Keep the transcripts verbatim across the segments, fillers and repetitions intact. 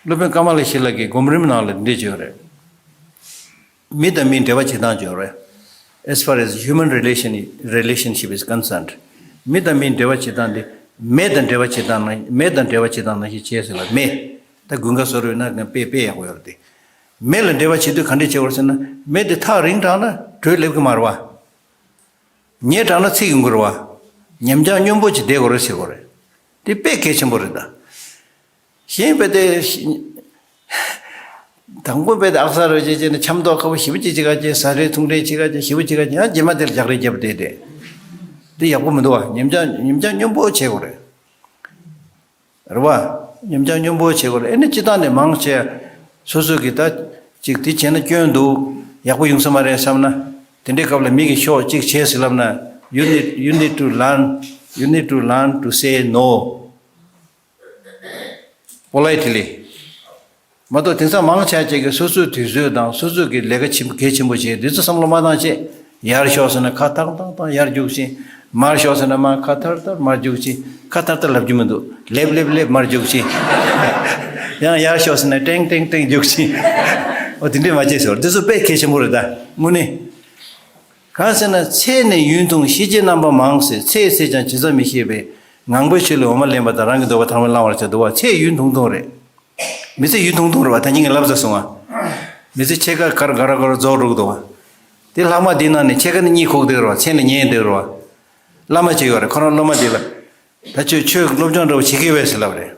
སློབ་དཔོན་ཀ་མ་ལ་ཤཱི་ལ་གི་སྒོམ་རིམ་ནང་ལ་འདི་བརྗོད་རེད། མི་དང་མིའི་འབྲེལ་བ་བྱེད་སྟངས་བརྗོད་རེད། As far as human relation, relationship is concerned, མི་དང་མིའི་འབྲེལ་བ་བྱེད་སྟངས་འདི་མེ་དང་འབྲེལ་བ་བྱེད་སྟངས་ནང་མེ་དང་འབྲེལ་བ་བྱེད་སྟངས་ནང་བཞིན་བྱས་ཟེར་ལ། མེ་ད་དགུན་ཁ་བཟོ་རུ་ན་དཔེ་དཔེ་ཡག་པོ་ཡོད་རེད་དེ། མེ་ལ་འབྲེལ་བ་བྱེད་དུས་ག་འདྲས་བྱེད་དགོས་ཟེར་ན། མེ་འདི་ཐག་རིང་དྲགས་ན་དྲོད་སླེབས་ཀྱི་མ་རེད་བ། ཉེ་དྲགས་ན་ཚིག་ཡོང་གི་རེད་བ། ཉམས་ཆག་སྙོམས་པོ་ཅིག་བསྡད་དགོས་རེད་ཟེར་དགོས་རེད། དེ་དཔེ་གལ་ཆེན་པོ་རེད་ད། གཞན་དཔེ་དེ། དང་པོ་དཔེ་དེ་ཨག་ས་རོ་ཅེ་ཅེ་ནས་འཆམ་མདོག་ཁ་པོ་ཞེ་པོ་ཅིག་བྱེད་ག་ཅེ། ཟ་རེ་འཐུང་རེ་བྱེད་ག་ཅེ། ཞེ་པོ་བྱེད་ག་ཅེ། ཡང་རྗེས་མ་དེར་རྒྱག་རེས་རྒྱབ་བསྡད་དེ། འདི་ཡག་པོ་མི་འདུག་བ། ཉམས་ཆག་ཉམས་ཆག་སྙོམས་པོ་བྱེད་དགོས་རེད། རེད་བ། ཉམས་ཆག་སྙོམས་པོ་བྱེད་དགོས་རེད། ཨེ་ནི་སྤྱི་བཏང་ནས་མང་ཆེ། སོ་སོ་གིས་ད་ཅིག་དེ་བྱས་ན་སྐྱོན་འདུག་ཡག་པོ་ཡོང་ས་མ་རེད་བསམ་ན། དེ་འདྲའི་སྐབས་ལ་མི་གིས་ཤོག་ཅིག་བྱས་ཟེར་ལབ་ན། You need, you need to learn, you need to learn to say no politely. མ་གཏོགས་དེང་སང་མང་ཆེ་ཅིག་གིས་སོ་སོའི་དུས་ཚོད་དང་སོ་སོ་གི་ལས་ཀ་ཆེན་གལ་ཆེན་པོ་བྱས། དུས་ཚོད་བསམ་བློ་མ་བཏང་བྱས། ཡར་ཤོག་ཟེར་ན་ཁ་ཐག་ཐག་ཐག་ཡར་རྒྱུག་ཕྱིན། མར་ཤོག་ཟེར་ན་མར་ཁ་ཐར་ཐར་མར་རྒྱུག་ཕྱིན། ཁ་ཐར་ཐར་ལབ་རྒྱུ་མི་འདུག་ལེབ་ལེབ་ལེབ་མར་རྒྱུག་ཕྱིན། ཡང་ཡར་ཤོག་ཟེར་ན་ཏྲེང་ཏྲེང་ཏྲེང་རྒྱུག་ཕྱིན། འོ་དེ་འདྲས་མ་བྱས་ཟེར་བ། འདི་ཚོ་དཔེ་གལ་ཆེན་པོ་རེད་ད། དངོས་གནས། གང་ཟེར་ན། ཚེ་ནི་ཡུན་ཐུང་ཤེས་བྱའི་རྣམ་པ་མང་ཟེར། ཚེ་ཟད་ཀྱང་བྱེད་མཚམས་མི་ཤེས་པས། ངང་པའི་ཆོས་ལས་འོ་མ་ལེན་པ་དང་། རང་གི་འདོད་པ་ཐག་མེད་བླང་བར་བྱ། འདུག་བ། ཚེ་ཡུན་ཐུང་ཐུང་རེད། མི་ཚེ་ཡུན་ཐུང་ཐུང་རེད་བ། ད་ཉིན་གྱི་ལབ་ས་སོང་ང་། མི་ཚེ་ཕྱེད་ཀ་གར་ག་ར་ག་ར་རྫོགས་འགྲོ་གི་འདུག་བ། དེ་ལྷག་མ་འདི་ནང་ནས་ཕྱེད་ཀ་ནི་གཉིད་ཁུག་བསྡད་རེད་བ། མཚན་ལ་ཉལ་བསྡད་རེད་བ། བླ་མ་ཅིག་ཡོད་རེད། ཁོ་རང་སློབ་མ་འདི་ལ། ད་ཁྱོད་ཆོས་ཀྱི་སློབ་སྦྱོང་འདྲ་བོ་བྱེད་ཀྱི་ཡོད་ཟེར་ལབ་རེད།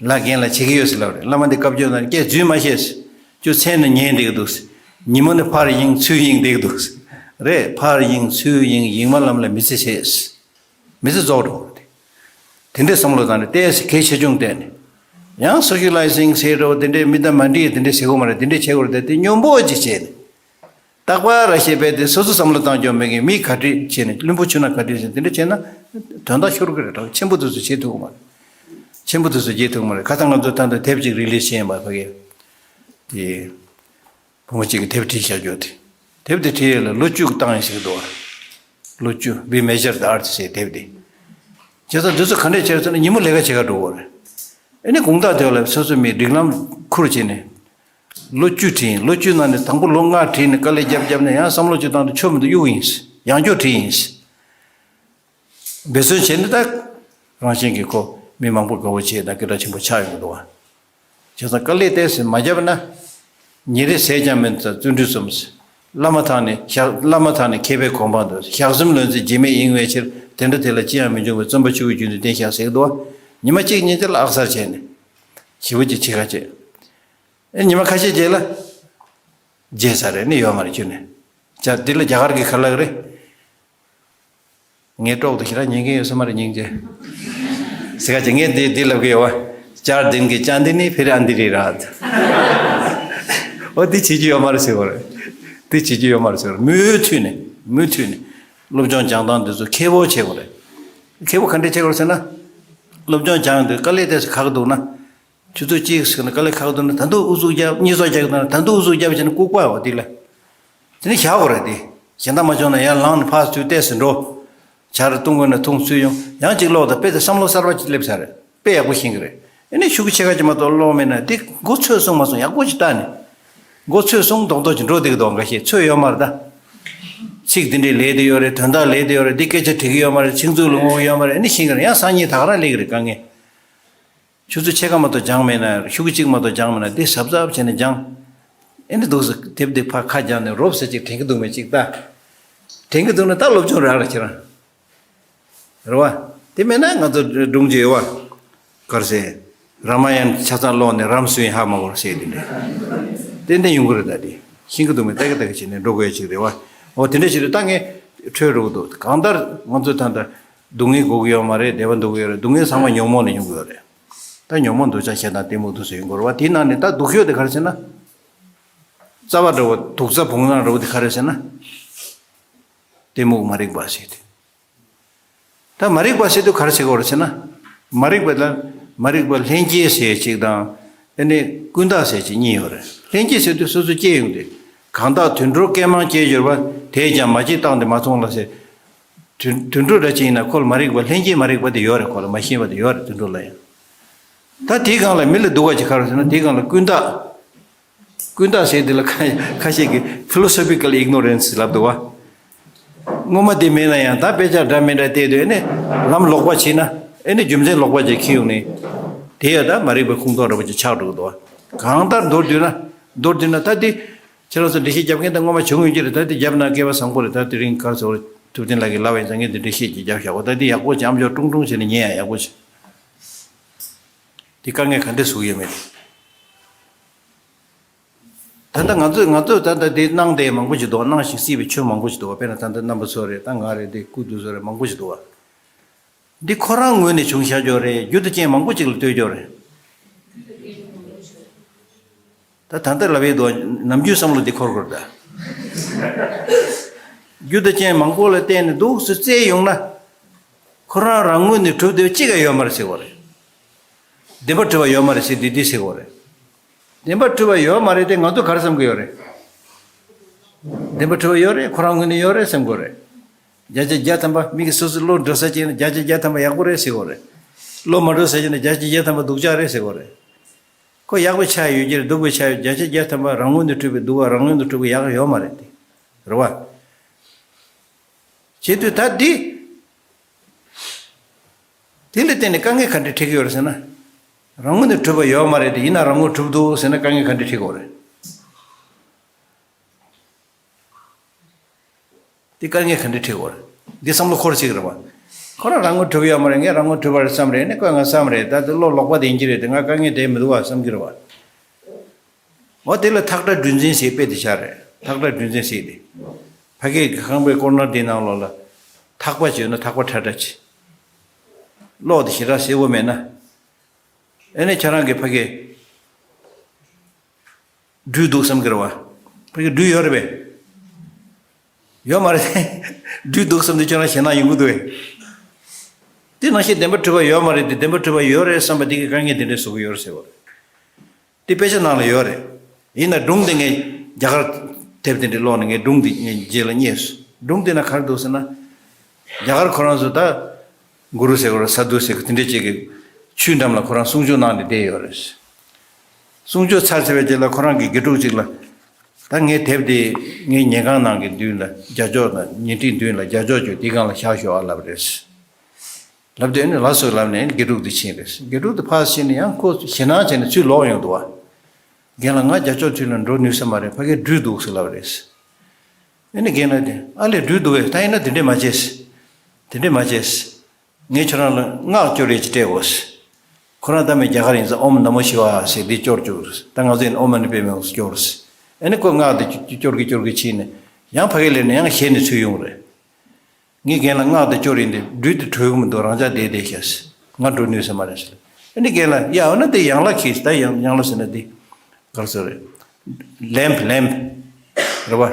ལ་རྒན་ལ་བྱེད་ཀྱི་ཡོད་ཟེར་ལབ་རེད། བླ་མ་འདི་བཀའ་བརྒྱུད་ནང་སྐད་རྫུན་མ་བཤད་ཟེར། ཁྱོད་མཚན་ལ་ཉལ་བསྡད་ཀྱི་འདུག་ཟེར། ཉིན་མོ་ནི་ཕར་གཡེང་ཚུར་གཡེང་བསྡད་ཀྱི་འདུག་ཟེར། རེད། ཕར་གཡེང་ཚུར་གཡེང་། གཡེང་མ་ལམ་ལ་མི་ཚེ་ཟད་ཟེར། མི་ཚེ་རྫོགས་འགྲོ་གི་རེད། དེ་འདྲའི་བསམ་བློ་བཏང་ནས་ཏོག་ཙམ་གལ་ཆེ་ཆུང་བལྟས་ནས། ཡང་socializing་ཟེར་རོ། དེ་འདྲའི་མི་དང་མ་འགྲིག་དེ་འདྲའི་བྱེད་དགོས་མ་རེད། དེ་འདྲའི་བྱེད་དགོས་རེད་དེ། དེ་སྙོམས་པོ་ཅིག་བྱས་ནས། རྟག་པར་ར་ཤེས་པས་དེ་སོ་སོ་བསམ་བློ་བཏང་སྐྱོ་མེད་མཁན། མིས་ག་འདྲས་བྱས་ནས། བླུན་པོ་ཆུ་ནང་ག་འདྲས་བྱས་ནས། དེ་འདྲས་བྱས་ན་དོན་དག་ཤོར་གི་རེད། གྲངས་ཆེན་པོ་དེ་ཚོ་བྱེད་ཐུབ་ཀྱི་མ་རེད། ཆེན་པོ་དེ་ཚོ་བྱེད་ཐུབ་ཀྱི་མ་རེད། ཁ་སང་ང་ཚོ་ད་ལྟ་དེབ་ཅིག་release་བྱས་ཡིན་པ། ཕ་གི་དེ་བུ་མོ་གཅིག་གིས་དེབ་བྲིས་བཞག་རྒྱུ་དེ། དེབ་དེ་བྲིས་ཡས་ལ་ལོ་བཅུ་བཏང་ཡས་ཞིག་འདུག་བ། ལོ་བཅུ། We Measure the Earth་ཟེར་དེབ་དེ། བྱས་ཙང་འདི་ཚོ་ག་འདྲས་བྱས་ཟེར་ན། ཉིན་མོ་ལས་ཀ་བྱེད་ག་འགྲོ་གི་རེད། ཨེ་ནི་དགོང་དག་དེ་ལ་སོ་སོ་མི་རིགས་ལམ་ཁུར་བྱས་ནས། ལོ་བཅུ་བྲིས་ཡིན། ལོ་བཅུ་ནང་ནས་དང་པོ་ལོ་ལྔ་བྲིས་ནས་དཀའ་ལས་རྒྱབ་རྒྱབ་ནས། ཡང་བསམ་བློ་ཅིག་བཏང་དུས་ཆོ་མི་འདུག་གཡུག་ཡིན། ཡང་བསྐྱར་བྲིས་ཡིན། འབད་བརྩོན་བྱས་ནས་ད་རང་བཞིན་གྱིས་ཁོ་མི་མང་པོ་དགའ་བོ་བྱས་ན་སྐད་གྲགས་ཆེན་པོ་ཆགས་ཡོང་གི་འདུག་བ། བྱས་ཙང་དཀའ་ལས་ཏོག་ཙམ་མ་བརྒྱབ་ན། ཉིན་རེ་ཟས་ཀྱང་མེད་ཙང་བརྩོན་འགྲུས་གསུམ་ཟེར། བླ་མ་དག་ནི་ཞག་བླ་མ་དག་ནི་མཁས་པའི་གོ་འཕང་དུ། ཞག་གསུམ་ལོན་ཚེ་རྗེས་མེད་ཡེངས་པའི་ཕྱིར། དེ་འདྲ་དེ་ལ་ཅི་ཡང་མི་འབྱུང་བའི། བརྩོན་པ་ཆུ་བོའི་རྒྱུན་དུ་བརྟན་ཞིང་ཟེར་གྱི་འདུག་བ། ཉི་མ་གཅིག་གཉིས་དེ་ལ་ཨག་གསར་བྱས་ནས། ཞེ་པོ་ཅིག་བྱེད་ཁ་བྱེད། ཨེ་ཉི་མ་ཁ་ཤས་རྗེས་ལ། བརྗེད་ཚར་རེད་ནི་ཡོད་མ་རེད་ཁྱོན་ནས། ཅག་འདི་ལ་རྒྱ་གར་གྱི་ཁ་ལག་རེད། ངའི་ཀྲོག་ཏུ་ཞེ་དྲག་ཉན་མཁན་ཡོད་ས་མ་རེད། སྙིང་རྗེ། ཟེར་ག་ཅིག་ངས་འདི་འདི་ལབ་གི་ཡོད་བ། ཅར་དིན་གི་ཅན་དི་ནི་ཕིར་ཨན་དི་རི་ར། འོ་འདི་བྱེད་རྒྱུ་ཡོད་མ་རེད་ཟེར་བ་རེད། འདི་བྱེད་རྒྱུ་ཡོད་མ་རེད་ཟེར་བ་རེད། མུ་མཐུད་ནས་མུ་མཐུད་ནས་སློབ་སྦྱོང་སྦྱང་སྟངས་འདི་ཚོ་མཁས་པོ་བྱེད་དགོས་རེད། མཁས་པོ་ག་འདྲས་བྱེད་དགོས་རེད་ཟེར་ན། སློབ་སྦྱོང་སྦྱང་དུས་དཀའ་ལས་ཏོག་ཙམ་ཁག་འདུག་ན། ཆུ་ཚོད་གཅིག་ཟེར་ན་དཀའ་ལས་ཁག་འདུག་ན། ད་དུང་ཨུ་ཚུགས་རྒྱབ། གཉིད་སོགས་རྒྱག་གི་འདུག་ན། ད་དུང་ཨུ་ཚུགས་རྒྱབ་བྱས་ན་ལྐུགས་པ་འོ་དེ་ལ། དེ་ནས་བཞག་དགོས་རེད་དེ། གཞན་དག་མ་བྱུང་ན་ཡར་ལངས་ནས་ཕར་ཚུར་བལྟས་སུ་འགྲོ། ཇ་རུ་བཏུང་དགོས་ན་འཐུང་ཚུར་ཡོང་། ཡང་གཅིག་ཀློག་དང་དཔེ་དེ་བསམ་བློ་གསར་པ་ཅིག་སླེབས་ཚར་རེད། དཔེ་ཡག་པོ་ཤེས་ཀྱི་རེད། ཨེ་ནས་ཤུགས་ཆེ་ཁ་ཅིག་མ་གཏོགས་ཀློག་མེད་ན། དེ་མགོ་ཚོས་སོང་མ་སོང་ཡག་པོ་ཅིག་བལྟས་ནས། མགོ་ཚོས་སོང་མདོག་མདོག་ཅིག་འགྲོ་བསྡད་ཀྱི་འདུག་འགའ་ཤས་ཚོས་ཡོད་མ་རེད་ད། ཚིག་འདི་འདྲས་ལས་བསྡད་ཡོད་རེད། དོན་དག་ལས་བསྡད་ཡོད་རེད། འདི་སྐད་ཆ་དྲི་གི་ཡོད་མ་རེད། ཆིག་མཛུབ་ལ་བསྔོ་གི་ཡོད་མ་རེད། ཨེ་ནས་ཤེས་ཀྱི་རེད། ཡང་སང་ཉིན་ད་ག་རང་སླེབས་ཀྱི་རེད་དཀའ་ངལ། ཆུ་ཚོད་ཕྱེད་ཀ་མ་གཏོགས་སྦྱངས་མེད་ན། ཤུགས་གཅིག་མ་གཏོགས་སྦྱངས་མེད་ན། འདི་གཟབ་གཟབ་བྱས་ནས་སྦྱངས། ཨེ་འདྲ་འདུག་ཟེར། དེབ་འདི་ཕར་ཁ་སྦྱངས་ནས་རོབ་ཙམ་ཅིག་དྲན་གྱི་འདུག་མེད་ཅིག་ལྟ། དྲན་གྱི་འདུག་ན་ད་སློབ་སྦྱོང་རག་རེད་ཁྱེད་རང་། རེད་བ། དེ་མེད་ན་ང་ཚོ་སྒྲུང་ཅིག་ཡོད་བ། ག་རེ་ཟེར། རཱ་མ་ཡན་ཆ་ཚང་ཀློག་ནས་རམ་སུ་ཡིན་ཧ་མ་གོ་ཟེར་དེ་འདྲ། ཏན་ཏན་ཡོང་གི་རེད། ད་དེ་ཤེས་ཀྱི་འདུག་མེད་ལྟ་གི་ལྟ་གི་བྱས་ནས་འགྲོ་དགོས་ཡ་ཅིག་རེད་བ། འོ་དེ་འདྲ་ཞིག་རེད། ད་ངས་འཕྲོད་འགྲོ་གི་འདུག་གང་ལྟར་ང་ཚོ་ད་ལྟ་སྡུག་བསྔལ་དགོས་ཀྱི་ཡོད་མ་རེད། བདེ་བ་འདོད་ཀྱི་ཡོད་རེད། སྡུག་བསྔལ་ཚང་མ་ཉོན་མོངས་ནས་ཡོང་གི་ཡོད་རེད། ད་ཉོན་མོངས་འདོད་ཆགས་ཞེ་སྡང་གཏི་མུག་དེ་ཚོ་ཡོང་གི་རེད་བ། དེའི་ནང་ནས་ད་སྡུག་ཤོས་དེ་ག་རེ་ཟེར་ན། རྩ་བ་འདྲ་བོ་དུག་རྩ་བོང་རང་འདྲ་བོ་དེ་ག་རེ་ཟེར་ན། གཏི་མུག་མ་རིག་པ་ཟེར་དེ། ད་མ་རིག་པ་ཟེར་དུས་ག་རེ་ཟེར་དགོས་རེད་ཟེར་ན། མ་རིག་པ་ལ་མ་རིག་པ་ལྷན་སྐྱེས་ཟེར་གཅིག་དང་། ཨ་ནི་ཀུན་བརྟགས་ཟེར་གཅིག་གཉིས་ཡོད་རེད། ལྷན་སྐྱེས་ཟེར་དུས་སོ་སོ་སྐྱེས་ཡོང་དུས། གང་དག་དུད་འགྲོར་སྐད་མང་སྐྱེས་གྱུར་པ། དེས་ཀྱང་མ་སྐྱེས་རྟག་འདི་མ་མཐོང་ལ་ཟེར། དུད་དུད་འགྲོ་འདྲ་ཅིག་ཡིན་ན་ཁོ་ལ་མ་རིག་པ་ལྷན་སྐྱེས་མ་རིག་པ་དེ་ཡོད་རེད། ཁོ་ལ་མ་ཤེས་པ་དེ་ཡོད་རེད། དུད་འགྲོ་ལ་ཡང་། ད་དེའི་སྒང་ལ་མི་ལ་སྡུག་པ་ཅིག་ག་རེ་ཟེར་ན། དེའི་སྒང་ལ་ཀུན་བརྟགས། ཀུན་བརྟགས་ཟེར་དེ་ལ་ཁ་ཁ་ཤས་ཀྱིས་philosophical ignorance ལབ་འདུག་བ། སྔོན་མ་དེ་མེད་ན་ཡང་ད་དཔེ་ཆ་འདྲ་མི་འདྲ་བལྟས་དུས་ཨེ་ནི་ལམ་ལོག་པ་བྱས་ན། ཨེ་ནི་རྒྱུ་མཚན་ལོག་པ་ཅིག་འཁྱེར་ཡོང་ནས། དེ་ཡང་ད་མ་རིག་པའི་ཁུངས་གཏོགས་འདྲ་པོ་ཅིག་ཆགས་འགྲོ་གི་འདུག་བ། གང་ལྟར་མདོར་བསྡུས་ན། མདོར་བསྡུས་ན་ད་དེ། ཁྱེད་རང་ཚོ་འགྲེལ་བཤད་རྒྱབ་མཁན་ད་སྔོན་མ་བྱུང་ཡོད་ཀྱི་རེད། ད་དེ་རྒྱབ་ན་སྐལ་བ་བཟང་པོ་རེད། ད་དེ་རིང་ག་རེ་ཟེར་བ་རེད། ཐུབ་བསྟན་ལགས་ཀྱིས་ལབ་པ་ཡིན་ཙང་ངས་འདི་འགྲེལ་བཤད་ཅིག་རྒྱབ་བཞག་གོ། ད་འདི་ཡག་པོ་ཅིག་ཨམ་ཅོག་ཀྲུང་ཀྲུང་བྱས་ནས་ཉན་ཡ་ཡག་པོ་ཅིག་འདི་དཀའ་ངལ་ག་འདྲས་བཟོ་གི་ཡོད་མེད། ད་ལྟ་ང་ཚོས་ང་ཚོས་ད་ལྟ་འདི་གནང་བསྡད་མང་པོ་ཅིག་འདུག་གནང་ཞིང་སྲིད་པའི་ཆོས་མང་པོ་ཅིག་འདུག་དཔེར་ན་ད་ལྟ་རྣམ་པ་ཚོ་རེད། ད་ང་རེད། འདི་སྐུ་དུས་སུ་རེད། མང་པོ་ཅིག་འདུག་འདི་ཁོ་རང་ངོས་ནས་བྱུང་བཞག་ཡོད་རེད། རྒྱུ་དང་རྐྱེན་མང་པོ་ཅིག་ལ་ལྟོས་ཡོད་རེད། ད་ད་ལྟ་ལབ་ཡས་འདུག་ནམ་རྒྱུན་བསམ་བློ་འདི་འཁོར་དགོས་རེད་ད། རྒྱུ་དང་རྐྱེན་མང་པོ་ལ་བརྟེན་ནས་འདུག་སེ་བཙལ་ཡོང་ན། ཁོ་རང་རང་ངོས་ནས་གྲུབ་བསྡད་པ་གཅིག་ཀྱང་ཡོད་མ་རེད་ཟེར་བ་རེད། བདེན་པར་གྲུབ་པ་ཡོད་མ་རེད་ཟེར་དེ་འདི་ཟེར་བ་རེད། བདེན་པར་གྲུབ་པ་ཡོད་མ་རེད་དེ་ང་ཚོ་ག་རེ་བསམ་གྱི་ཡོད་རེད། བདེན་པར་གྲུབ་པ་ཡོད་རེད། ཁོ་རང་ངོས་ནས་ཡོད་རེད་བསམ་གྱི་ཡོད་རེད། བརྒྱ་ཆ་བརྒྱ་ཐམ་པ་མི་གིས་སོ་སོའི་བློ་འགྲོ་ས་བྱས་ན་བརྒྱ་ཆ་བརྒྱ་ཐམ་པ་ཡག་པོ་རེད་ཟེར་གྱི་ཡོད་རེད། བློ་མ་འགྲོ་ས་བྱས་ན་བརྒྱ་ཆ་བརྒྱ་ཐམ་པ་སྡུག་ཅག་རེད་ཟེར་གྱི་ཡོད་རེད། ཁོ་ཡག་པའི་ཆ་ཡོད་ཀྱི་རེད། སྡུག་པའི་ཆ་ཡོད། བརྒྱ་ཆ་བརྒྱ་ཐམ་པ་རང་ངོས་ནས་གྲུབ་པའི་སྡུག་པ། རང་ངོས་ནས་གྲུབ་པའི་ཡག་ཡོད་མ་རེད་དེ། རེད་བ། བྱེད་དུས་ད་འདི། དེ་ལ་བརྟེན་ནས་དཀའ་ངལ་ག་འདྲ་འཕྲད་ཀྱི་ཡོད་རེད་ཟེར་ན། རང་ངོས་ནས་གྲུབ་པ་ཡོད་མ་རེད་དེ། ཡིན་ན་རང་ངོས་གྲུབ་འདུག་ཟེར་ན་དཀའ་ངལ་ག་འདྲ་འཕྲད་ཀྱི་ཡོད་རེད། འདི་དཀའ་ངལ་ག་འདྲ་འཕྲད་ཀྱི་ཡོད་རེད། འདི་བསམ་བློ་འཁོར་ཅིག་རེད་བ། ཁོ་རང་རང་ངོས་གྲུབ་ཡོད་མ་རེད། ངས་རང་ངོས་གྲུབ་པ་རེད་བསམ་རེད། ནི་ཁོས་ང་བསམ་རེད། ད་དེ་བློ་ལོག་པ་དེ་ཡིན་གྱི་རེད་དེ། ང་དཀའ་ངལ་དེ་མི་འདུག་བ་བསམ་གྱི་རེད་བ། འོ་དེ་ལ་ཐག་ཁྲ་སྦྲུལ་འཛིན་ཟེར་དཔེ་དེ་ཆགས་རེད། ཐག་ཁྲ་སྦྲུལ་འཛིན་ཟེར་དེ། ཕ་གིའི་ཁང་པའི་ཀོར་ནར་དེའི་ནང་ལོགས་ལ། ཐག་པ་ཅིག་ཡོད་ན་ཐག་པ་ཁྲ་ཁྲ་ཅིག་གློག་དེ་ཞེ་དྲག་གསལ་པོ་མེད་ན། ཨེ་ནས་ཁྱེད་རང་གིས་ཕ་གི་སྦྲུལ་འདུག་བསམ་གྱི་རེད་བ། ཕ་གི་སྦྲུལ་ཡོད་རེད་པས། ཡོད་མ་རེད། སྦྲུལ་འདུག་བསམ་དུས་ཁྱོད་རང་ཞེད་སྣང་ཡོང་གི་འདུག་བས། དེ་ནང་བཞིན་བདེན་པར་གྲུབ་པ་ཡོད་མ་རེད་དེ། བདེན་པར་གྲུབ་པ་ཡོད་རེད་བསམ་པ་དེ་གིས་དཀའ་ངལ་དེ་འདྲ་བཟོ་གི་ཡོད་རེད་ཟེར་བ་རེད། དེ་དཔེ་ཆ་ནང་ལ་ཡོད་རེད། ཡིན་ན་སྒྲུང་དེ་ངས་རྒྱ་གར་དེབ་དེ་འདྲ་ཀློག་ནས་ངས་སྒྲུང་དེ་ངས་རྗེས་ལ་རྙེད་སོང་། སྒྲུང་དེ་ན་ག་རེ་འདུག་ཟེར་ན། རྒྱ་གར་ཁོ་རང་ཚོ་ད། གུ་རུ་ཟེར་དགོས་རེད། ས་དྷུ་ཟེར་དགོས། དེ་འདྲ་ཅིག་གི་ཆོས་འགྲམ་ལ་ཁོ་རང་གསུང་ཆོས་གནང་ནས་བསྡད་ཡོད་རེད། གསུང་ཆོས་ཚར་ཚར་བའི་རྗེས་ལ་ཁོ་རང་གི་དགེ་ཕྲུག་ཅིག་ལ། ད་ངའི་དེབ་དེ་ངའི་ཉལ་ཁང་ནང་གི་མདུན་ལ་རྒྱ་ཅོག་དང་ཉལ་ཁྲིའི་མདུན་ལ་རྒྱ་ཅོག་ཅིག་དེའི་སྒང་ལ་བཞག་ཤོག་ཨ་ལབ་རེད། ལབ་དུས་ཨ་ནི་ལགས་སོ་ལབ་ནས་དགེ་ཕྲུག་དེ་ཕྱིན་རེད། དགེ་ཕྲུག་དེ་ཕར་ཕྱིན་ནས་ཡང་ཁོ་ཞེད་སྣང་བྱས་ནས་ཚུར་ལོག་ཡོང་འདུག་བ། རྒན་ལགས་ང་རྒྱ་ཅོག་མདུན་ལ་འགྲོ་ནུས་ས་མ་རེད། ཕ་གིར་སྦྲུལ་འདུག་ཟེར་ལབ་རེད། ཨ་ནི་རྒན་ལགས་དེ་ཨ་ལས་སྦྲུལ་འདུག་བས། ད་ཡིན་ན་དེ་འདྲས་མ་བྱེད། དེ་འདྲས་མ་བྱེད། ངས་ཁྱོད་རང་ལ་སྔགས་སྐྱོར་ཡས་ཅིག་སྤྲད་འོ། ཁོ་རང་ད་མི་རྒྱ་གར་ཡིན་ཙང་ཨོཾ་ན་མོ་ཤི་ཝ་ཟེར་འདི་སྐྱོར་བཅུག་རེད། ད་ང་ཚོ་ཡིན་ཨོཾ་མ་ཎི་པདྨེ་ཧཱུྃ་སྐྱོར་རེད། ཨ་ནི་ཁོས་སྔགས་འདི་སྐྱོར་གི་སྐྱོར་གི་ཕྱིན་ནས་ཡང་ཕ་གི་སླེབས་ནས་ཡང་ཞལ་ནས་ཚུར་ཡོང་རེད། ངས་རྒན་ལ་སྔགས་འདི་སྐྱོར་ཡིན་ཏེ་སྦྲུལ་དེ་གྲོལ་གི་མི་འདུག་རང་ཅག་བསྡད་བསྡད་ཤག་ང་འགྲོ་ནུས་ས་མ་རེད་ཟེར། ཨ་ནི་རྒན་ལགས་ཡ་འོ་ན་དེ་ཡན་ལག་གིས། ད་ཡན་ཡན་ལག་ཟེར་ན་འདི་ག་རེ་ཟེར་རེད། ལེམ་བྷི་ལེམ་བྷི་རེད་བ།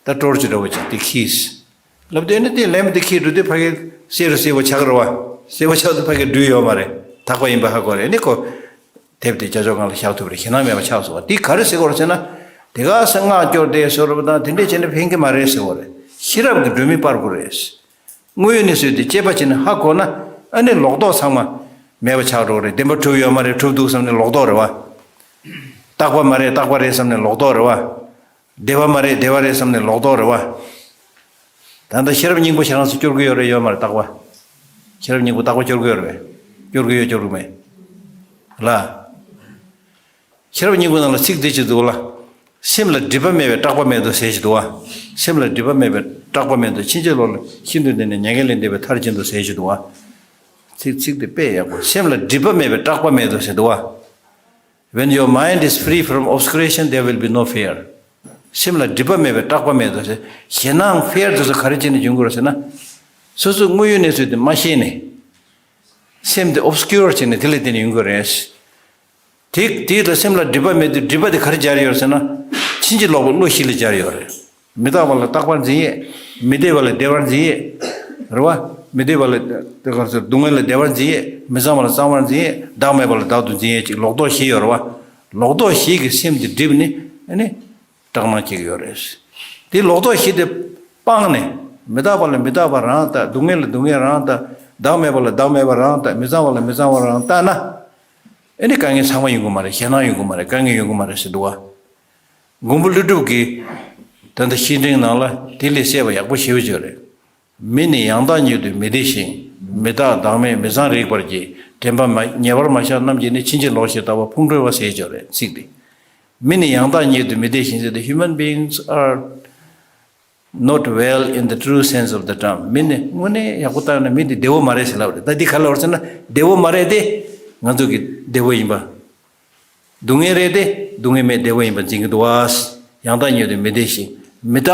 ད་ཊོར་ཆི་འདྲ་བོ་ཅིག་དེ་གིས། ལབ་དུས་ཨ་ནི་དེ་ལེམ་བྷི་དེ་ཁྱེར་འགྲོ་དུས་ཕ་གི་གསལ་རུ་གསལ་པོ་ཆགས་རེད་བ། གསལ་པོ་ཆགས་དུས་ཕ་གི་སྦྲུལ་ཡོད་མ་རེད། ཐག་པ་ཡིན་པ་ཧ་གོ་རེད། ཨ་ནི་ཁོ་དེབ་དེ་རྒྱ་ཅོག་སྒང་ལ་བཞག་ཐུབ་རེད། ཞེད་སྣང་མེད་པ་ཆགས་སོང་བ། དེ་ག་རེ་ཟེར་གོ་རེད་ཟེར་ན། དེ་ག་ས་སྔགས་སྐྱོར་དེ་བཟོ་རུ་དང་དེ་འདྲས་བྱས་ནས་ཕན་གི་མ་རེད་ཟེར་གོ་རེད། ཤེས་རབ་ཀྱི་སྒྲོན་མེ་སྤར་དགོས་རེད། དངོས་ཡོད་གནས་ཚུལ་དེ་དཔྱད་པ་བྱས་ནས་ཧ་གོ་ན་ཨ་ནི་ལོག་རྟོག་ཚང་མ་མེད་པ་ཆགས་འགྲོ་གི་རེད། བདེན་པ་གྲུབ་ཡོད་མ་རེད། གྲུབ་འདུག་བསམ་ནས་ལོག་རྟོག་རེད་བ། རྟག་པ་མ་རེད། རྟག་པ་རེད་བསམ་ནས་ལོག་རྟོག་རེད་བ། བདེ་བ་མ་རེད། བདེ་བ་རེད་བསམ་ནས་ལོག་རྟོག་རེད་བ། ད་ལྟ་ཤེས་རབ་སྙིང་པོ་ཁྱེད་རང་ཚོ་སྐྱོར་གི་ཡོད་རེད་ཡོད་མ་རེད། རྟག་པ། ཤེས་རབ་སྙིང་པོ་རྟག་པ་སྐྱོར་གི་ཡོད་རེད་པས། སྐྱོར་གི་ཡོད་སྐྱོར་གི་མེད། ལ། ཤེས་རབ་སྙིང་པོ་ནང་ལ་ཚིག་འདི་ཅིག་འདུག་ལ། སེམས་ལ་སྒྲིབ་པ་མེད་པའི་སྐྲག་པ་མེད་དོ་ཟེར་ཞིག་འདུག་བ། སེམས་ལ་སྒྲིབ་པ་མེད་པའི་སྐྲག་པ་མེད་དོ། ཕྱིན་ཅི་ལོག་ལ་ཤིན་ཏུ་འདས་ནས་མྱ་ངན་ལས་འདས་པའི་མཐར་ཕྱིན་དོ་ཟེར་ཞིག་འདུག་བ། ཚིག་ཚིག་འདི་དཔེ་ཡག་པོ། སེམས་ལ་སྒྲིབ་པ་མེད་པའི་སྐྲག་པ་མེད་དོ་ཟེར་འདུག་བ། When your mind is free from obscuration, there will be no fear. སེམས་ལ་སྒྲིབ་པ་མེད་པའི་སྐྲག་པ་མེད་དོ་ཟེར། ཞེད་སྣང་ཕེར་དུ་སུ་ག་རེ་བྱས་ནས་འབྱུང་དགོས་རེད་ཟེར་ན། སོ་སོའི་དངོས་ཡོད་གནས་ཚུལ་དེ་མ་ཤེས་ནས། སེམས་དེ་ཨོབ་སི་ཀིའུར་བྱས་ནས་དེ་ལས་དེ་ནས་ཡོང་གི་རེད། དེ་དེ་ལ་སེམས་ལ་སྒྲིབ་པ་མེད་དུས་སྒྲིབ་པ་དེ་ག་རེ་སྦྱར་ཡོད་ཟེར་ན། ཕྱིན་ཅི་ལོག་པའི་བློ་བཞི་ལ་སྦྱར་ཡོད་རེད། མི་རྟག་པ་ལ་རྟག་པར་འཛིན་ཡས། མི་བདེ་བ་ལ་བདེ་བར་འཛིན་ཡས། རེད་བ། མི་བདེ་བ་ལ་དེ་ག་ཚོད་སྡུག་བསྔལ་ལ་བདེ་བར་འཛིན་ཡས། མི་གཙང་བ་ལ་གཙང་བར་འཛིན་ཡས། བདག་མེད་པ་ལ་བདག་ཏུ་འཛིན་ཡས། ཅིག་ལོག་རྟོག་བཞི་ཡོད་རེད་བ། ལོག་རྟོག་བཞི་གི་སེམས་དེ་སྒྲིབ་ནས་ཨ་ནི། སྐྲག་སྣང་སྐྱེ་གི་ཡོད་རེད། དེ་ལོག་རྟོག་བཞི་དེ་སྤངས་ནས། མི་རྟག་པ་ལ་མི་རྟག་པ་རང་ལྟ། སྡུག་བསྔལ་ལ་སྡུག་བསྔལ་རང་ལྟ། བདག་མེད་པ་ལ་བདག་མེད་པ་རང་ལྟ། མི་གཙང་བ་ལ་མི་གཙང་བ་རང་ལྟ་ན། ཨེ་ནི་དཀའ་ངལ་ཚང་མ་ཡོང་གི་མ་རེད། ཞེད་སྣང་ཡོང་གི་མ་རེད། དཀའ་ངལ་ཡོང་གི་མ་རེད་ཟེར་འདུག་བ། མགོན་པོ་ཀླུ་སྒྲུབ་ཀྱིས་ད་ལྟ་བཤེས་སྤྲིང་ནང་ལ་དེ་ལས་གསལ་བ་ཡག་པོ་ཞེ་པོ་ཅིག་རེད། མི་ནི་ཡང་དག་ཉིད་དུ་མི་བདེ་ཞིང་། མི་རྟག་བདག་མེད་མི་གཙང་རིག་པར་བགྱི། དྲན་པ་མ་ཉེ་བར་མ་བཞག་རྣམས་ཀྱིས་ནི། ཕྱིན་ཅི་ལོག་ཞེས་ལྟ་བ་ཕུང་ཁྲོལ་བ་ཟེར་ཅིག་རེད། ཚིག་འདི། མི་ནི་ཡང་དག་ཉིད་དུ་མི་བདེ་ཞིང་ཟེར་ཏེ། Human beings are not well in the true sense of the term. མི་ནི་དངོས་གནས་ཡག་པོ་བལྟས་ན་མི་འདི་བདེ་བོ་མ་རེད་ཟེར་ལབ་རེད། ད་འདི་ག་ལ་བར་ཟེར་ན་བདེ་བོ་མ་རེད་དེ། ང་ཚོ་གི་བདེ་བོ་ཡིན་པ། སྡུག་བསྔལ་རེད་དེ། སྡུག་བསྔལ་མེད་བདེ་བོ་ཡིན་པ་འཛིན་གྱི་འདུག་བ། ཡང་དག་ཉིད་དུ་མི་བདེ་ཞིང་། མི་རྟག་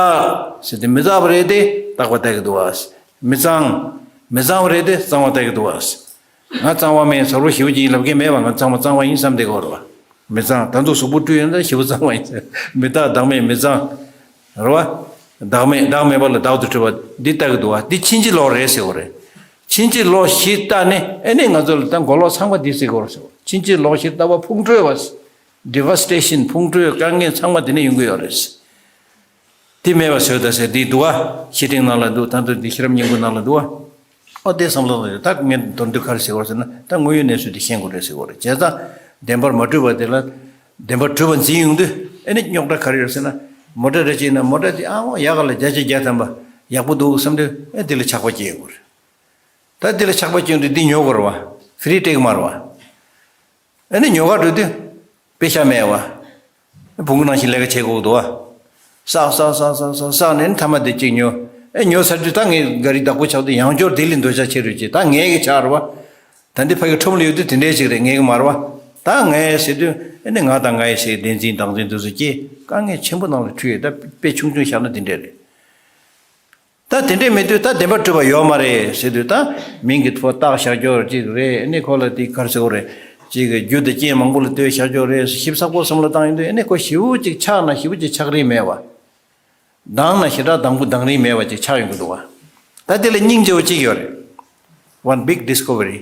ཟེར་ཏེ་མི་རྟག་པ་རེད་དེ། རྟག་པ་བལྟ་གི་འདུག་བ། མི་གཙང་། མི་གཙང་བ་རེད་དེ། གཙང་བ་བལྟ་གི་འདུག་བ། ང་གཙང་བ་མིན་ཟུར་པོ་ཞེ་པོ་ཅིག་ཡིན་ལབ་མཁན་མེད་པ། ང་གཙང་མ་གཙང་བ་ཡིན་བསམ་བསྡད་ཀྱི་ཡོད་རེད་བ། མི་གཙང་། ད་དུང་གཟུགས་པོ་བཀྲུས་ཡོད་ན་ཞེ་པོ་གཙང་བ་ཡིན་ཟེར། མི་རྟག་བདག་མེད་མི་གཙང་། རེད་བ། བདག་མེད། བདག་མེད་པ་ལ་བདག་ཏུ་གྲུབ་པ་འདི་ལྟ་གི་འདུག་བ། འདི་ཕྱིན་ཅི་ལོག་རེད་ཟེར་བ་རེད། ཕྱིན་ཅི་ལོག་ཞེས་བལྟས་ནས་ཨེ་ནས་ང་ཚོ་ལ་ད་མགོ་ལོག་ཚང་མ་འདི་ཟེར་གི་ཡོད་རེད་ཟེར་བ། ཕྱིན་ཅི་ལོག་ཞེས་ལྟ་བ་ཕུང་ཁྲོལ་བ། Devastation། ཕུང་ཁྲོལ། དཀའ་ངལ་ཚང་མ་འདི་ནས་ཡོང་གི་ཡོད་རེད། དེ་མེད་པ་བཟོས་ད་ཟེར་འདི་འདུག་བ། བཤེས་སྤྲིང་ནང་ལ་འདུག་ད་དུང་འདི་ཤེས་རབ་སྙིང་པོ་ནང་ལ་འདུག་བ། ཨོ་དེ་བསམ་བློ་བཏང་ཡོད། ད་ངས་མདོར་བསྡུས་ག་རེ་ཟེར་བ་ཟེར་ན། ད་དངོས་ཡོད་གནས་ཚུལ་འདི་ཤེས་དགོས་རེད་ཟེར་བ་རེད། བྱས་ཙང་བདེན་པར་མ་གྲུབ་པ་དེ་ལ་བདེན་པར་གྲུབ་པ་འཛིན་ཡོང་དུས་ཨེ་ནི་རྙོག་དྲ་ག་རེ་ཡོད་ཟེར་ན། མོ་ཊ་རེ་བྱས་ན་མོ་ཊ་དེ་ཨ་འོ་ཡག་ག་ལ་བརྒྱ་ཆ་བརྒྱ་ཐམ་པ་ཡག་པོ་འདུག་བསམ་དུས་ཨེ་དེ་ལ་ཆགས་པ་སྐྱེ་ཡོང་གི་རེད། ད་དེ་ལ་ཆགས་པ་སྐྱེ་ཡོང་དུས་འདི་ཉོ་དགོས་རེད་བ། ཧྥི་རི་སྤྲད་གི་མ་རེད་བ། ཨེ་ནི་ཉོ་ག་འགྲོ་དུས་དཔེ་ཤ་མེད་བ། བོང་གུ་ནང་བཞིན་ལས་ཀ་བྱེད་དགོས་འདུག་བ། བསགས་བསགས་བསགས་བསགས་བསགས་བསགས་ནས་མཐའ་མ་དེ་གཅིག་ཉོ། ཨེ་ཉོ་ཚར་དུས་ད་ངས་ག་རི་བདག་པོ་ཆགས་དུས་ཡང་བསྐྱར་དེ་ལས་འདོད་ཆགས་ཆེ་རུ་སྐྱེ། ད་ངའི་གི་ཆགས་རེད་བ། ད་འདི་ཕ་གི་ཁྲོམ་ལ་ཡོད་དུས་དེ་འདྲས་ཅིག་རེད། ངའི་གི་མ་རེད་བ། ད་ངའི་ཟེར་དུས་ཨེ་ནི་ང་དང་ངའི་ཟེར་བདེན་འཛིན་བདག་འཛིན་དེ་ཚོ་སྐྱེ། དཀའ་ངལ་ཆེན་པོ་ནང་ལ་འཁྲུལ་ཡོད། ད་དཔེ་ཆུང་ཆུང་བཞག་ན་དེ་འདྲས་རེད། ད་དེ་འདྲས་མེད་དུས་ད་བདེན་པར་གྲུབ་པ་ཡོད་མ་རེད་ཟེར་དུས། ད་མིང་གི་ཐོག་བཏགས་བཞག་རྒྱུ་ཅིག་རེད། ཨེ་ནི་ཁོ་ལ་དེ་ག་རེ་ཟེར་དགོས་རེད། ཅིག་གི་རྒྱུ་དང་རྐྱེན་མང་པོ་ལ་ལྟོས་བཞག་རྒྱུ་རེད། ཞིབ་ཚགས་པོ་བསམ་བློ་བཏང་ཡོང་དུས་ཨེ་ནི་ཁོ་ཞེ་པོ་ཅིག་ཆགས་ན་ཞེ་པོ་ཅིག་ཆགས་རིན་མེད་བ། སྡང་ན་ཞེ་དྲག་སྡང་པོ་སྡང་རིན་མེད་བ་ཅིག་ཆགས་ཡོང་གི་འདུག་བ། ད་དེ་ལ་སྙིང་རྗེ་བོ་གཅིག་ཡོད་རེད། One big discovery།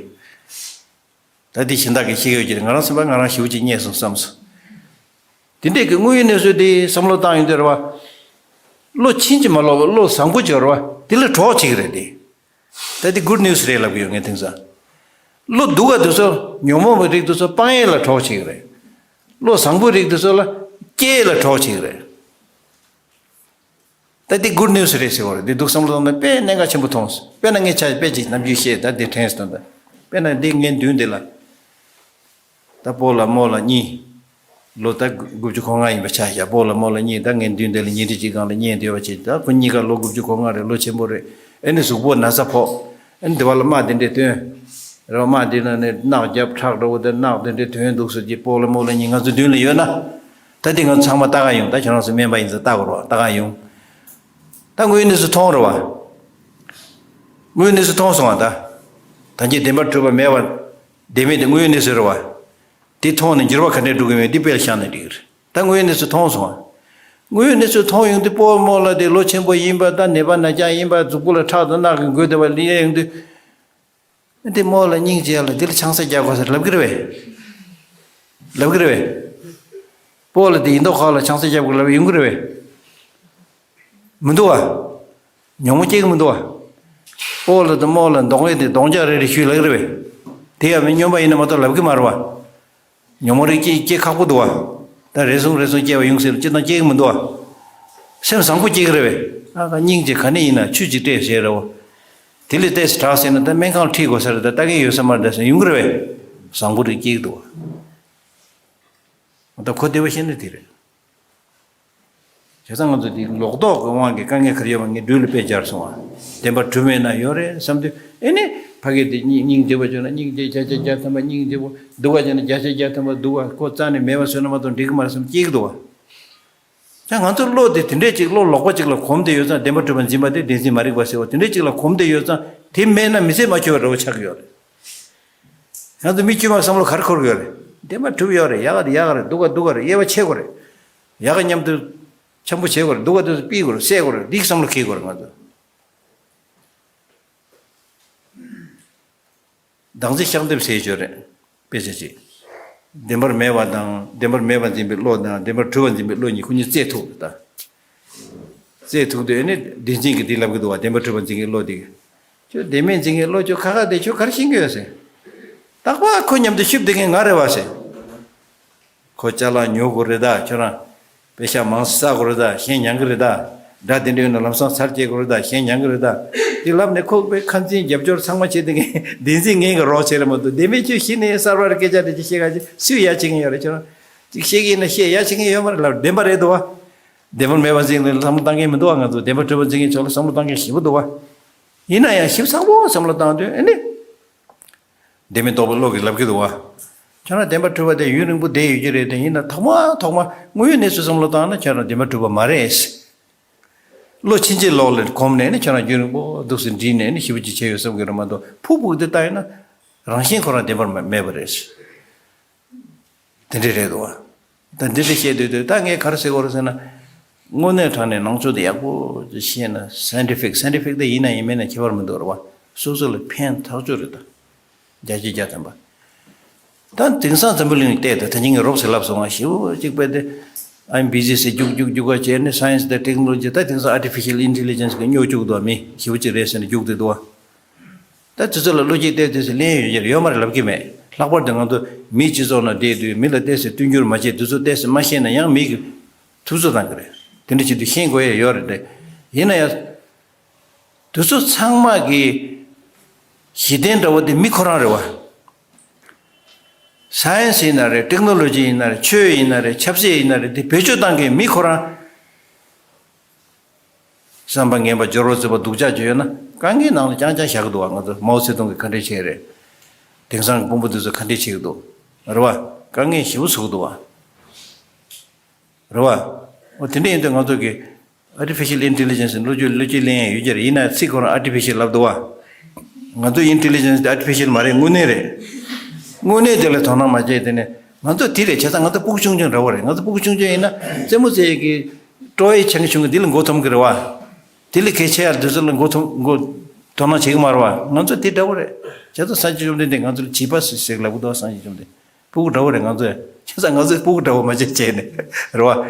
ད་འདི་གཞན་དག་གིས་ཤེས་ཀྱི་ཡོད་ཀྱི་རེད། ང་རང་སེམས་པ་ང་རང་ཞེ་པོ་ཅིག་རྙེད་སོང་བསམ་སོང་། དེ་འདྲས་ཀྱི་དངོས་ཡོད་གནས་ཚུལ་དེ་བསམ་བློ་བཏང་ཡོང་དུས་རེད་བ། བློ་ཕྱིན་ཅི་མ་ལོག་པ་བློ་བཟང་པོ་ཅིག་ཡོད་རེད་བ། དེ་ལ་གྲོགས་བྱེད་ཀྱི་རེད་དེ། ད་འདི་good news་རེད་ལབ་ཀྱི་ཡོད་ངས་དེང་སང་། བློ་སྡུག་ག་དེ་ཚོ་ཉོན་མོངས་པའི་རིགས་དེ་ཚོ་སྤང་ཡས་ལ་གྲོགས་བྱེད་ཀྱི་རེད། བློ་བཟང་པོའི་རིགས་དེ་ཚོ་ལ་སྐྱེ་ཡས་ལ་གྲོགས་བྱེད་ཀྱི་རེད། ད་འདི་good news་རེད་ཟེར་བ་རེད། འདི་འདུག་བསམ་བློ་བཏང་ན་དཔེ་གནད་འགག་ཆེན་པོ་མཐོང་སོང་། དཔེར་ན་ངས་ཆ་དཔེ་ཅིག་ནམ་རྒྱུན་བཤད། ད་འདི་དྲན་སོང་། ད་དཔེར་ན་འདི་ངའི་མདུན་འདི་ལ་ད་སྤོ་ལགས་རྨོ་ལགས་གཉིས། ལོ་ད་དགུ་བཅུ་གོ་ལྔ་ཡིན་པ་ཆ་བཞག་སྤོ་ལགས་རྨོ་ལགས་གཉིས་ད་ངའི་མདུན་འདི་ལ་ཉལ་ཁྲི་གཅིག་སྒང་ལ་ཉལ་བསྡད་པ་བྱས། ད་ཁོ་གཉིས་ཀ་ལོ་དགུ་བཅུ་གོ་ལྔ་རེད། ལོ་ཆེན་པོ་རེད། ཨེ་ནི་གཟུགས་པོ་ན་ཚ་ཕོག་ཨེ་ནི་འདི་བ་ལ་རྨ་འདི་འདྲས་བཏོན། རེད་བ། རྨ་འདི་ན་ནི་རྣག་རྒྱབ་ཁྲག་འདྲ་བོ་དེ་རྣག་དེ་འདྲས་ཐོན་འདུག་ཟེར་གྱི་སྤོ་ལགས་རྨོ་ལགས་གཉིས་ང་ཚོ་མདུན་ལ་ཡོད་ན། ད་འདི་ང་ཚོ་ཚང་མ་ལྟ་ག་ཡོང་། ད་ཁྱོད་རང་ཚོ་སྨན་པ་ཡིན་ཙང་ལྟ་དགོས་རེད་བ། ལྟ་ག་ཡོང་། ད་དངོས་ཡོད་གནས་ཚུལ་མཐོང་རེད་བ། དངོས་ཡོད་གནས་ཚུལ་མཐོང་སོང་བ། ད་ད་གིན་བདེན་པར་གྲུབ་པ་མེད་པ་བདེན་མེད་དེ་དངོས་ཡོད་གནས་ཚུལ་རེད་བ། དེ་མཐོང་ནས་འགྱུར་བ་ག་འདྲས་འགྲོ་གི་མེད་འདི་དཔེ་ལ་བཞག་ན་འགྲིག་གི་རེད། ད་དངོས་ཡོད་གནས་ཚུལ་མཐོང་སོང་བ། དངོས་ཡོད་གནས་ཚུལ་མཐོང་ཡོང་དུས་སྤོ་རྨོ་ལགས་དེ་ལོ་ཆེན་པོ་ཡིན་པ། ད་ནད་པ་ན་རྐྱང་ཡིན་པ། གཟུགས་པོ་ལ་ཁྲག་དང་རྣག་གིས་འགོས་བསྡད་པ་ལ་ཡོང་དུས། འདི་རྨོ་ལགས་སྙིང་རྗེ་ལ་འདི་ལ་ཆང་ས་རྒྱག་དགོས་ཟེར་ལབ་ཀྱི་རེད་པས། ལབ་ཀྱི་རེད་པས། སྤོ་ལགས་འདི་ཡིན་མདོག་ཁ་ལ་ཆང་ས་རྒྱབ་དགོས་ལབ་ཡོང་གི་རེད་པས། མི་འདུག་བ། ཉོན་མོངས་སྐྱེ་གི་མི་འདུག་བ། སྤོ་ལགས་དང་རྨོ་ལགས་གདོང་ལེན་དེ་གདོང་རྒྱག་རེ་རེ་ཞུས་ལབ་ཀྱི་རེད་པས། དེ་ཡང་མི་སྨྱོན་པ་ཡིན་ན་མ་གཏོགས་ལབ་ཀྱི་མ་རེད་བ། ཉོན་མོངས་རིགས་སྐྱེ་སྐྱེ་ཁག་པོ་འདུག་བ། ད་རེ་ཟུང་རེ་ཟུང་སྐྱེ་བ་ཡོང་སྲིད་ལ་སྤྱིར་བཏང་སྐྱེ་གི་མི་འདུག་བ། སེམས་བཟང་པོ་སྐྱེ་གི་རེད་པས། ཨ་ཁ་སྙིང་རྗེ་ག་ནས་ཡིན་ན་ཆུ་ཅིག་སྤྲད་བྱས་རེད་བ། དེ་ལས་ཏོག་ཙམ་དྲག་ཟེར་ན་ད་སྨན་ཁང་ཁྲིད་དགོས་ས་རེད། ད་ལྟ་གིན་ཡོད་ས་མ་རེད་ཟེར་ཡོང་གི་རེད་པས། བཟང་པོ་རིགས་སྐྱེ་གི་འདུག་བ། ད་གོ་བདེ་བོ་བཤད་ན་དེ་རེད། བྱས་ཙང་ང་ཚོ་འདི་ལོག་རྟོག་གི་དབང་གིས་དཀའ་ངལ་ག་རེ་ཡོད་པ་ངས་འགྲུལ་ལ་དཔེ་སྦྱར་སོང་བ། བདེན་པར་གྲུབ་མེད་ན་ཡོད་རེད་བསམ་དུས་ཨེ་ནི་ཕ་གི་དེ་སྙིང་སྙིང་རྗེ་བོ་བྱུང་ན་སྙིང་རྗེ་བརྒྱ་ཆ་བརྒྱ་ཐམ་པ་སྙིང་རྗེ་བོ། སྡུག་པ་བྱུང་ན་བརྒྱ་ཆ་བརྒྱ་ཐམ་པ་སྡུག་པ། ཁོ་རྩ་ནས་མེད་པ་བཟོས་ན་མ་གཏོགས་འགྲིག་གི་མ་རེད་བསམ་སྐྱེ་གི་འདུག་བ། ད་ང་ཚོ་བློ་དེ་དེ་འདྲས་ཅིག་བློ་ལོག་པ་ཅིག་ལ་གོམས་ཏེ་ཡོད་ཙང་། བདེན་པར་གྲུབ་པ་འཛིན་པ་དེ་བདེན་འཛིན་མ་རིག་པ་ཟེར་བ་དེ་འདྲས་ཅིག་ལ་གོམས་ཏེ་ཡོད་ཙང་། དེ་མེད་ན་མི་ཚེ་མ་འཁྱོལ་བ་འདྲ་བོ་ཆགས་ཀྱི་ཡོད་རེད། ང་ཚོ་མི་དཀྱུས་མ་བསམ་བློ་ག་རེ་འཁོར་གྱི་ཡོད་རེད། བདེན་པར་གྲུབ་ཡོད་རེད། ཡག་ག་དེ་ཡག་ག་རེད། སྡུག་ག་སྡུག་ག་རེད། དབྱེ་བ་ཕྱེ་དགོས་རེད། ཡག་ག་མཉམ་དུ་འཆམ་པོ་བྱེད་དགོས་རེད། སྡུག་ག་དེ་ཚོ་ཕུད་དགོས་རེད། བསད་དགོས་རེད། འདི་བསམ་བློ་འཁྱེར་དགོས་རེད་ང་ཚོ། བདག་འཛིན་ཤག་འདེབས་ཟེར་ཡོད་རེད། དཔེ་ཆ་གཅིག་བདེན་པར་མེད་པ་དང་། བདེན་པར་མེད་པ་འཛིན་པའི་བློ་དང་། བདེན་པར་གྲུབ་པ་འཛིན་པའི་བློ་གཉིས། ཁོ་གཉིས་རྩེས་ཐུག་ད། རྩེས་ཐུག་དུས་ཨེ་ནི་བདེན་འཛིན་གྱིས་འདི་ལབ་ཀྱི་འདུག་བ། བདེན་པར་གྲུབ་པ་འཛིན་མཁན་བློ་དེ་གིས། ཁྱོད་བདེན་མེད་འཛིན་མཁན་བློ། ཁྱོད་ཁ་ཁ་དེ་ཁྱོད་ག་རེ་ཤེས་ཀྱི་ཡོད་ཟེར། ད་ རྟག་པར་ཁོ་མཉམ་དུ་ཤུབ་བསྡད་མཁན་ང་རེད་བ་ཟེར། ཁོ་ཅ་ལག་ཉོ་དགོས་རེད་ད། ཁྱོད་རང་པེ་ཤ་མང་ཙམ་བསགས་དགོས་རེད་ད། གཞན་མྱངས་ཀྱི་རེད་ད། དགྲ་དེ་འདྲ་ཡོད་ན་ལམ་སང་ཚར་སྐྱེལ་དགོས་རེད་ད། གཞན་མྱངས་ཀྱི་རེད་ད། དེ་ལབ་ནས་ཁོ་པའི་ཁ་འཛིན་རྒྱབ་སྐྱོར་ཚང་མ་བྱེད་དེ་ངས་བདེན་ཚིག་ངན་གྱི་རོགས་བྱེད་རེད་མ་གཏོགས། བདེན་པའི་ཆོས་གཞི་ནས་གསར་བར་སྐད་ཆ་དེ་ཅིག་བཤད་ག་ཅིག་སུས་ཡ་བྱེད་མཁན་ཡོད་རེད། ཁྱོད་རང་ཅིག་བཤད་ཀྱི་ཡིན་ན་བཤད། ཡ་བྱེད་མཁན་ཡོད་མ་རེད་ལབ། བདེན་པ་རེད་འདུག་བ། བདེན་པ་མེད་པ་འཛིན་ནས་བསམ་བློ་བཏང་མཁན་མི་འདུག་བ། ང་ཚོ་བདེན་པ་གྲུབ་པ་འཛིན་མཁན་ཚོ་ལ་བསམ་བློ་བཏང་མཁན་ཞེ་པོ་འདུག་བ། ཡིན་ན་ཡང་ཞིབ་ཚགས་པོ་བསམ་བློ་བཏང་དུས་ཨ་ནི། བདེན་མེད་རྟོགས་པའི་བློ་གིས་ལབ་ཀྱི་འདུག་བ། ཁྱོད་རང་བདེན་པ་གྲུབ་པ་དེ་ཡུན་རིང་པོ་བསྡད་ཡོད་ཀྱི་རེད་དེ། ཡིན་ན་ཐོག་མ་ཐོག་མ་དངོས་ཡོད་གནས་ཚུལ་བསམ་བློ་བཏང་ན་ཁྱོད་རང་བདེན་པ་གྲུབ་པ་མ་རེད། བློ་ཕྱིན་ཅི་ལོག་ལ་གོམས་ནས་ནི་ཁྱོད་རང་རྒྱུན་རིང་པོ་འདུག་སེ་འདྲིས་ནས་ནི་ཞེ་པོ་ཅིག་བྱས་ཡོད་བསམ་གྱི་རེད་མ་གཏོགས། ཕུག་ཕུག་དེ་བལྟས་ན་རང་བཞིན་ཁོ་རང་བདེན་པར་མ་མེད་པ་རེད། དེ་འདྲ་རེད་འདུག་བ། ད་འདི་འདྲ་བཤད་དུས་དུས་ད་ངས་ག་རེ་ཟེར་དགོས་རེད་ཟེར་ན། དངོས་གནས་དྲང་གནས་ནང་ཆོས་དེ་ཡག་པོ་ཤེས་ན། སའེན་ཊི་ཕིག་སའེན་ཊི་ཕིག་དེ་ཡིན་ན་ཡིན་མིན་ན་ཁྱད་པར་མི་འདུག་རེད་བ། སོ་སོ་ལ་ཕན་ཐག་ཆོད་རེད་ད། བརྒྱ་ཆ་བརྒྱ་ཐམ་པ། ད་དེང་སང་འཛམ་བུ་གླིང་བལྟས་ད། ད་ཅིང་རོབ་ཟེར་ལབ་སོང་ང་། ཞེ་པོ་ཅིག་པས་དེ། I'm busy ཟེར་རྒྱུག་རྒྱུག་རྒྱུག་ག་བྱས་ནས་སའེན་སི་དང་ཊེག་ནོ་ལོ་ཇི། ད་དེང་སང་ཨར་ཊི་ཕི་ཤལ་ཨིན་ཊེ་ལི་ཇེན་སི་གི་སྨྱོ་རྒྱུག་འདུག་བ། མི་ཞེ་པོ་ཅིག་རེད་ཟེར་ནས་རྒྱུག་བསྡད་འདུག་བ། ད་དེ་ཚོ་ལ་བློ་སྐྱེད་བལྟས་དུས་སུ་ལན་ཡོད་ཀྱི་རེད། ཡོད་མ་རེད་ལབ་ཀྱི་མེད། ལྷག་པར་དུ་ང་ཚོ་མིའི་སྤྱི་ཚོགས་ནང་བསྡད་དུས་མི་ལ་ཏོག་ཙམ་བསྟུན་རྒྱུར་མ་བྱེད། དེ་ཚོ་ཏོག་ཙམ་མ་ཤེས་ན་ཡང་མི་གིས་ཐུབ་ཚོད་བཏང་གི་རེད། དེ་འདྲ་བྱེད་དུས་ཤེས་དགོས་ཡ་ཡོད་རེད་དེ། ཡིན་ན་ཡང་། དེ་ཚོ་ཚང་མ་གི་གཞི་རྟེན་འདྲ་བོ་དེ་མི་ཁོ་རང་རེད་བ། སའེན་སི་ཡིན་ན་རེད། ཊེག་ནོ་ལོ་ཇི་ཡིན་ན་རེད། ཆོས་ཡིན་ན་རེད། ཆབ་སྲིད་ཡིན་ན་རེད། དེ་བེད་སྤྱོད་བཏང་མཁན་མི་ཁོ་རང་། བསམ་པ་ངན་པ། སྦྱོར་བ་རྩུབ་པ། སྡུག་ཅག་ཅིག་ཡོད་ན་དཀའ་ངལ་ནང་ལ་རྐྱང་རྐྱང་བཞག་གི་འདུག་བ། ང་ཚོ་མའོ་ཙེ་ཏུང་གིས་ག་འདྲས་བྱས་རེད། དེང་སང་གི་དཔོན་པོ་དེ་ཚོ་ག་འདྲས་བྱེད་ཀྱི་འདུག་རེད་བ། དཀའ་ངལ་ཞེ་པོ་བཟོ་གི་འདུག་བ། རེད་བ། འོ་དེ་འདྲ་ཡིན་དུས་ང་ཚོ་གི་ཨར་ཊི་ཕི་ཤལ་ཨིན་ཊེ་ལི་ཇེན་སི་བློ་སྐྱེད་བློ་སྐྱེད་ལེན་ཡ་ཡོད་ཀྱི་རེད། ཡིན་ན་ཚིག་ཁོ་རང་ཨར་ཊི་ཕི་ཤལ་ལབ་འདུག་བ། ང་ཚོ་ཨིན་ཊེ་ལི་ཇེན་སི་དེ་ཨར་ཊི་ཕི་ཤལ་མ་རེད། དངོས་གནས་རེད། དངོས་གནས་དེ་ལ་དོ་སྣང་མ་བྱས། དེ་ནས་ང་ཚོ་དེ་རེད། བྱས་ཙང་ང་ཚོ་སྤུ་གུ་ཆུང་ཆུང་འདྲ་བོ་རེད། ང་ཚོ་སྤུ་གུ་ཆུང་ཆུང་ཡིན་ན་རྩེད་མོ་རྩེ་ཡས་ཀྱི་ཀྲོ་ཡི་ཆང་ཆུང་གི་འདི་ལ་མགོ་འཐོམ་གི་རེད་བ། དེ་ལས་གལ་ཆེ་ཡ་དེ་ཚོ་ལ་མགོ་འཐོམ་མགོ་དོ་སྣང་བྱེད་ཀྱི་མ་རེད་བ། ང་ཚོ་དེ་འདྲ་བོ་རེད། བྱས་ཙང་སངས་རྒྱས་བཅོམ་ལྡན་འདས་ང་ཚོ་ལ་བྱིས་པ་ཟེར་ཟེར་ལབ་གི་འདུག་སངས་རྒྱས་བཅོམ་ལྡན་སྤུ་གུ་འདྲ་བོ་རེད་ང་ཚོ། བྱས་ཙང་ང་ཚོས་སྤུ་གུ་འདྲ་བོ་མ་བྱེད་བྱས་ནས་རེད་བ།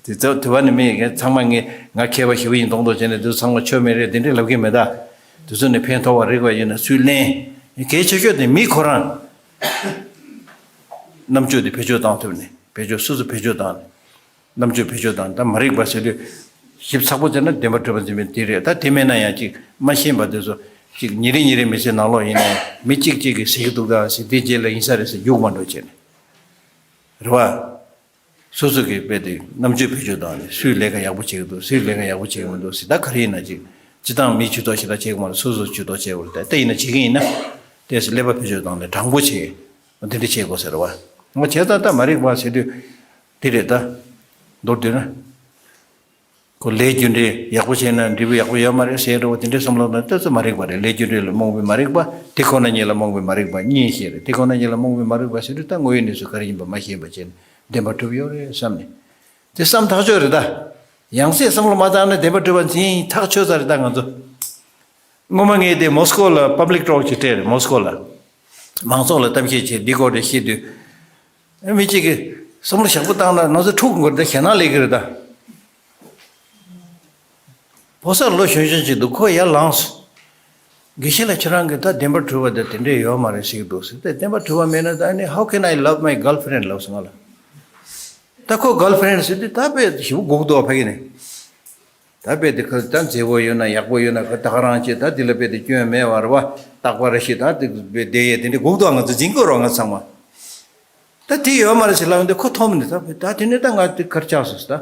དེ་ཚོ་དེ་བ་ནི་མི་ཚང་མ་ངས་ང་མཁས་པ་ཞེ་པོ་ཡིན་མདོག་མདོག་བྱས་ནས་དེ་ཚོ་ཚང་མ་ཆོ་མེད་རེད་དེ་འདྲས་ལབ་ཀྱི་མེད་ད། དེ་ཚོ་ནས་ཕན་ཐོགས་པ་རིགས་པ་ཡོད་ན་སུས་ལེན། གལ་ཆེ་ཤོས་དེ་མི་ཁོ་རང་རྣམ་དཔྱོད་དེ་བེད་སྤྱོད་བཏང་ཐུབ་ནས། བེད་སྤྱོད་སོ་སོ་བེད་སྤྱོད་བཏང་ནས། རྣམ་དཔྱོད་བེད་སྤྱོད་བཏང་། ད་མ་རིག་པ་ཟེར་དུས་ཞིབ་ཚགས་པོ་བྱས་ན་བདེན་པ་གྲུབ་པ་འཛིན་པའི་དེ་རེད། ད་དེ་མེད་ན་ཡང་ཅིག་མ་ཤེས་པ་དེ་ཚོ་ཅིག་ཉིན་རེ་ཉིན་རེ་མི་ཚེ་ནང་ལོགས་ཡིན་ནའི་མི་གཅིག་གཅིག་གིས་ཟེར་གྱི་འདུག་ད་ཟེར། དེ་རྗེས་ལ་ཡིན་ས་རེད་ཟེར་རྒྱུག་མ་འགྲོ་བྱས་ནས་རེད་བ། སོ་སོ་གིས་དཔེ་དེ་རྣམ་དཔྱོད་བེད་སྤྱོད་བཏང་ནས་སུས་ལས་ཀ་ཡག་པོ་བྱེད་ཀྱི་འདུག་སུས་ལས་ཀ་ཡག་པོ་བྱེད་ཀྱི་མི་འདུག་ཟེར། ད་ག་རེ་ཡིན་ན་ཅིག་སྤྱི་བཏང་མིའི་ཇུས་གཏོགས་ཞེ་དྲག་བྱེད་ཀྱི་མ་རེད། སོ་སོའི་ཇུས་གཏོགས་བྱེད་དགོས་རེད། ད་ད་ཡིན་ན་བྱེད་ཀྱི་ཡིན་ན་ཏོག་ཙམ་ཀླད་པ་བེད་སྤྱོད་བཏང་ནས་དྲང་པོ་བྱེད། འདི་འདྲ་བྱེད་དགོས་ཟེར་བ། ང་བྱས་ཙང་ད་མ་རིག་པ་ཟེར་དུས་འདི་རེད་ད། མདོར་བསྡུས་ན། ཁོ་ལས་རྒྱུ་འབྲས་ཡག་པོ་བྱས་ན་འབྲས་བུ་ཡག་པོ་ཡོད་མ་རེད་ཟེར་འགྲོ་བ་དེ་འདྲའི་བསམ་བློ་ལ་ཏོག་ཙམ་མ་རིག་པ་རེད། ལས་རྒྱུ་འབྲས་ལ་རྨོངས་པའི་མ་རིག་པ། དེ་ཁོ་ན་ཉིད་ལ་རྨོངས་པའི་མ་རིག་པ་གཉིས་ཤིག་རེད། དེ་ཁོ་ན་ཉིད་ལ་རྨོངས་པའི་མ་རིག་པ་ཟེར་དུས་ད་དངོས་ཡོད་གནས་ཚུལ་ག་རེ་ཡིན་པ་མ་ཤེས་པ་བྱས་ནས་བདེན་པ་གྲུབ་ཡོད་རེད་བསམ་ནས། དེ་བསམ་ཐག་ཆོད་རེད་ད། ཡང་སེ་བསམ་བློ་མ་བཏང་ན་བདེན་པ་གྲུབ་པ་འཛིན་ཐག་ཆོད་ས་རེད་ད་ང་ཚོ། སྔོན་མ་ངས་དེ་མོ་སི་ཀོ་ལ་པབ་ལིག་ཊོག་ཅིག་སྤྲད་རེད། མོ་སི་ཀོ་ལ་མང་ཚོགས་ལ་གཏམ་བཤད་བྱས་འདི་སྐོར་དེ་བཤད་དུས། མི་གཅིག་གིས་བསམ་བློ་ཞིབ་པོ་བཏང་ན་ང་ཚོ་འཁྲུག་དགོས་རེད་ད། ཞེད་སྣང་སླེབས་ཀྱི་རེད་ད། ཕོ་གསར་ལོ་གཞོན་གཞོན་ཅིག་འདུག་ཁོ་ཡར་ལངས་སོང་། དགེ་བཤེས་ལགས་ཁྱེད་རང་གིས་ད་བདེན་པར་གྲུབ་པ་དེ་དེ་འདྲས་ཡོད་མ་རེད་ཟེར་གྱི་འདུག་ཟེར་ཏེ། བདེན་པར་གྲུབ་པ་མེད་ན་ད་ནི་how can I love my girlfriend ལབ་སོང་ང་ལ། ད་ཁོ་གརལ་ཕི་རེན་ཌི་ཟེར་དུས་ད་དཔེ་ཞེ་པོ་སྒུག་འདུག་ཕ་གི་ནས། ད་དཔེ་དེ་ཁ་ད་མཛེས་པོ་ཡོད་ན་ཡག་པོ་ཡོད་ན་ཁ་ད་ག་རང་བྱེད། ད་དེ་ལ་དཔེ་དེ་སྐྱོན་མེད་པ་རེད་བ། རྟག་པར་ཞིག་ད་དེ་དཔེ་བསྡད་ཡས་དེ་འདྲས་སྒུག་འདུག་ང་ཚོ་འཛིན་དགོས་རེད་བ་ང་ཚང་མ། ད་དེ་ཡོད་མ་རེད་ཟེར་ལབ་ཡོང་དུས་ཁོ་མཐོང་མི་འདུག་ད་དེ་ནས་ད་ང་དེ་གར་ཆགས་སོང་ཟེར་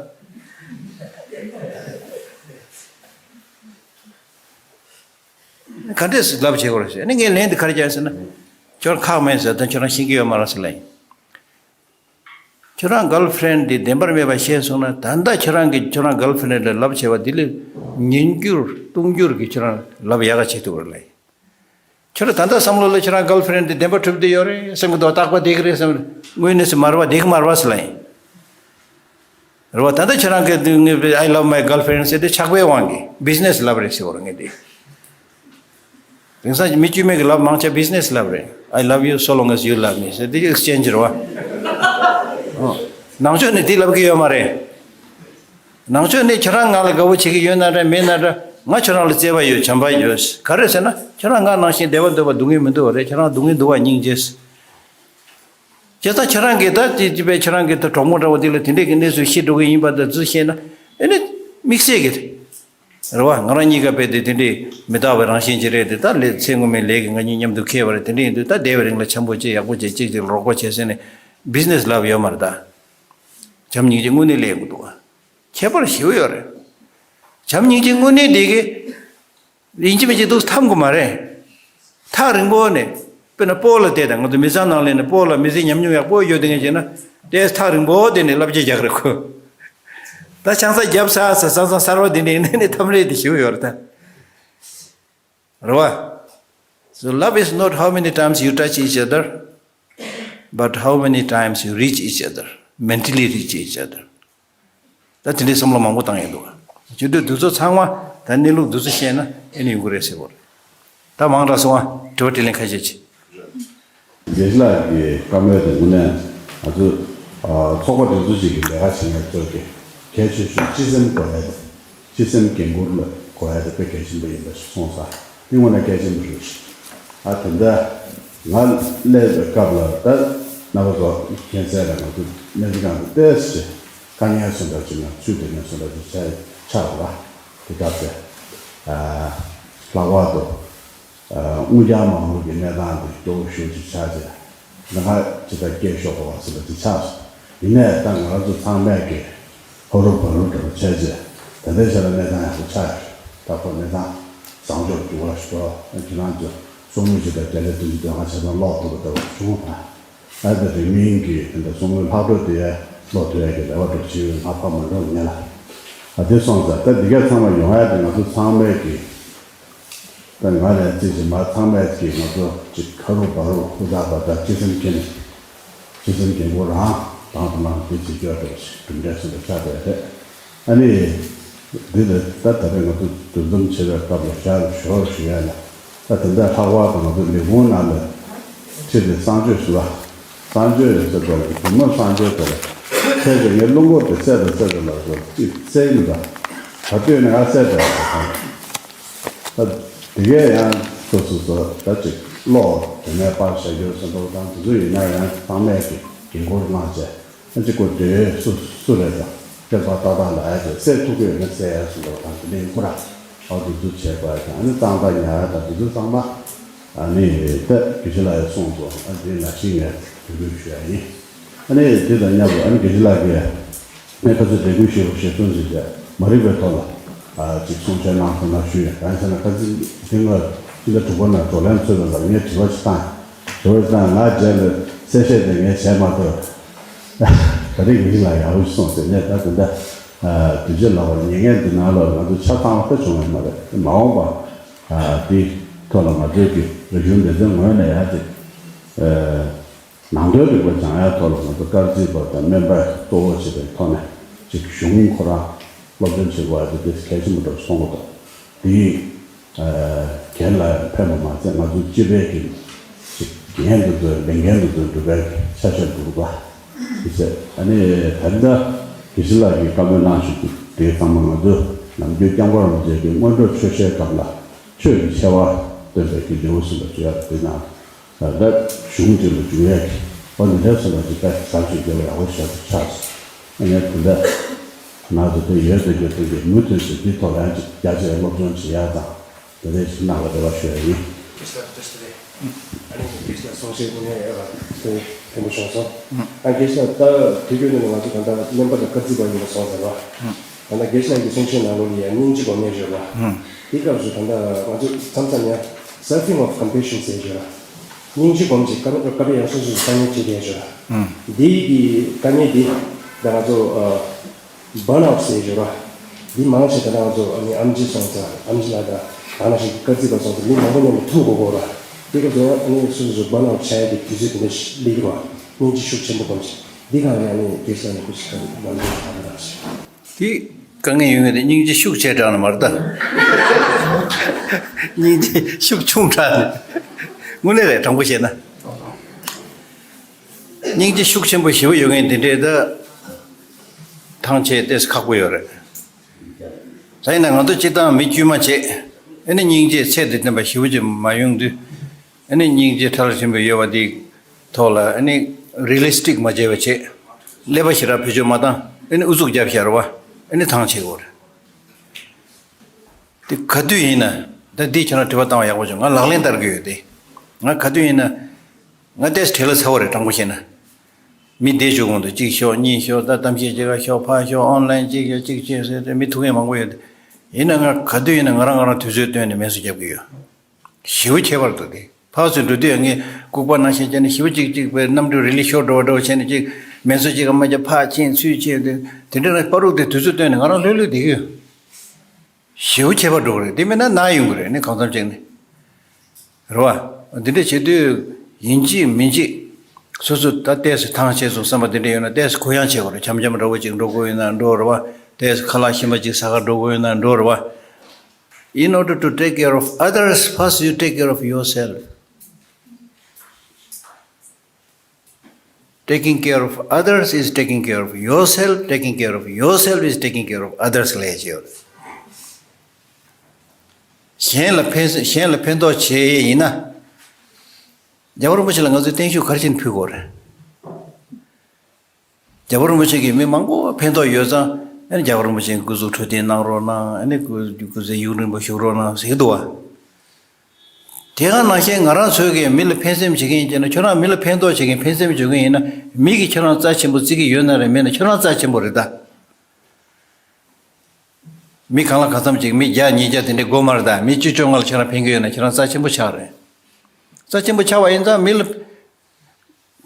ད། ག་འདྲས་སེ་ལབ་བྱེད་དགོས་རེད་ཟེར་ནས་ངས་ལན་དེ་ག་རེ་བརྒྱབ་ཟེར་ན། ཁྱོད་རང་ཁག་མེད་ཟེར། ད་ཁྱོད་རང་ཤེས་ཀྱི་ཡོད་མ་རེད་ཟེར་ལབ་ཡིན། ཁྱོད་རང་གརལ་ཕི་རེན་ཌི་དེ་བདེན་པར་མེད་པ་ཤེས་སོང་ན་ད་ལྟ་ཁྱོད་རང་གིས་ཁྱོད་རང་གརལ་ཕི་རེན་ཌི་ལ་ལབ་བྱས་པ་དེ་ལས་ཉིས་འགྱུར་སྟོང་འགྱུར་གྱིས་ཁྱོད་རང་ལབ་ཡག་ག་བྱེད་ཐུབ་རེད་ལབ་ཡིན། ཁྱོད་རང་ད་ལྟ་བསམ་བློ་ལ་ཁྱོད་རང་གརལ་ཕི་རེན་ཌི་བདེན་པ་གྲུབ་བསྡད་ཡོད་རེད་བསམ་གྱི་འདུག་སྟག་པ་བསྡད་ཀྱི་རེད་བསམ། དངོས་གནས་སུ་མ་རེད་བ། བསྡད་ཀྱི་མ་རེད་བ་ཟེར་ལབ་ཡིན། རེད་བ། ད་ལྟ་ཁྱོད་རང་གིས་ངས་I love my girlfriend ཟེར་དེ་ཆགས་པའི་དབང་གིས་བི་ཛི་ནེ་སི་ལབ་རེད་ཟེར་བ་རེད་ངས་དེ། དེང་སང་མི་དཀྱུས་མ་གིས་ལབ་མང་ཆེ་བི་ཛི་ནེ་སི་ལབ་རེད། I love you so long as you love me ཟེར་དེ་ཨེག་སི་ཅེན་ཇི་རེད་བ། ཨོ། ནང་ཆོས་ནས་དེ་ལབ་ཀྱི་ཡོད་མ་རེད། ནང་ཆོས་ནས་ཁྱེད་རང་ང་ལ་དགའ་བོ་བྱེད་ཀྱི་ཡོད་ན་འདྲ་མེད་ན་འདྲ། ང་ཁྱེད་རང་ལ་བརྩེ་བ་ཡོད། བྱམས་པ་ཡོད། ག་རེ་ཟེར་ན་ཁྱེད་རང་ང་ནང་བཞིན་བདེ་བ་འདོད་པ་སྡུག་བསྔལ་མི་འདོད་པ་རེད། ཁྱེད་རང་སྡུག་བསྔལ་འདུལ་བ་སྙིང་རྗེ། བྱས་ཙང་ཁྱེད་རང་གིས་ད་དེ་དེ་བས་ཁྱེད་རང་གིས་ད་གྲོགས་མོ་འདྲ་བོ་དེ་ལ་དེ་འདྲས་ཀྱི་གནས་ཚུལ་ཤེས་འགྲོ་གི་ཡིན་པ་ད་ཚུལ་བཤད་ན་ཨེ་ནི་དམིགས་བསལ་གྱི་རེད་བ། ང་རང་གཉིས་ཀ་བས་དེ་དེ་འདྲས་མི་རྟག་པའི་རང་བཞིན་ཅིག་རེད་དེ། ད་ལས་ཚེ་སྔོན་མའི་ལས་ཀྱིས་ང་གཉིས་མཉམ་དུ་འཁེལ་བ་རེད། དེ་འདྲས་ཡིན་དུས་ད་འདས་པའི་རིང་ལ་འཆམ་པོ་བྱས་ཡག་པོ་བྱས་གཅིག་གཅིག་ལ་རོགས་པ་བྱས་ཟེར་ནས་བི་ཛི་ནེ་སི་ལབ་ཡོད་མ་རེད། ད་བྱམས་སྙིང་རྗེ་དངོས་གནས་ལས་ཀྱི་འདུག་བ། ཁྱད་པར་ཞེ་པོ་ཡོད་རེད། བྱམས་སྙིང་རྗེ་དངོས་གནས་དེ་གི་ཡིན་གཅིག་མིན་གཅིག་འདུག་འཐམ་དགོས་མ་རེད། ཐག་རིང་པོ་ནས་དཔེར་ན་སྤོ་ལོ་བལྟས་དང་། ང་ཚོ་མི་ཚང་ནང་ལས་ནས་སྤོ་ལོ་མི་ཚེ་ཉམས་མྱོང་ཡག་པོ་ཡོད་དེ་ངས་བྱས་ན་ཏེས་ཐག་རིང་པོ་དེ་ནས་བསླབ་བྱ་རྒྱག་རེད་ཁོ། ད་ཆང་ས་རྒྱབ་ས་ས་ས་ས་གསར་བ་དེ་འདྲ་ཡིན་ནས་ནས་འཐམ་རེད་དེ་ཞིག་ཡོད་རེད་ད། རེད་བ། So love is not how many times you touch each other, but how many times you reach each other, mentally reach each other. ད་དེ་འདྲའི་བསམ་བློ་མང་པོ་བཏང་ཡོད་འདུག་བྱེད་དུས་འདི་ཚོ་ཚང་མ་ད་གནས་ལུགས་འདི་ཚོ་བཤད་ན་ཨེ་ནི་ཡོང་གི་རེད་ཟེར་བ་རེད། ད་མང་དྲགས་སོང་ཨ། དྲི་བ་དྲིས་ལན་ཁ་ཤས་ཅིག་དགེ་བཤེས་ལགས་ཀྱི་བཀའ་མོལ་དེ་དངོས་གནས་ང་ཚོ་ཚོགས་པ་འདི་ཚོ་ཞིག་གི་ལས་ཀ་བྱེད་མཁན་ཚོ་གི་གལ་ཆེ་ཤོས་སྤྱི་སེམས་དགོས་ཡ་དེ། སྤྱི་སེམས་འགན་འཁུར་ལ་དགོས་ཡ་དེ་དཔེ་གལ་ཆེན་པོ་ཡིན་པ་ཞིག་གསུངས་ས། དེ་དངོས་གནས་གལ་ཆེན་པོ་རེད། ཨ་དེ་འདྲ་ང་སླེབས་པའི་སྐབས་ལ་ད་རྣམ་པ་ཚོ་མཁྱེན་གསལ་ལ་ང་ཚོ་སྨན་རྩིས་ཁང་དུ་ཏོག་ཙམ་དཀའ་ངལ་སོགས་འདྲ་ཅིག་ན་ཚུལ་དེ་ནས་སོགས་འདྲ་ཅིག་ཆགས་ཆགས་པ་དེ་སྐབས་དེ་ལྷག་པར་དུ། དངུལ་རྐྱང་མ་དངུལ་གྱི་གནས་སྟངས་དེ་སྐྱོ་བོ་ཞེ་ཅིག་ཆགས་རྗེས། ང་ཅི་ལྟར་སྐྱེས་ཤོག་གོ་བ་ཟེར་བ་ཅིག་ཆགས་སོང་། ཡིན་ནའི་ད་ང་རང་ཚོ་ཚང་མས་ཀྱི་ཧོ་རུ་བ་རུ་འདྲ་བོ་བྱས་རྗེས་ད་ལྟའི་ཆ་ལ་གནས་སྟངས་ཡག་པོ་ཆགས་ཡོད། ད་ཁོ་གནས་སྟངས་བཟང་ཕྱོགས་འགྱུར་བ་ཞིག་འགྲོ། ཁྱེད་རང་ཚོ་གསུང་མུས་ཅིག་དང་དེ་ལས་དུས་ཀྱི་དོན་ལྔ་ཆ་ཚང་ཀློག་ཐུབ་པ་ལྟ་བུ་བྱུང་བ་དང་། ཨ་ད་རིང་མིན་གྱི་དེ་འདྲ་གསུང་མུས་ལྷག་འཕྲོ་དེ་ཀློག་ཐུབ་ཡག་གི་རེ་བ་འདྲ་བོ་བྱེད་ཡོད། ང་ཕར་མ་འགྲོ་ཉེ་ལ། ཨ་དེ་སོང་ཙང་ད་འདི་ག་ཚང་མ་ཡོང་ཡ་དེ་ང་ཚོ་ཚང་མས་ཀྱི། ད་ང་ནས་རྩིས་ཀྱི་མ་ཚང་མས་ཀྱི་ང་ཚོ་ཅིག་ཁ་རུ་བ་རུ་ཧུ་ཐག་པ་དང་སྤྱི་སེམས་ཀྱི་ནས་སྤྱི་སེམས་ཀྱི་མགོ་རང་དང་དུ་ལངས་ཏེ་ཅིག་སྐྱོ་བ་གྲུབ་འབྲས་སུ་ལ་ཆགས་པས་རེད། ཨ་ནི་འདི་ལ་ད་ད་ལྟ་ང་ཚོ་འདུ་འཛོམས་བྱེད་པའི་སྐབས་ལ་ཞར་ཞོར་ཞུ་ཡ་ལ་ད་དེ་འདྲ་ལྷག་པར་དུ་ང་ཚོ་ལས་ཁུངས་ནང་ལ་ཁྲིད་དེ་གསང་སྤྱོད་ཞུ་བ། གསང་སྤྱོད་ཡོད་ཚད་པ་ལ་སྒྱུ་མ་གསང་སྤྱོད་དེ་ལ་ཁྱེད་ཀྱི་ངའི་རླུང་འཁོར་དེ་སད་དང་སད་དང་ལ་སོགས་ཅིག་སད་ཡིན་པ། ད་ལྟོས་ནས་ཨ་སད་དང་ལ་སོགས། ད་དེ་གས་ཡང་སོ་སོ་སོ་ད་ཅིག་ཀློག་དེ་ནས་པར་བཞག་རྒྱུ་སོ་འདྲ་དང་དེ་ཚོ་ཡིན་ན་ཡང་ཚང་མས་ཀྱི་འགན་འཁུར་གནང་བྱས་ཨ་ཅིག་གོ་དེ་སུ་སུ་རེད་དང་དེ་ལ་ཏག་ཏག་ལ་ཨ་ཅིག་སད་ཐུབ་ཀྱི་ཡོད་ན་སད་ཡ་སོ་འདྲ་དང་དེ་འདྲ་ཡིན་ཁོ་ར་ཨ་དེ་ཚོ་བྱས་པ་དང་ཨ་ནི་གཙང་སྦྲ་ཉར་ཡ་དང་དེ་ཚོ་ཚང་མ་ཨ་ནི་ད་དགེ་བཤེས་ལགས་ཡ་གསུངས་སོང་། ཨ་དེ་ནང་བཞིན་ངས་དོ་ཁུར་ཞུ་ཡ་ཡིན། ཨ་ནི་དེ་དང་མཉམ་དུ་ཨ་ནི་དགེ་བཤེས་ལགས་ཀྱིས་ངས་ཁ་སང་འབྲེལ་མཐུད་ཞུས་པ་ཞིག་གསུངས་ཟིན་བྱས་མ་རིག་པའི་ཐོག་ལ་ཨ་ཅིག་གསུང་བཤད་གནང་སོང་ན་ཞུས་ཡོད། གང་ཡིན་ཟེར་ན་ཁ་སང་དེ་སྔ་ཕྱི་ཟླ་དྲུག་པ་ནང་བགྲོ་གླེང་ཚོགས་པའི་སྐབས་ངས་དྲི་བ་ཞིག་བཏང་། དྲི་བ་ཞིག་བཏང་། ང་རྗེས་ལ་གསལ་བཤད་དེ་ངས་བྱས་མ་ཐུབ། ད་རེས་དགེ་བཤེས་ལགས་ཡག་པོ་ཞིག་གསུངས་ཟེར། ངས་ད་དེ་འདྲ་དུས་ཚོད་ལ་བར་ཉེ་ངན་འདི་ནང་ལ་ང་ཚོ་ཆ་ཚང་བ་ད་བྱུང་བ་མ་རེད། མ་འོངས་པ་དེའི་ཐོག་ལ་ང་ཚོའི་གི་རིག་གཞུང་སྡེ་ཚན་ངོས་ནས་ཡང་ཅིག་ནང་དོན་རིག་པ་སྦྱང་ཡ་ཐོག་ལ་ང་ཚོ་སྐར་རྩིས་པ་དང་སྨན་པ་གཙོ་བོ་བྱས་པའི་ཐོག་ནས་ཅིག་གཞུང་ཁོ་རང་སློབ་སྦྱོང་བྱེད་དགོས་པ་དེ་དེ་གལ་ཆེན་པོ་འདྲ་སོང་གི་འདུག་དེ་ཡིས་རྒན་ལ་ཕན་པ་མ་ཚད་ང་ཚོ་སྤྱི་པའི་གི་ཅིག་འགན་དེ་ཚོ་ལས་འགན་དེ་ཚོ་འགྲུབ་པའི་ཆ་ཤས་འདུག་པ་དེ་ཚོ། ཨ་ནི་ད་ལྟ་དགེ་བཤེས་ལགས་ཀྱིས་བཀའ་མོལ་གནང་བཞིན་དུ་དེ་ཚང་མ་ང་ཚོ་ནམ་རྒྱུན་སྐྱབས་མགོན་རིན་པོ་ཆེ་གི་སྔོན་འགྲོ་ཆོས་བཤད་སྐབས་ལ་ཆོས་ཀྱི་ཆེ་བ་སྟོན་པའི་གི་ལེའུ་གསུམ་པ་བརྗོད་ཡག་དེ་ནང་ད་གཞུང་གཅིག་ལ་འཇུག་ཡས་ཀྱི་ཨོ་ནི་ལས་སུ་ལ་ཅིག་ད་ཟབ་ཞིག་རྒྱབ་ཡག་པོ་ཞེ་པོ་ཆགས་སོང་། ཨ་ནི་དེ་འདྲ་ང་ཚོ་དེ་ཡོད་དེ་ཡོད་དེ་གི་མུ་མཐུད་ཚེ་འདི་ཐོག་ལ་ཡང་ཅིག་རྒྱ་ཆེའི་སློབ་སྦྱོང་བྱེད་ཡག་དང་དེ་འདྲ་ཞིག་གནང་བ་རེ་བ་ཞུ་ཡ་ཡིན། ཨ་ནི་དགེ་བཤེས་ལགས་གསུང་བཤད་དངོས་གནས་ཡག་པ་དེ་ཕན་པོ་བྱུང་སོང་། ཨ་དགེ་བཤེས་ལགས་ད་དུས་རྒྱུན་ནས་ང་ཚོ་ད་ལྟ་སྨན་པ་དང་སྐར་རྩིས་པ་ཡིན་པ་སོང་ཟེར་བ། ད་ལྟ་དགེ་བཤེས་ལགས་ཀྱི་གསུང་བཤད་ནང་ལོགས་ལ་ཡང་སྙིང་རྗེ་སྒོམ་ཡས་ཡོད་པ། དེ་སྐབས་སུ་ད་ལྟ་ང་ཚོ་མཚམས་མཚམས་ཡང་selfing of compassion ཟེར་ཡོད་ར། སྙིང་རྗེ་སྒོམ་ཅིག་སྐབས་སྐབས་ཡང་སོ་སོས་དཀའ་ངལ་འཕྲད་བསྡད་ཡོད་ར། འདི་གི་དཀའ་ངལ་འདི་ད་ང་ཚོ་burn out ཟེར་ཡོད་ར། འདི་མང་ཆེ་ད་ང་ཚོ་ཨ་ནི་ཨམ་ཆི་སོང་ཙང་ཨམ་ཆི་ལགས་དང་ད་ནང་བཞིན་སྐར་རྩིས་པ་སོང་ཙང་མི་མང་པོ་མཉམ་དུ་ཐུག་དགོས་གོ་ར། དེ་སྐབས་སུ་ཡང་ཨ་ནི་སོ་སོ་སོ་burn out ཆགས་ཡས་ཀྱི་དུས་ཚོད་དེ་འདྲ་ཞིག་སླེབས་ཀྱི་ར། སྙིང་རྗེ་ཤུགས་ཆེན་པོ་སྒོམ་ཅིག་འདི་གང་ཡང་ནི་དགེ་བཤེས་ནི་ཁུ་ཞིག་ག་ནི་མ་འདུག་ཐ་མ་རང་ཞིག་དེ་དཀའ་ངལ་ཡོད་ངེས་དེ་སྙིང་རྗེ་ཤུགས་ཆེ་དྲགས་ནི་མ་རེད་ད། སྙིང་རྗེ་ཤུགས་ཆུང་དྲགས་ནི། དངོས་གནས་རེད་དྲང་པོ་བཤད་ན། སྙིང་རྗེ་ཤུགས་ཆེན་པོ་ཞེ་པོ་ཡོད་ངེས་དེ་འདྲས་ད། ཐང་ཆད་ཏེ་ཁག་པོ་ཡོད་རེད། ད་ཡིན་ན་ང་ཚོ་སྤྱིར་བཏང་མི་དཀྱུས་མ་བྱེད། ཨ་ནི་སྙིང་རྗེ་ཚད་དེ་ལྡན་པ་ཞེ་པོ་ཅིག་མ་ཡོང་དུས། ཨ་ནི་སྙིང་རྗེ་ཁྲ་ལ་ཆེན་པོ་ཡོད་པ་དེ་ཐོག་ལ་ཨ་ནི། རི་ལི་སི་ཊིག་མ་བྱས་པ་བྱས། ཀླད་པ་ཞེ་དྲག་བེད་སྤྱོད་མ་བཏང་། ཨ་ནི་ཨུ་ཚུགས་རྒྱབ་བཞག་རེད་བ། ཨ་ནི་ཐང་ཆད་དགོས་རེད། དེ་ག་དུས་ཡིན་ན། ད་འདི་ཁྱེད་རང་དྲི་བ་བཏང་བ་ཡག་པོ་བྱུང་། ང་ལག་ལེན་བསྟར་གྱི་ཡོད་དེ། ང་ག་དུས་ཡིན་ན། ང་ཏོག་ཙམ་བྲེལ་བ་ཚ་བོ་རེད། དྲང་པོ་བཤད་ན། མི་བསྡད་བཞུགས་གོང་དུ་གཅིག་ཤོག་གཉིས་ཤོག་ད་གཏམ་བཤད་བྱེད་ག་ཤོག་ཕར་ཤོག་ཨོན་ལན་གཅིག་ཤོག་གཅིག་བྱས་ཟེར་ཏེ་མི་ཐུག་མཁན་མང་པོ་ཡོད་དེ། ཡིན་ན་ང་ག་དུས་ཡིན་ན་ང་རང་ང་རང་དུས་ཚོད་བཏོན་ནས་མེ་སོ་རྒྱབ་ཀྱི་ཡོད། ཞེ་པོ་ཁྱད་པར་འདུག་སྟེ། ཕར་ཚུར་འགྲོ་དུས་ངས་ལྐུགས་པ་ནང་བཞིན་བྱས་ནས་ཞེ་པོ་ཅིག་ཅིག་པའི་གནམ་གྲུ་རི་ལི་ཤོར་འགྲོ་བ་འདྲ་བོ་བྱས་ནས་ཅིག་མེ་སོ་ཅིག་ག་མ་རྒྱབ་ཕར་ཕྱིན་ཚུར་ཕྱིན་དེ་དེ་འདྲ་ན་པ་རུག་དེ་དུས་ཚོད་བཏོན་ནས་ང་རང་ལྷོད་ལྷོད་བསྡད་ཀྱི་ཡོད། ཞེ་པོ་ཁྱད་པར་འགྲོ་གི་རེད། དེ་མིན་ན་ན་ཡོང་གི་རེད། ནི་གང་འཚམ་ཅིག་ནི། རེད་བ། འདི་འདྲ་བྱེད་དུས་ཡིན་གཅིག་མིན་གཅིག་སོ་སོ་ད་ཏོག་ཙམ་ཐང་ཆད་སོང་བསམ་པ་དེ་འདྲ་ཡོད་ན་ཏོག་ཙམ་གུ་ཡངས་བྱེད་དགོས་རེད། འཆམ་འཆམ་འདྲ་བོ་ཅིག་འགྲོ་དགོས་ཡོད་ན་འགྲོ་རེད་བ། ཏོག་ཙམ་ཁ་ལག་ཞིམ་པ་ཅིག་ཟ་ག་འགྲོ་དགོས་ཡོད་ན་འགྲོ་རེད་བ། In order to take care of others, first you take care of yourself. Taking care of others is taking care of yourself. Taking care of yourself is taking care of others. ལས་བྱེད། གཞན་ལ་ཕན་གཞན་ལ་ཕན་ཐོགས་བྱེད་ཡས་ཡིན་ན། རྒྱལ་བ་རིན་པོ་ཆེ་ལ་ང་ཚོས་བརྟན་བཞུགས་ག་རེ་བྱས་ནས་ཕུལ་དགོས་རེད། རྒྱལ་བ་རིན་པོ་ཆེ་གིས་མི་མང་པོ་ཕན་ཐོགས་ཡོད་ཙང་། ཨ་ནི་རྒྱལ་བ་རིན་པོ་ཆེ་སྐུ་གཟུགས་འཕྲོད་བསྟེན་གནང་རོགས་གནང་། ཨ་ནི་སྐུ་སྐུ་ཚེ་ཡུན་རིང་པོ་བཞུགས་རོགས་གནང་ཟེར་གྱི་འདུག་བ། དེ་ག་ནང་བཞིན་ང་རང་ཚོས་ཀྱི་མི་ལ་ཕན་སེམས་བྱེད་མཁན་ཡིན་ན། ཁྱོད་རང་མི་ལ་ཕན་ཐོགས་བྱེད་མཁན་ཕན་སེམས་བྱེད་མཁན་ཡིན་ན། མི་གིས་ཁྱོད་རང་རྩ་ཆེན་པོ་བརྩི་གི་ཡོད་ན་རེད། མེད་ན་ཁྱོད་རང་རྩ་ཆེན་པོ་རེད་ད། མི་གང་ལ་གང་འཚམ་ཅིག་མི་བརྒྱ་ཉིས་བརྒྱ་དེ་འདྲའི་སྒོ་མར་ད་མི་བཅུ་བཅོ་ལྔ་ལ་ཁྱོད་རང་ཕན་གྱི་ཡོད་ན་ཁྱོད་རང་རྩ་ཆེན་པོ་ཆགས་རེད། རྩ་ཆེན་པོ་ཆགས་པ་ཡིན་ཙང་མི་ལ་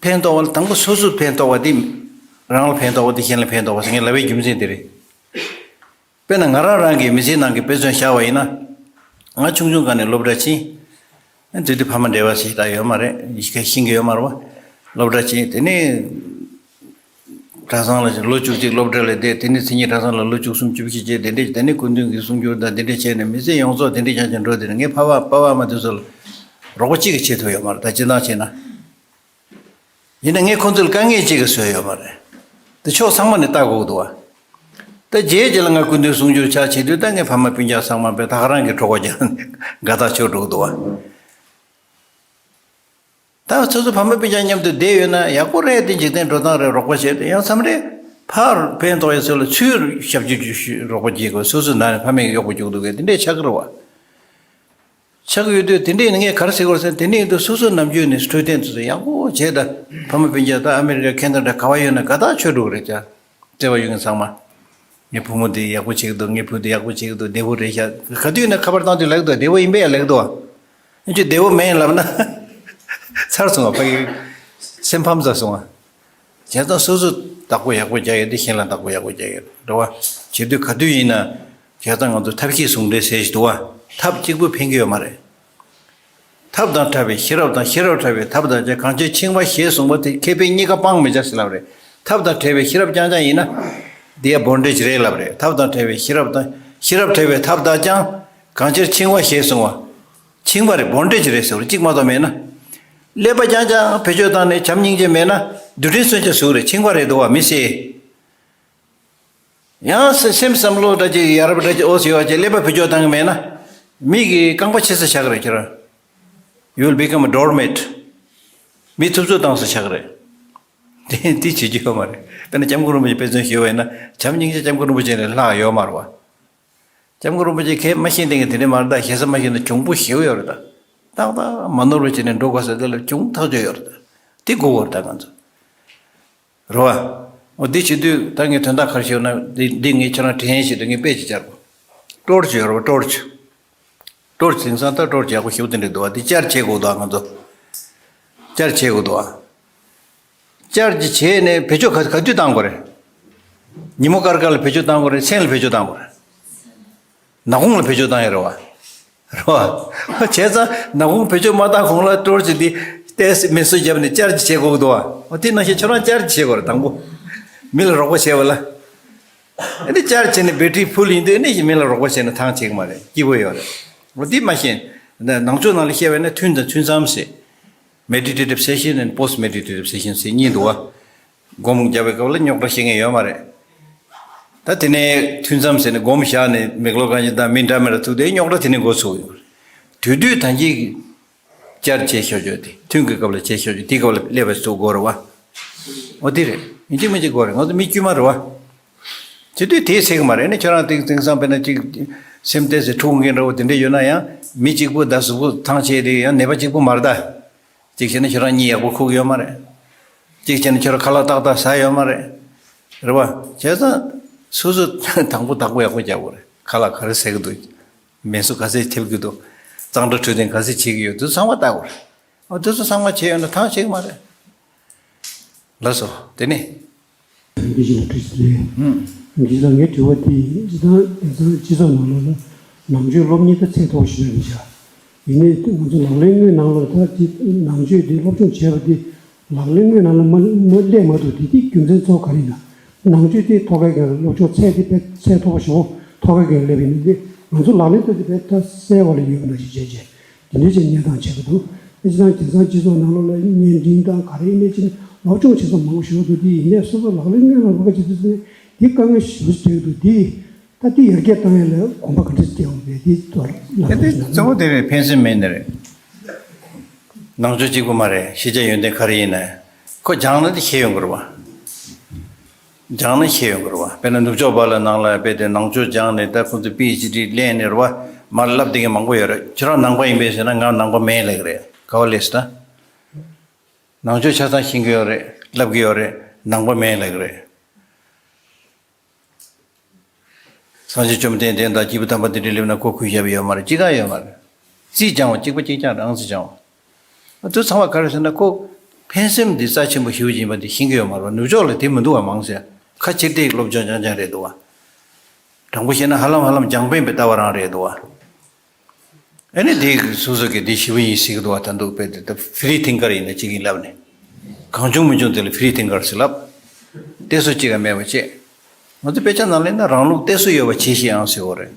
ཕན་ཐོགས་པ་ལ་དང་པོ་སོ་སོར་ཕན་ཐོགས་པ་དེ། རང་ལ་ཕན་ཐོགས་པ་དེ་གཞན་ལ་ཕན་ཐོགས་པ་ཟེར་མཁན་ལབ་པའི་རྒྱུ་མཚན་དེ་རེད། དཔེར་ན་ང་རང་རང་གི་མི་ཚེའི་ནང་གི་དཔེ་མཚོན་བཞག་པ་ཡིན་ན། ང་ཆུང་ཆུང་སྒང་ནས་སློབ་གྲྭ་ཕྱིན། དེ་དུས་ཕ་མ་འབྲེལ་བ་ཞེ་དྲག་ཡོད་མ་རེད། ཡི་གེ་ཤེས་ཀྱི་ཡོད་མ་རེད་བ། སློབ་གྲྭ་ཕྱིན། དེ་ནས་གྲྭ་ཚང་ལ་ལོ་བཅུ་གཅིག་སློབ་གྲྭ་ལ་བསྡད། དེ་ནས་མཚན་ཉིད་གྲྭ་ཚང་ལ་ལོ་བཅུ་གསུམ་བཅུ་བཞི་བྱས། དེ་འདྲས་དེ་ནས་སྐུ་མདུན་གྱི་གསུང་སྒྱུར་དང་དེ་འདྲས་བྱས་ནས་མི་ཚེ་ཡོངས་རྫོགས་དེ་འདྲས་རྐྱང་རྐྱང་འགྲོ། དེ་ནས་ངའི་ཕ་བ་ཕ་བ་མ་དེ་ཚོ་ལ་རོགས་པ་གཅིག་གིས་བྱེད་ཐུབ་ཡོད་མ་རེད། ད་སྤྱིར་བཏང་བྱས་ན། ཡིན་ན་ངས་ཁོང་ཚོ་ལ་དཀའ་ངལ་གཅིག་གི་བཟོས་ཡོད་མ་རེད། དེ་ཕྱོགས་ཚང་མ་ནས་ལྟ་དགོས་ཀྱི་འདུག་བ། ད་རྗེས་རྗེས་ལ་ང་སྐུ་མདུན་གསུང་སྒྱུར་ཆ་བྱེད་དུས་ད་ངའི་ཕ་མ་སྤུན་ཀྱག་ཚང་མ་དཔེ་ད་ག་རང་གི་གྲོད་ཁོག་ཀྱང་དགའ་ཐག་ཆོད་འགྲོ་གི་འདུག་བ། ད་སོ་སོ་ཕ་མ་སྤུན་ཀྱག་མཉམ་དུ་བསྡད་ཡོད་ན་ཡག་པོ་རེད། དེ་འཇིག་རྟེན་འགྲོ་སྟངས་རེད། རོགས་པ་བྱས་ཏེ་ཡང་མཚམས་རེ་ཕར་ཕན་ཐོགས་ཡས་ཚོད་ལ་ཚུར་ཞབས་ཕྱི་ཞུ་རོགས་པ་བྱེད་དགོས། སོ་སོའི་ནང་ནས་ཕ་མས་གཡོག་པོ་རྒྱུག་འདུག་གས་དེ་འདྲས་ཆགས་ཀྱི་རེད་བ། ཆགས་ཡོད་དུས་དེ་འདྲས་ནི་ངས་ག་རེ་ཟེར་དགོས་རེད་ཟེར་ན། དེ་འདྲས་ཡིན་དུས་སོ་སོ་ནམ་རྒྱུན་ནས་འཕྲོད་བསྟེན་དེ་ཚོ་ཡག་པོ་བྱས། ད་ཕ་མ་སྤུན་ཀྱག་ད་ཨ་མི་རི་ཀ་ཁེ་ན་ཌ་ག་བ་ཡོད་ན་དགའ་ཐག་ཆོད་འགྲོ་གི་རེད། ཅག་བརྩེ་བ་ཡོད་མཁན་ཚང་མ། ངའི་བུ་མོ་དེ་ཡག་པོ་བྱེད་ཀྱི་འདུག་ངའི་བུ་དེ་ཡག་པོ་བྱེད་ཀྱི་འདུག་བདེ་པོ་རེད་ཤག་ག་དུས་ཡིན་ན་ཁ་པར་བཏང་དུས་ལབ་ཀྱི་འདུག་བདེ་པོ་ཡིན་པས་ཡ་ལབ་ཀྱི་འདུག་ཨ་ཅོ་བདེ་པོ་མེད་ལབ་ན་ཚར་སོང་བ། ཕ་གི་སེམས་ཕམ་ཚར་སོང་བ། བྱས་ཙང་སོ་སོ་བདག་པོ་ཡག་པོ་རྒྱག་ཡ་དེ་གཞན་ལ་བདག་པོ་ཡག་པོ་རྒྱག་ཡ་རེད་བ། བྱེད་དུས་ག་དུས་ཡིན་ན། བྱས་ཙང་ང་ཚོ་ཐབས་ཤེས་ཟུང་འབྲེལ་ཟེར་ཞིག་འདུག་བ། ཐབས་གཅིག་པུས་ཕན་གྱི་ཡོད་མ་རེད། ཐབས་དང་བྲལ་བའི་ཤེས་རབ་དང་། ཤེས་རབ་བྲལ་བའི་ཐབས་དང་བཅས། གང་ཕྱིར་འཆིང་བ་ཞེས་གསུངས་པ་དེ། ཁེ་ཕན་གཉིས་ཀ་སྤང་མི་བྱ་ཞེས་ལབ་རེད། ཐབས་དང་བྲལ་བའི་ཤེས་རབ་རྐྱང་རྐྱང་ཡིན་ན། འདི་ཡ་བོན་ཌེཇ་རེད་ལབ་རེད། ཐབས་དང་བྲལ་བའི་ཤེས་རབ་དང་། ཤེས་རབ་བྲལ་བའི་ཐབས་དག་ཀྱང་། གང་ཕྱིར་འཆིང་བ་ཞེས་གསུངས་པ། འཆིང་བ་རེད། བོན་ཌེཇ་རེད་ཟེར་བ་གཅིག་མ་གཏོགས་མེད་ན། ཀླད་པ་རྐྱང་རྐྱང་བེད་སྤྱོད་བཏང་ནས་བྱམས་སྙིང་རྗེ་མེད་ན། རྡུལ་ཕྲན་མཚོན་ཆ་ཟུག་རེད། འཆིང་བ་རེད་འདུག་བ་མི་སེ། ཡང་སེམས་བསམ་བློ་འདྲ་ཅིག་ཡ་རབས་འདྲ་ཅིག་ཨོ་ཟེར་བ་ཅིག་ཀླད་པ་བེད་སྤྱོད་བཏང་གི་མེད་ན། མི་གི་རྐང་པ་ཆེ་ས་ཆགས་རེད་ཁྱེད་རང་། You will become a doormat. མི་ཐུབ་ཚོད་བཏང་ས་ཆགས་རེད། དེ་དེ་བྱེད་རྒྱུ་ཡོད་མ་རེད། དཔེར་ན་སྐྱབས་མགོན་རིན་པོ་ཆེ་དཔེ་མཚོན་ཞུས་པ་ཡིན་ན། བྱམས་སྙིང་རྗེ་སྐྱབས་མགོན་རིན་པོ་ཆེ་ལས་ལྷག་ཡོད་མ་རེད་བ། སྐྱབས་མགོན་རིན་པོ་ཆེ་གས་མ་ཤེས་དེ་ག་དེ་འདྲ་མ་རེད། ད་ཞེ་ས་མ་ཤེས་ན་གྱོང་པོ་ཞེ་པོ་ཡོད་རེད་ད། ཏག་ཏག་མ་ནོར་བ་བྱས་ནས་འགྲོ་དགོས་ས་དེ་ལ་གྱོང་ཐག་ཆོད་ཡོད་རེད་ད། དེ་དགོས་པ་རེད་ད་ང་ཚོ། རེད་བ། འོ་འདི་བྱེད་དུས་ད་ངས་དོན་དག་ག་རེ་ཞུ་ན། འདི་འདི་ངས་ཁྱེད་རང་དྲན་ཞིག་ཏུ་ངས་དཔེ་ཅིག་སྦྱར་གོ། ཊོར་ཆུ་ཡོད་རེད་བ། ཊོར་ཆུ། ཊོར་ཆུ་དེང་སང་ད་ཊོར་ཆུ་ཡག་པོ་ཞེ་པོ་དེ་འདྲ་འདུག་བ། འདི་ཅར་ཇི་བྱེད་དགོས་འདུག་ང་ཚོ། ཅར་ཇི་བྱེད་དགོས་འདུག་བ། ཅར་ཇི་བྱས་ནས་བེད་སྤྱོད་ག་ག་དུས་བཏང་དགོས་རེད། ཉིན་མོ་སྐར་སྐར་ལ་བེད་སྤྱོད་བཏང་དགོས་རེད། མཚན་ལ་བེད་སྤྱོད་བཏང་དགོས་རེད། ནག་ཁུང་ལ་བེད་སྤྱོད་བཏང་ཡ་རེད་བ། རེད་བ། བྱས་ཙང་ནག་ཁུང་བེད་སྤྱོད་མ་བཏང་གོང་ལ་ཊོར་ཆུ་འདི་ཏོག་ཙམ་མེ་སོ་བརྒྱབ་ནས་ཅར་ཇི་བྱེད་དགོས་འདུག་བ། འོ་དེ་ནང་བཞིན་ཁྱོད་རང་ཅར་ཇི་བྱེད་དགོས་རེད་དང་པོ། མི་ལ་རོགས་པ་བྱས་པ་ལ། ཨ་ནི་ཅར་ཇི་བྱས་ནས་བེ་ཊི་རི་ཕུལ་ཡིན་དུས་ཨ་ནི་མི་ལ་རོགས་པ་བྱས་ན་ཐང་ཆད་ཀྱི་མ་རེད། སྐྱིད་པོ་ཡོད་རེད། འོ་དེ་མ་ཤེས། ནང་ཆོས་ནང་ལ་བཤད་པ་ཡིན་ན་ཐུན་དང་ཐུན་མཚམས་ཟེར། Meditative session and post meditative session ཟེར་གཉིས་འདུག་བ། སྒོམ་རྒྱབ་པའི་སྐབས་ལ་རྙོག་དྲ་བཤད་མཁན་ཡོད་མ་རེད། ད་དེ་ནས་ཐུན་མཚམས་ཟེར་ནས་སྒོམ་བཞག་ནས་མིག་ལོག་གང་ཞིག་དང་མི་འདྲ་མི་འདྲ་ཐུག་དེ་རྙོག་དྲ་དེ་ནས་འགོ་ཚུགས་ཡོད་རེད། དུས་དུས་ད་གིན་ཅར་བྱེད་ཤོག་ཅོ་དེ་ཐུན་གྱི་སྐབས་ལ་བྱེད་ཤོག་ཅོ་དེའི་སྐབས་ལ་ཀླད་པ་ཚུགས་དགོས་རེད་བ། འོ་དེ་རེད། ཡིན་གཅིག་མིན་གཅིག་དགོས་རེད། ང་ཚོ་མི་དཀྱུས་མ་རེད་བ། བྱེད་དུས་དེའི་ཚེག་མ་རེད། ནི་ཁྱོད་རང་དེང་དེང་སང་དཔེར་ན་གཅིག་སེམས་གཏད་ཟེར་འཁྲུག་མཁན་འདྲ་བོ་དེ་འདྲ་ཡོད་ན་ཡང་མི་གཅིག་པུ་ཟླ་གཟུགས་པོ་ཐང་ཆད་དེ་ཡང་ནད་པ་གཅིག་པུ་མ་རེད་ད། གཅིག་བྱས་ན་ཁྱོད་རང་གཉིད་ཡག་པོ་ཁུག་ཡོད་མ་རེད། གཅིག་བྱས་ན་ཁྱོད་རང་ཁ་ལག་ཏག་ཏག་ཟ་ཡོད་མ་རེད། རེད་བ། བྱས་ཙང་སོ་སོ་དང་པོ་བདག་པོ་ཡག་པོ་རྒྱག་དགོས་རེད། ཁ་ལག་ག་རེ་ཟ་གི་འདུག་མེ་སོ་ག་ཚད་ཐེབས་ཀྱི་འདུག་གཙང་སྦྲ་འཕྲོད་བསྟེན་ག་ཚད་བྱེད་ཀྱི་ཡོད། དེ་ཚོ་ཚང་མ་བལྟ་དགོས་རེད། ཨ་དེ་ཚོ་ཚང་མ་བྱས་ཡོད་ན་ཐང་ཆད་ཀྱི་མ་རེད། ལགས་སོ། དེ་ནས། དེ་བཞིན་དུ་བྲིས་ཏེ། ཨུམ། འདི་ལ་ངའི་དྲི་བ་དེ་སྤྱི་བཏང་དེང་སང་སྤྱི་ཚོགས་ནང་ལོགས་ལ་ནང་ཆོས་སློབ་གཉེར་ད་ཚད་མཐོ་པོ་ཞིག་རེད་བཞག་ཡིན་ནའི་ང་ཚོ་ལག་ལེན་དངོས་ནང་ལ་ད་དེ་ནང་ཆོས་དེ་སློབ་སྦྱོང་བྱས་པ་དེ་ལག་ལེན་དངོས་ནང་ལ་མ་མ་སླེབས་མ་ཐུབ། དེ་དེ་རྒྱུ་མཚན་གཙོ་བོ་ག་རེ་ཡིན་ན། ནང་ཆོས་དེ་ཐོག་ཁའི་སྒང་ལ་སློབ་སྦྱོང་ཚད་དེ་དཔེ་ཚད་མཐོ་པོ་ཞིག་ཐོག་ཁའི་སྒང་ལ་སླེབས་ཡིན་ནའི་དེ་ང་ཚོ་ལག་ལེན་ད་དེ་དཔེ་ད་གསལ་བ་ལ་ཡོད་པ་ནང་བཞིན་བྱས་བྱས། དེ་འདྲའི་ཅིག་གནས་སྟངས་ཆགས་ཀྱི་འདུག་ཨེ་ཅི་དང་དེང་སང་སྤྱི་ཚོགས་ནང་ལོགས་ལ་བརྙན་འཕྲིན་དང་ག་རེ་ཡིན་ནའི་ཅིག་སློབ་སྦྱོང་བྱེད་ས་མང་པོ་ཞིག་འདུག་དེ་ཡིན་ནའི་སོ་སོ་ལག་ལེན་དངོས་ལ་འགྲོ་ག་ཅིག་དུས་ཚོད་ནས་དེ་དཀའ་ངལ་ཞེ་པོ་ཅིག་འཕྲད་ཀྱི་འདུག་དེ་ད་དེ་ཡར་རྒྱས་བཏང་ཡ་ལ་གོམ་པ་ག་འདྲ་སྤོ་དགོས་རེད། དེ་ཐོག་ལ་དེ་འདྲ་གཙོ་བོ་དེ་རེད། ཕན་སེམས་མེད་ནི་རེད། ནང་ཆོས་གཅིག་པུ་མ་རེད། ཤེས་བྱ་ཡོན་ཏན་ག་རེ་ཡིན་ནའི་ཁོ་སྦྱངས་ན་དེ་ཤེས་ཡོང་གི་རེད་བ། སྦྱངས་ན་ཤེས་ཡོང་གི་རེད་བ། དཔེར་ན་ནུབ་ཕྱོགས་པ་ལ་ནང་ལ་དཔེ་དེ་ནང་ཆོས་སྦྱངས་ནས་ད་ཁོ་ཚོ་པི་ཨེཆ་ཌི་ལེན་ནས་རེད་བ། མར་བསླབ་བསྡད་མཁན་མང་པོ་ཡོད་རེད། ཁྱེད་རང་ནང་པ་ཡིན་པས་ཟེར་ན་ང་ནང་པ་མིན་ལབ་ཀྱི་རེད། ག་བ་ལས་ཟེར་ན། ནང་ཆོས་ཆ་ཚང་ཤེས་ཀྱི་ཡོད་རེད། བསླབ་ཀྱི་ཡོད་རེད། ནང་པ་མིན་ལབ་ཀྱི་རེད། སངས་རྒྱས་བཅོམ་ལྡན་འདས་དང་སྐྱེས་བུ་དམ་པ་དེ་འདྲའི་སླེབས་ན་ཁོ་གུས་ཞབས་ཡོད་མ་རེད། ཅི་གང་ཡོད་མ་རེད། རྩིས་སྦྱང་བ་གཅིག་པ་གཅིག་རྐྱང་རང་རྩིས་སྦྱང་བ། ཨ་དེ་ཚང་མ་ག་རེ་ཟེར་ན་ཁོ་ཕན་སེམས་འདི་རྩ་ཆེན་པོ་ཞེ་པོ་ཅིག་ཡིན་པ་དེ་ཤེས་ཀྱི་ཡོད་མ་རེད་བ། ནུབ་ཕྱོགས་ལ་དེ་མི་འདུག་བ། མང་ཆེ་ཁ་ཕྱིར་བལྟས་སློབ་སྦྱོང་རྐྱང་རྐྱང་རེད་འདུག་བ། དྲང་པོ་བཤད་ན་ཧ་ལམ་ཧ་ལམ་རྒྱང་འཕེན་པའི་ལྟ་བ་རང་རེད་འདུག་བ། ཨ་ནི་དེ་སོ་སོ་གིས་དེ་ཞེ་པོ་ཡིན་ཟེར་གི་འདུག་བ། ད་འདུག་པས་དེ་ད་ཧྥི་རི་ཐིང་ཀར་ཡིན་ན་གཅིག་ཡིན་ལབ་ནས། གང་བྱུང་མི་བྱུང་དེ་ལ་ཧྥི་རི་ཐིང་ཀར་ཟེར་ལབ། གཏད་སོ་གཅིག་ག་མེད་པ་བྱས། ང་ཚོ་དཔེ་ཆ་ནང་ལ་ཡིན་ན་རང་ལུགས་གཏད་སོ་ཡོད་པ་བྱེད་ཤེས་ཨང་ཟེར་བ་རེད།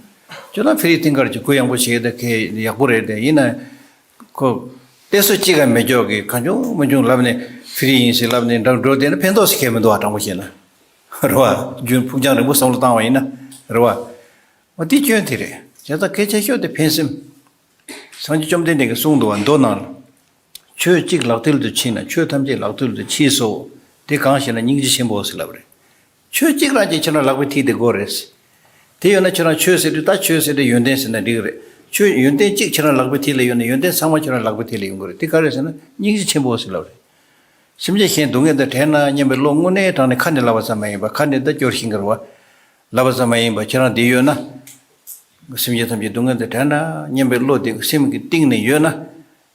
ཁྱོད་རང་ཧྥི་རི་ཐིང་ཀར་གྱི་གུ་ཡངས་པོ་བྱེད་ད་གལ་ཡག་པོ་རེད་དེ། ཡིན་ན། ཁོ། གཏད་སོ་གཅིག་ག་མེད་ཀྱོག་གི་གང་བྱུང་མི་བྱུང་ལབ་ནས་ཧྥི་རི་ཡིན་ཟེར་ལབ་ནས་འགྲོ་འགྲོ་བསྡད་ན་ཕན་ཐོགས་ཟེར་མཁན་མི་འདུག་བ། དྲང་པོ་བཤད་ན། རེད་བ། རྒྱུན་ཕུགས་རྒྱང་རིང་པོ་བསམ་བློ་བཏང་བ་ཡིན་ན། རེད་བ། འོ་དེ་སྐྱོན་དེ་རེད། བྱས་ཙང་གལ་ཆེ་ཤོས་དེ་ཕན་སེམས། སངས་རྒྱས་བཅོམ་ལྡན་འདས་ཀྱིས་གསུངས་འདུག་བ། མདོ་ནང་ལ། ཆོས་གཅིག་ལག་མཐིལ་དུ་མཆིས་ན་ཆོས་ཐམས་ཅད་ལག་མཐིལ་དུ་མཆིས་སོ། དེ་གང་ཞེ་ན་སྙིང་རྗེ་ཆེན་པོ་ཟེར་ལབ་རེད། ཆོས་གཅིག་རང་གཅིག་ཁྱེད་རང་ལག་པའི་མཐིལ་དེ་དགོས་རེད། དེ་ཡོད་ན་ཁྱེད་རང་ཆོས་ཟེར་དུས་ད་ཆོས་ཟེར་དུས་ཡོན་ཏན་ཟེར་ན་འགྲིག་གི་རེད། ཆོས་ཡོན་ཏན་གཅིག་ཁྱེད་རང་ལག་པའི་མཐིལ་ལ་ཡོད་ན་ཡོན་ཏན་ཚང་མ་ཁྱེད་རང་ལག་པའི་མཐིལ་ལ་ཡོང་གི་རེད། དེ་ག་རེ་ཟེར་ན་སྙིང་རྗེ་ཆེན་པོ་ཟེར་ལབ་རེད། སེམས་ཅན་གཞན་སྡུག་བསྔལ་དང་བྲལ་ན་སྙམ་པའི་བློ་དངོས་གནས་དྲང་གནས་ཁ་ནས་ལབ་པ་ཙམ་མ་ཡིན་པ། ཁ་ནས་ད་སྐྱོར་ཤེས་ཀྱི་རེད་བ། ལབ་པ་ཙམ་མ་ཡིན་པ་ཁྱེད་རང་འདི་ཡོད་ན། སེམས་ཅན་ཐམས་ཅད་སྡུག་བསྔལ་དང་བྲལ་ན་སྙམ་པའི་བློ་དེ་སེམས་ཀྱི་གཏིང་ནས་ཡོད་ན།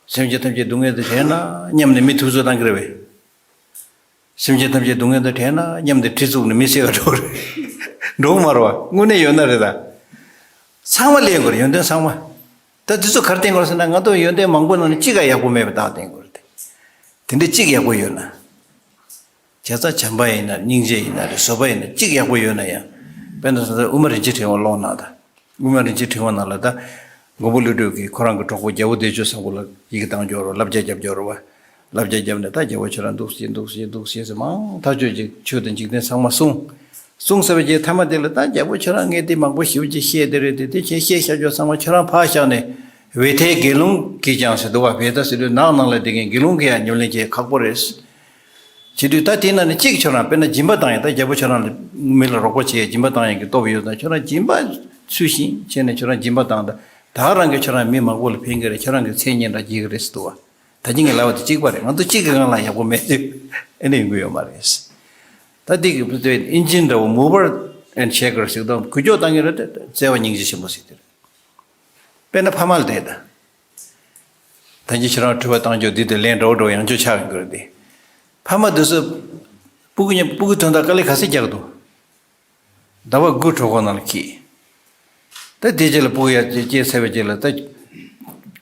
སེམས་ཅན་ཐམས་ཅད་སྡུག་བསྔལ་དང་བྲལ་ན་སྙམ་ནས་མི་ཐུབ་ཚོད་བཏང་གི་རེད་བས། སེམས་ཅན་ཐམས་ཅད་སྡུག་བསྔལ་དང་བྲལ་ན་སྙམ་སྟེ་གྲི་བཙུགས་ནས་མི་བསད་པ་འགྲོ་གི་རེད། འགྲོ་གི་མ་རེད་བ། དངོས་གནས་ཡོད་ན་རེད་ད། ཚང་མ་ལེན་དགོས་རེད། ཡོན་ཏན་ཚང་མ། ད་དེ་ཚོ་ག་རེ་བསྟན་དགོས་རེད་ཟེར་ན་ང་ཚོ་ཡོན་ཏན་མང་པོ་ནང་ནས་གཅིག་ག་ཡག་པོ་མེད་པ་ད་བསྟན་དགོས་རེད་དེ། དེ་འདྲའི་གཅིག་ཡག་པོ་ཡོད་ན། བྱས་ཙང་བྱམས་པ་ཡིན་ན་སྙིང་རྗེ་ཡིན་ན་རེད། བཟོད་པ་ཡིན་ན་གཅིག་ཡག་པོ་ཡོད་ན་ཡང་། དཔེར་ན་ད་ལྟ་དབུ་མ་རིན་ཆེན་ཕྲེང་བ་ཀློག་ན་ད། དབུ་མ་རིན་ཆེན་ཕྲེང་བ་ནང་ལ་ད། མགོན་པོ་ཀླུ་སྒྲུབ་ཀྱིས་ཁོ་རང་གི་གྲོགས་པོ་རྒྱལ་པོ་བདེ་སྤྱོད་བཟང་པོ་ལ་ཡི་གེ་བཏང་འབྱོར་རོ། བསླབ་བྱ་རྒྱབ་འབྱོར་རོ་བ། བསླབ་བྱ་རྒྱབ་ནས་ད་རྒྱལ་པོ་ཁྱོད་རང་འདུག་སེ་འདུག་སེ་འདུག་སེ་ཟེར་མང་ཐག་ཆོད་ཅིག་ཆོས་དང་འཇིག་རྟེན་ཚང་མ་གསུངས། གསུངས་ཚར་བའི་རྗེས་མཐའ་མ་དེ་ལ་ད་རྒྱལ་པོ་ཁྱོད་རང་ངས་དེ་མང་པོ་ཞེ་པོ་ཅིག་བཤད་དེ་རེད་དེ། དེ་ཁྱེད་བཤད་བཞག་རྒྱུ་ཚང་མ་ཁྱོད་རང་ཕར་བཞག་ནས་ཝེ་ཐའི་དགེ་སློང་གིས་ཀྱང་ཟེར་འདུག་བ། བེ་ད་ཟེར་དུས་ནགས་ནང་ལ་བསྡད་མཁན་དགེ་སློང་གིས་ཡང་ཉམས་ལེན་བྱེད་ཁག་པོ་རེད། བྱེད་དུས་ད་དེ་ནང་ནས་གཅིག་ཁྱོད་རང་དཔེར་ན་སྦྱིན་པ་བཏང་ཡ། ད་རྒྱལ་པོ་ཁྱོད་རང་ལ་མི་ལ་རོགས་པ་བྱེད་ཡ་སྦྱིན་པ་བཏང་ཡ་གི་སྟོབས་ཡོད་ཙང་ཁྱོད་རང་སྦྱིན་པ་ཚུལ་བཞིན་བྱས་ནས་ཁྱོད་རང་སྦྱིན་པ་བཏང་། ད་ད་རང་གིས་ཁྱོད་རང་མི་མང་པོ་ལ་ཕན་གི་རེད། ཁྱོད་རང་གི་མཚན་སྙན་གྲགས་རྒྱས་གི་རེད་ཟེར་འདུག་བ། ད་ཅི་ངས་ལབ་པ་དེ་གཅིག་པ་རེད། ང་ཚོ་གཅིག་གི་སྒང་ལ་ཡག་པོ་མེད་དུས་ཨེ་ནས་ཡོང་གི་ཡོད་མ་རེད། ད་འདི་གི་ཨིན་ཇི་འདྲ་བོ་མུ་བར་ཨེན་ཌི་ཤེ་ཀར་ཟེར་དང་འགུལ་སྐྱོད་བཏང་གི་རེད་དེ། བརྩེ་བ་སྙིང་རྗེ་ཆེན་པོ་ཟེར་དེ་རེད། དཔེར་ན་ཕ་མ་ལ་བལྟས་ད། ད་ཅི་ཁྱེད་རང་དྲི་བ་བཏང་རྒྱུ་འདི་དེ་ལན་འདྲ་བོ་འདྲ་བོ་ཡང་བསྐྱར་ཆགས་ཡོང་གི་རེད་དེ། ཕ་མ་འདི་ཚོ་སྤུ་གུ་ཉམ་སྤུ་གུ་དོན་དག་དཀའ་ལས་ག་ཚོད་རྒྱག་འདུག་ཟླ་བ་དགུ་གྲོད་ཁོག་ནང་ལ་འཁྱེར། ད་དེ་རྗེས་ལ་སྤུ་གུ་ཡར་སྐྱེས་ཚར་བའི་རྗེས་ལ་ད།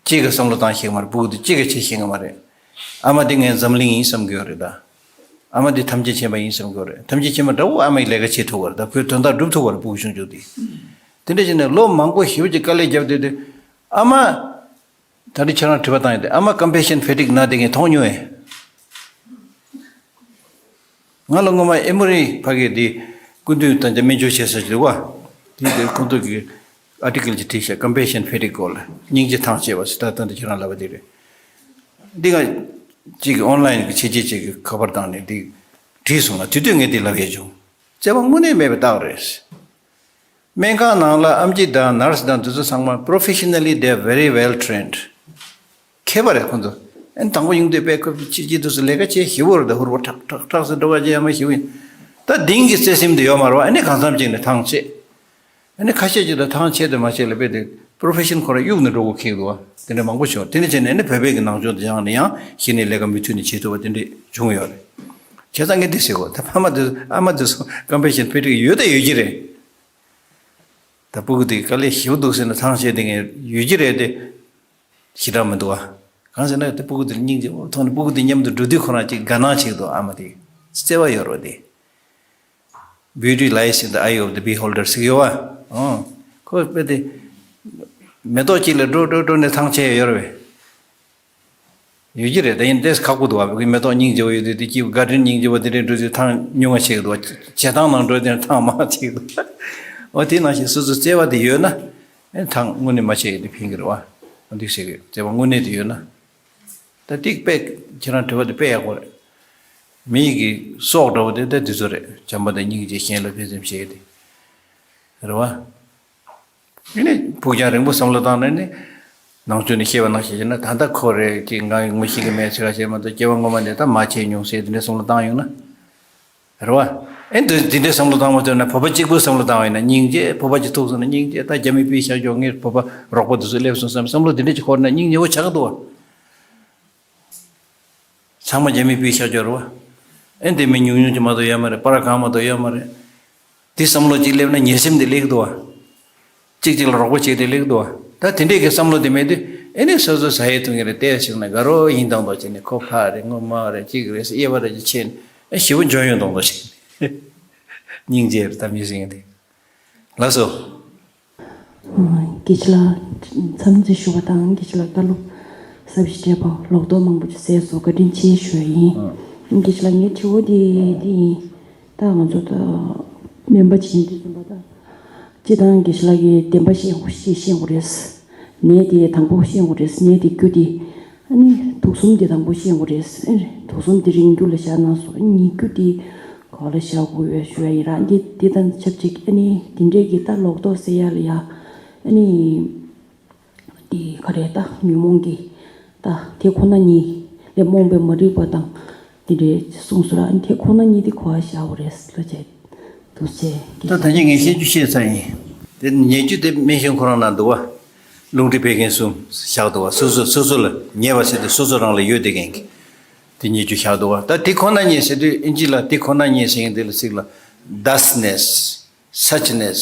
གཅིག་གི་བསམ་བློ་བཏང་ཤེས་ཀྱི་མ་རེད། སྤུ་གུ་དེ་གཅིག་གི་བྱེད་ཤེས་ཀྱི་མ་རེད། ཨ་མ་དེ་ངའི་འཛམ་གླིང་ཡིན་བསམ་གྱི་ཡོད་རེད་ད། ཨ་མ་དེ་ཐམས་ཅད་མཁྱེན་པ་ཡིན་བསམ་གྱི་ཡོད་རེད། ཐམས་ཅད་མཁྱེན་པ་འདྲ་བོ་ཨ་མའི་ལས་ཀ་བྱེད་ཐུབ་པ་རེད་ད། ཁོའི་དོན་དག་སྒྲུབ་ཐུབ་པ་རེད། སྤུ་གུ་ཆུང་ཆུང་དེ། དེ་འདྲ་བྱས་ནས་ལོ་མང་པོ་ཞེ་པོ་ཅིག་དཀའ་ལས་བརྒྱབ་བསྡད་དུས་ཨ་མ། ད་རེས་ཁྱེད་རང་དྲི་བ་བཏང་ཡོད་དེ། ཨ་མ་ཀམ་པེ་ཤན་ཕེ་ཊིག་ན་དེ་ངས་མཐོང་མྱོང་ངས། ང་ལ་སྔོན་མ་ཨེ་མོ་རི་ཕ་གི་དེ་སྐུ་མདུན་དང་སྨན་བཅོས་བྱེད་ས་ཞིག་འདུག་བ། དེ་དེ་ཁོང་ཚོ་གི་ཨར་ཊི་ཀལ་ཅིག་བྲིས་ཤག་ཀམ་པེ་ཤན་ཕེ་ཊིག་སྐོར་ལ། སྙིང་རྗེ་ཐང་ཆད་པ་ཟེར། ད་ལྟ་འདི་ཁྱེད་རང་ལབ་པ་དེ་རེད། འདི་ང་གཅིག་གི་ཨོན་ལའིན་གི་བྱས་རྗེས་གཅིག་གི་ཁ་པར་བཏང་ནས་འདི། དྲིས་སོང་ལ། དེ་དུས་ངས་འདི་ལབ་ཡས་བྱུང་། བརྩེ་བ་དངོས་གནས་མེད་པའི་རྟགས་རེད། སྨན་ཁང་ནང་ལ་ཨེམ་ཆི་དང་ནར་སི་དང་དེ་ཚོ་ཚང་མ་professionally they are very well trained། མཁས་པ་རེད་ཁོང་ཚོ། ཨ་ནི་དང་པོ་ཡོང་དུས་དཔེ་ཁོ་ཕྱི་ཕྱི་དུས་སུ་ལས་ཀ་བྱེད་ཞིབ་པོ་རེད། ད་ཧུར་པོ་ཁྲག་ཁྲག་ཁྲག་སེ་འགྲོ་བ་བྱེད་ཡ་མ་ཞིབ་པོ་ཡིན། ད་དེང་གི་བརྩེ་སེམས་དེ་ཡོད་མ་རེད་བ། ཨ་ནི་གང་འཚམ་ཅིག་ནས་ཐང་ཆད། ཨ་ནི་ཁ་ཤས་ཅིག་ད་ཐང་ཆད་དུ་མ་ཆད་ལ་དཔེ་དེ་པོ་རོ་ཕེ་ཤན་ཁོ་རང་གཡུག་ནས་འགྲོ་དགོས་ཁེལ་འདུག་བ། དེ་འདྲ་མང་པོ་བྱུང་། དེ་འདྲ་བྱས་ནས་ཨ་ནི་བོད་པའི་གི་ནང་ཆོས་དེ་སྦྱངས་ནས་ཡང་གཞི་ནས་ལས་ཀ་མུ་མཐུད་ནས་བྱེད་ཐུབ་པ་དེ་འདྲ་བྱུང་ཡོད་རེད། བྱས་ཙང་ངས་འདི་ཟེར་གོ། ད་ཕ་མ་དེ་ཨ་མ་དེ་ཚོ་ཀམ་པེ་ཤན་ཕེ་ཊི་ཡོད་དང་ཡོད་ཀྱི་རེད། ད་སྤུ་གུ་དེ་དཀའ་ལས་ཞེ་པོ་འདུག་ཟེར་ན་ཐང་ཆད་དེ་ངས་ཡོད་ཀྱི་རེད་དེ། ཞེ་དྲག་མི་འདུག་བ། གང་ཟེར་ན་དེ་སྤུ་གུ་དེར་སྙིང་རྗེ་པོ་མཐོང་ནས་སྤུ་གུ་དེ་མཉམ་དུ་འགྲོ་དུས་ཁོ་རང་ཅིག་དགའ་སྣང་བྱེད་ཀྱི་འདུག་ཨ་མ་དེ་བརྩེ་བ་ཡོད་རེད་དེ། Beauty lies in the eye of the beholder ཟེར་ཡོད་བ། ཨོ། ཁོ་དཔེ་དེ་མེ་ཏོག་ཅིག་ལ་འགྲོ་འགྲོ་འགྲོ་ནས་ཐང་ཆད་ཡོད་རེད་པས། ཡོད་ཀྱི་རེད། ད་ཡིན་ཏེ་ཁག་པོ་འདུག་བ། མེ་ཏོག་སྙིང་རྗེ་པོ་ཡོད་དུས་དེ་སྐྱིད་པོ། གར་ཌེན་སྙིང་རྗེ་པོ་དེ་འདྲའི་འགྲོ་དུས་ཐང་ཉུང་བ་ཆད་ཀྱི་འདུག་བ། བྱེ་ཐང་ནང་འགྲོ་དུས་ཐང་མང་ཆད་ཀྱི་འདུག་ཨོ་དེ་ནང་བཞིན་སོ་སོ་བརྩེ་བ་དེ་ཡོད་ན། ཨེ་ཐང་དངོས་གནས་མ་ཆད་ཡོད་དེ་ཕན་གྱི་རེད་བ། འདུག་ཟེར་གི་བརྩེ་བ་དངོས་གནས་དེ་ཡོད་ན། ད་ཏིག་དཔེ་ཁྱེད་རང་དྲི་བ་དེ་དཔེ་ཡག་པོ་རེད། མི་ཡི་གི་སྲོག་འདྲ་བོ་དེ་ད་དེ་ཚོ་རེད། བྱམས་པ་དང་སྙིང་རྗེ་གཞན་ལ་ཕན་སེམས་བྱེད་དེ། རེད་བ། དེ་ནས་ཕུགས་རྒྱང་རིང་པོ་བསམ་བློ་བཏང་ནས་ནི། ནང་ཆོས་ནས་བཤད་པ་ནང་བཞིན་བྱས་ན་ད་ལྟ་ཁོ་རེད་ཅེས་ང་ངོ་ཤེས་ཀྱི་མེད་ཟེར་བ་བྱས་མ་གཏོགས་སྐྱེ་བ་སྔོན་མ་ནས་ད་མ་བྱས་མྱོང་ཟེར་དེ་འདྲའི་བསམ་བློ་བཏང་ཡོང་ན། རེད་བ། ཨེ་འདི་འདི་འདྲའི་བསམ་བློ་བཏང་མ་ཐུབ་ན་བོད་པ་གཅིག་པུའི་བསམ་བློ་བཏང་བ་ཡིན་ན་སྙིང་རྗེ། བོད་པ་གཅིག་ཐུག་སོང་ན་སྙིང་རྗེ། ད་རྒྱ་མི་པའི་ཤར་ཕྱོགས་ངའི་བོད་པ་རོགས་པ་དེ་ཚོ་སླེབས་སོང་བསམ་བསམ་བློ་འདི་འདྲ་ཅིག་འཁོར་ན་སྙིང་རྗེ་བོ་ཆགས་ཀྱི་འདུག་བ། ཚང་མ་རྒྱ་མི་པའི་ཤར་ཕྱོགས་རེད་བ། ཨེ་འདི་མི་ཉུང་ཉུང་ཅིག་མ་གཏོགས་ཡོད་མ་རེད། པར་གང་མ་གཏོགས་ཡོད་མ་རེད། དེ་བསམ་བློ་གཅིག་སླེབས་ན་ཉེ་སེམས་དེ་སླེབས་ཀྱི་འདུག་བ། གཅིག་གཅིག་ལ་རོགས་པ་བྱེད་དེ་སླེབས་ཀྱི་འདུག་བ། ད་དེ་འདྲས་ཀྱི་བསམ་བློ་དེ་མེད་དུས་ཨེ་ནས་སོ་སོ་ཟ་ཡས་འཐུང་ཡས་རེད་བལྟས་བྱུང་ན་དགའ་རོགས་ཡིན་དང་དོ་བྱས་ནས་ཁོ་ཕ་རེད་ངོ་མ་རེད་གཅིག་རེད་ཟེར་དབྱེ་བ་རེ་ཅིག་ཕྱེ་ནས་ཨེ་ཞེ་པོ་འཇོན་ཡོང་དང་དོ་བྱས་ནས་སྙིང་རྗེ་རེད་ད་མི་ཟེར་མཁན་དེ། ལགས་སོ། དགེ་བཤེས་ལགས་འཚམས་འདྲི་ཞུ་བ་དང་དགེ་བཤེས་ལགས་བཀའ་སློབ་ཟབ་ཞིང་རྒྱས་པ་ལོག་རྟོག་མང་པོ་ཅིག་སེལ་སོང་བཀའ་དྲིན་ཆེ་ཞུ་ཡ་ཡིན། དགེ་བཤེས་ལགས་ངའི་དྲི་བ་དེ་འདི་ཡིན། ད་ང་ཚོ་ད་སྨན་པ་ཅིག་ཡིན་དུས་ཙམ་པ་ད། སྤྱིར་བཏང་དགེ་བཤེས་ལགས་ཀྱིས་བདེན་པ་བཤད་དགོས་ཤེས་བཤད་དགོས་རེད། ནད་དེ་དང་པོ་བཤད་དགོས་རེད། ནད་དེ་རྒྱུ་དེ། ཨ་ནི་དུག་གསུམ་དེ་དང་པོ་བཤད་དགོས་རེད། ཨ་ནི་དུག་གསུམ་དེ་རིང་རྒྱུ་ལ་བཞག་ན་སོ་ཨ་ནི་རྒྱུ་དེ་ག་ལ་བཞག་དགོས་ཡོད་ཞུ་ཡ་ཡིན་ར། འདི་འདི་དང་ཆབས་ཅིག་ཨ་ནི་དེ་འདྲས་ཀྱི་ད་ལོག་རྟོག་སེལ་ཡ་ལ་ཡ་ཨ་ནི། འདི་ག་རེ་ད་ཉོན་མོངས་ཀྱི་ད་དེ་ཁོ་ན་ཉིད་ལས་རྨོངས་པའི་མ་རིག་པ་དང་དེ་འདྲའི་གསུངས་སོ་ར། དེ་ཁོ་ན་ཉིད་དེ་ག་པར་བཞག་དགོས་རེད་ལ་བྱས། འདུག་སེ་ད་ད་ཅི་ངས་བཤད་རྒྱུ་བཤད་ཚར་ཡིན། དེ་ཉེས་རྒྱུ་དེ་སྨན་གཞུང་ཁོ་རང་ནང་འདུག་བ། རླུང་མཁྲིས་བད་ཀན་གསུམ་བཞག་འདུག་བ། སོ་སོ་སོ་སོ་ལ་ཉེས་པ་ཟེར་དུས་སོ་སོ་རང་ལ་ཡོད་བསྡད་མཁན་གྱི་དེ་ཉེས་རྒྱུ་བཞག་འདུག་བ། ད་དེ་ཁོ་ན་ཉིད་ཟེར་དུས་ཨིན་ཇི་ལ་དེ་ཁོ་ན་ཉིད་ཟེར་མཁན་དེ་ལ་ཚིག་ལ་thusness, suchness,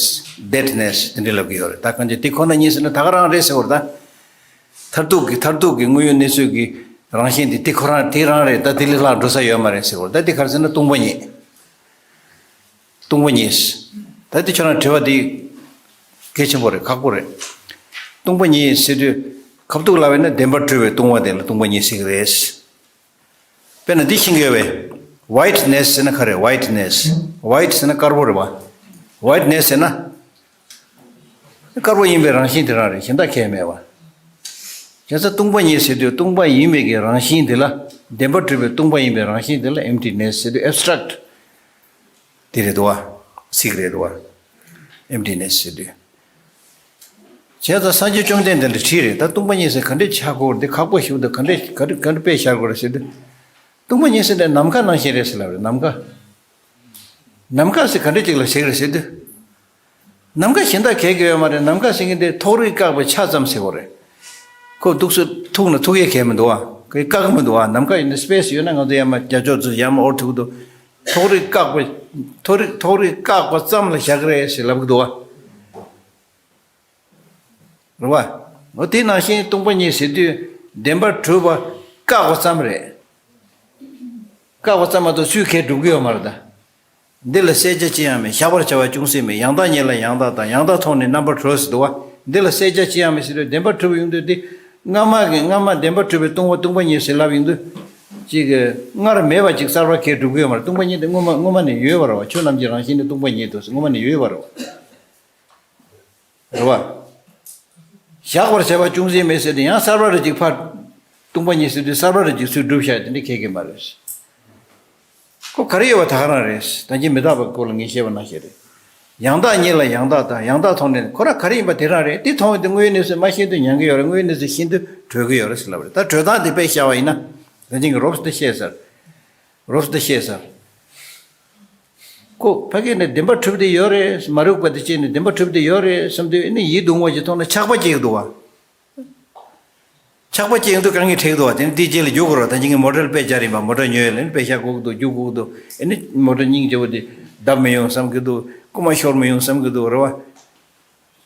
thatness དེ་འདྲ་ལབ་ཀྱི་ཡོད་རེད། ད་གང་ཅི་དེ་ཁོ་ན་ཉིད་ཟེར་ན་ད་ག་རང་རེད་ཟེར་བ་རེད་ད། མཐར་ཐུག་གི་མཐར་ཐུག་གི་དངོས་ཡོད་གནས་ཚུལ་གྱི་རང་བཞིན་དེ་དེ་ཁོ་རང་དེ་རང་རེད། ད་དེ་ལས་ལྷག་འགྲོ་ས་ཡོད་མ་རེད་ཟེར་བ་རེད། ད་དེ་ག་རེ་ཟེར་ན་སྟོང་པ་ཉིད། སྟོང་པ་ཉིད། ད་དེ་ཁྱོད་རང་དྲི་བ་དེ་གལ་ཆེན་པོ་རེད། ཁག་པོ་རེད། སྟོང་པ་ཉིད་ཟེར་དུས་ཁ་ཐུག་ལབ་པ་ཡིན་ན་བདེན་པར་གྲུབ་པའི་སྟོང་པ་དེ་ལ་སྟོང་པ་ཉིད་ཟེར་གྱི་རེད། དཔེར་ན་འདི་ཤེས་ཀྱི་ཡོད་པས། Whiteness ཟེར་ན་ག་རེ་རེད། Whiteness། White ཟེར་ན་དཀར་པོ་རེད་བ། Whiteness ཟེར་ན། དཀར་པོ་ཡིན་པའི་རང་བཞིན་དེ་རང་རེད། གཞན་དག་གང་ཡང་མེད་པ། བྱས་ཙང་སྟོང་པ་ཉིད་ཟེར་དུས་སྟོང་པ་ཡིན་པའི་གི་རང་བཞིན་དེ་ལ། བདེན་པར་གྲུབ་པའི་སྟོང་པ་ཡིན་པའི་རང་བཞིན་དེ་ལ་emptiness ཟེར་དུས་abstract དེ་རེད་དོ། ཚིག་རེད་དོ། Emptiness ཟེར་དུས། བྱས་ཙང་སངས་རྒྱས་བཅོམ་ལྡན་འདས་ལ་དྲིས་རེད། ད་སྟོང་པ་ཉིད་ཟེར་ག་འདྲས་ཆགས་དགོས་རེད། འདི་ཁག་པོ་ཞིག་འདུག་ག་འདྲས་ག་འདྲས་ག་འདྲས་དཔེ་བཞག་དགོས་རེད་ཟེར་དུས། སྟོང་པ་ཉིད་ཟེར་དེ་ནམ་མཁའ་ནང་བཞིན་རེད་ཟེར་ལབ་རེད། ནམ་མཁའ། ནམ་མཁའ་ཟེར་ག་འདྲས་ཅིག་ལ་ཟེར་གི་རེད་ཟེར་དུས། ནམ་མཁའ་གཞན་དག་གས་ཀྱི་ཡོད་མ་རེད། ནམ་མཁའ་ཟེར་མཁན་དེ་ཐོག་རིས་བཀག་པའི་ཆ་ཙམ་ཟེར་དགོས་རེད། ཁོ་འདུག་སེ་ཐུག་ན་ཐུག་ཡས་གས་མི་འདུག་ཨ། ཁོས་བཀག་གི་མི་འདུག་ཨ། ནམ་མཁའ་ཡིན་ན་སི་པེ་སི་ཡོད་ན་ང་ཚོ་ཡར་མར་རྒྱ་ཕྱོགས་ཚོ་ཡར་མར་འོར་ཐུག་གི་འདུག་ཐོག་རིས་བཀག་པའི་ཐོག་རིས་ཐོག་རིས་བཀག་པ་ཙམ་ལ་བཞག་གི་རེད་ཟེར་ལབ་གི་འདུག་ཨ། རེད་བ། འོ་དེ་ནང་བཞིན་སྟོང་པ་ཉིད་ཟེར་དུས་བདེན་པར་གྲུབ་པ་བཀག་པ་ཙམ་རེད། བཀག་པ་ཙམ་མ་གཏོགས་ཚུར་ཁས་སྒྲུབ་ཀྱི་ཡོད་མ་རེད་ད། འདི་ལ་བསལ་བྱ་ཅི་ཡང་མེད། བཞག་པར་བྱ་བ་ཅུང་ཟད་མེད། ཡང་དག་ཉིད་ལ་ཡང་དག་དང་། ཡང་དག་མཐོང་ནས་རྣམ་པར་གྲོལ་ཟེར་འདུག་བ། འདི་ལ་བསལ་བྱ་ཅི་ཡང་མེད་ཟེར་དུས་བདེན་པར་གྲུབ་པ་ཡོང་དུས་འདི་སྔ་མ་གི་སྔ་མ་བདེན་པར་གྲུབ་པའི་སྟོང་པ་སྟོང་པ་ཉིད་ཟེར་ལབ་ཡོང་དུས། ཅིག་གི་སྔར་མེད་པ་ཅིག་གསར་པ་ཁས་སྒྲུབ་ཀྱི་ཡོད་མ་རེད། སྟོང་པ་ཉིད་དེ་སྔོན་མ་སྔོན་མ་ནས་ཡོད་པ་རེད་བ། ཆོས་རྣམས་ཀྱི་རང་བཞིན་ནི་སྟོང་པ་ཉིད་དོ་ཟེར་སྔོན་མ་ནས་ཡོད་པ་རེད་བ། རེད་བ། བཞག་པར་བྱ་བ་ཅུང་ཟད་མེད་ཟེར་ཏེ་ཡང་གསར་པ་རེ་ཅིག་ཕར། སྟོང་པ་ཉིད་ཟེར་དུས་གསར་པ་རེ་ཅིག་ཚུར་སྒྲུབ་བཞག་དེ་འདྲ་ཁེགས་ཀྱི་མ་རེད། ཁོ་ག་རེ་ཡོད་པ་ད་ག་རང་རེད། ད་གིན་མི་རྟག་པའི་སྐོར་ལ་ངས་བཤད་པ་ནང་བཞིན་རེད། ཡང་དག་ཉིད་ལ་ཡང་དག་དང་ཡང་དག་མཐོང་ནས་ཁོ་རང་ག་རེ་ཡིན་པ་དེ་རང་རེད། དེ་མཐོང་བའི་དུས་དངོས་ཡོད་གནས་ཚུལ་མ་ཤེས་དུས་ཉན་གི་ཡོད་རེད། དངོས་ཡོད་གནས་ཚུལ་ཤེས་དུས་གྲོལ་གི་ཡོད་རེད་ཟེར་ལབ་རེད། ད་གྲོལ་སྟངས་དེ་དཔེ་བཞག་པ་ཡིན་ན། ད་གིན་གྱི་རོབ་ཙམ་བཤད་ཚར། རོབ་ཙམ་བཤད་ཚར། ཁོ་ཕ་གི་ནས་བདེན་པ་གྲུབ་བསྡད་ཡོད་རེད། མ་རིག་པ་དེ་བཅད་ནས་བདེན་པ་གྲུབ་བསྡད་ཡོད་རེད་བསམ་དུས་ཨ་ནི་ཡིད་དུ་འོང་བ་ཞིག་མཐོང་ན་ཆགས་པ་སྐྱེ་གི་འདུག་བ། ཆགས་པ་སྐྱེ་ཡོང་དུས་དཀའ་ངལ་འཕྲད་ཀྱི་འདུག་བ། དེ་ནི་དེའི་རྗེས་ལ་རྒྱུག་དགོས་རེད། ད་གིན་གྱི་མོ་ཊ་དཔེ་བཞག་རེད་པ། མོ་ཊ་ཉོས་ཡོད་ལ་ནི་དཔེ་བཞག་དགོས་ཀྱི་འདུག་རྒྱུག་དགོས་ཀྱི་འདུག་ཨ་ནི་མོ་ཊ་སྙིང་རྗེ་པོ་དེ་བརྡབ་མི་ཡོང་བསམ་གྱི་འདུག་རྐུ་མ་ཤོར་མི་ཡོང་བསམ་གྱི་འདུག་རེད་བ།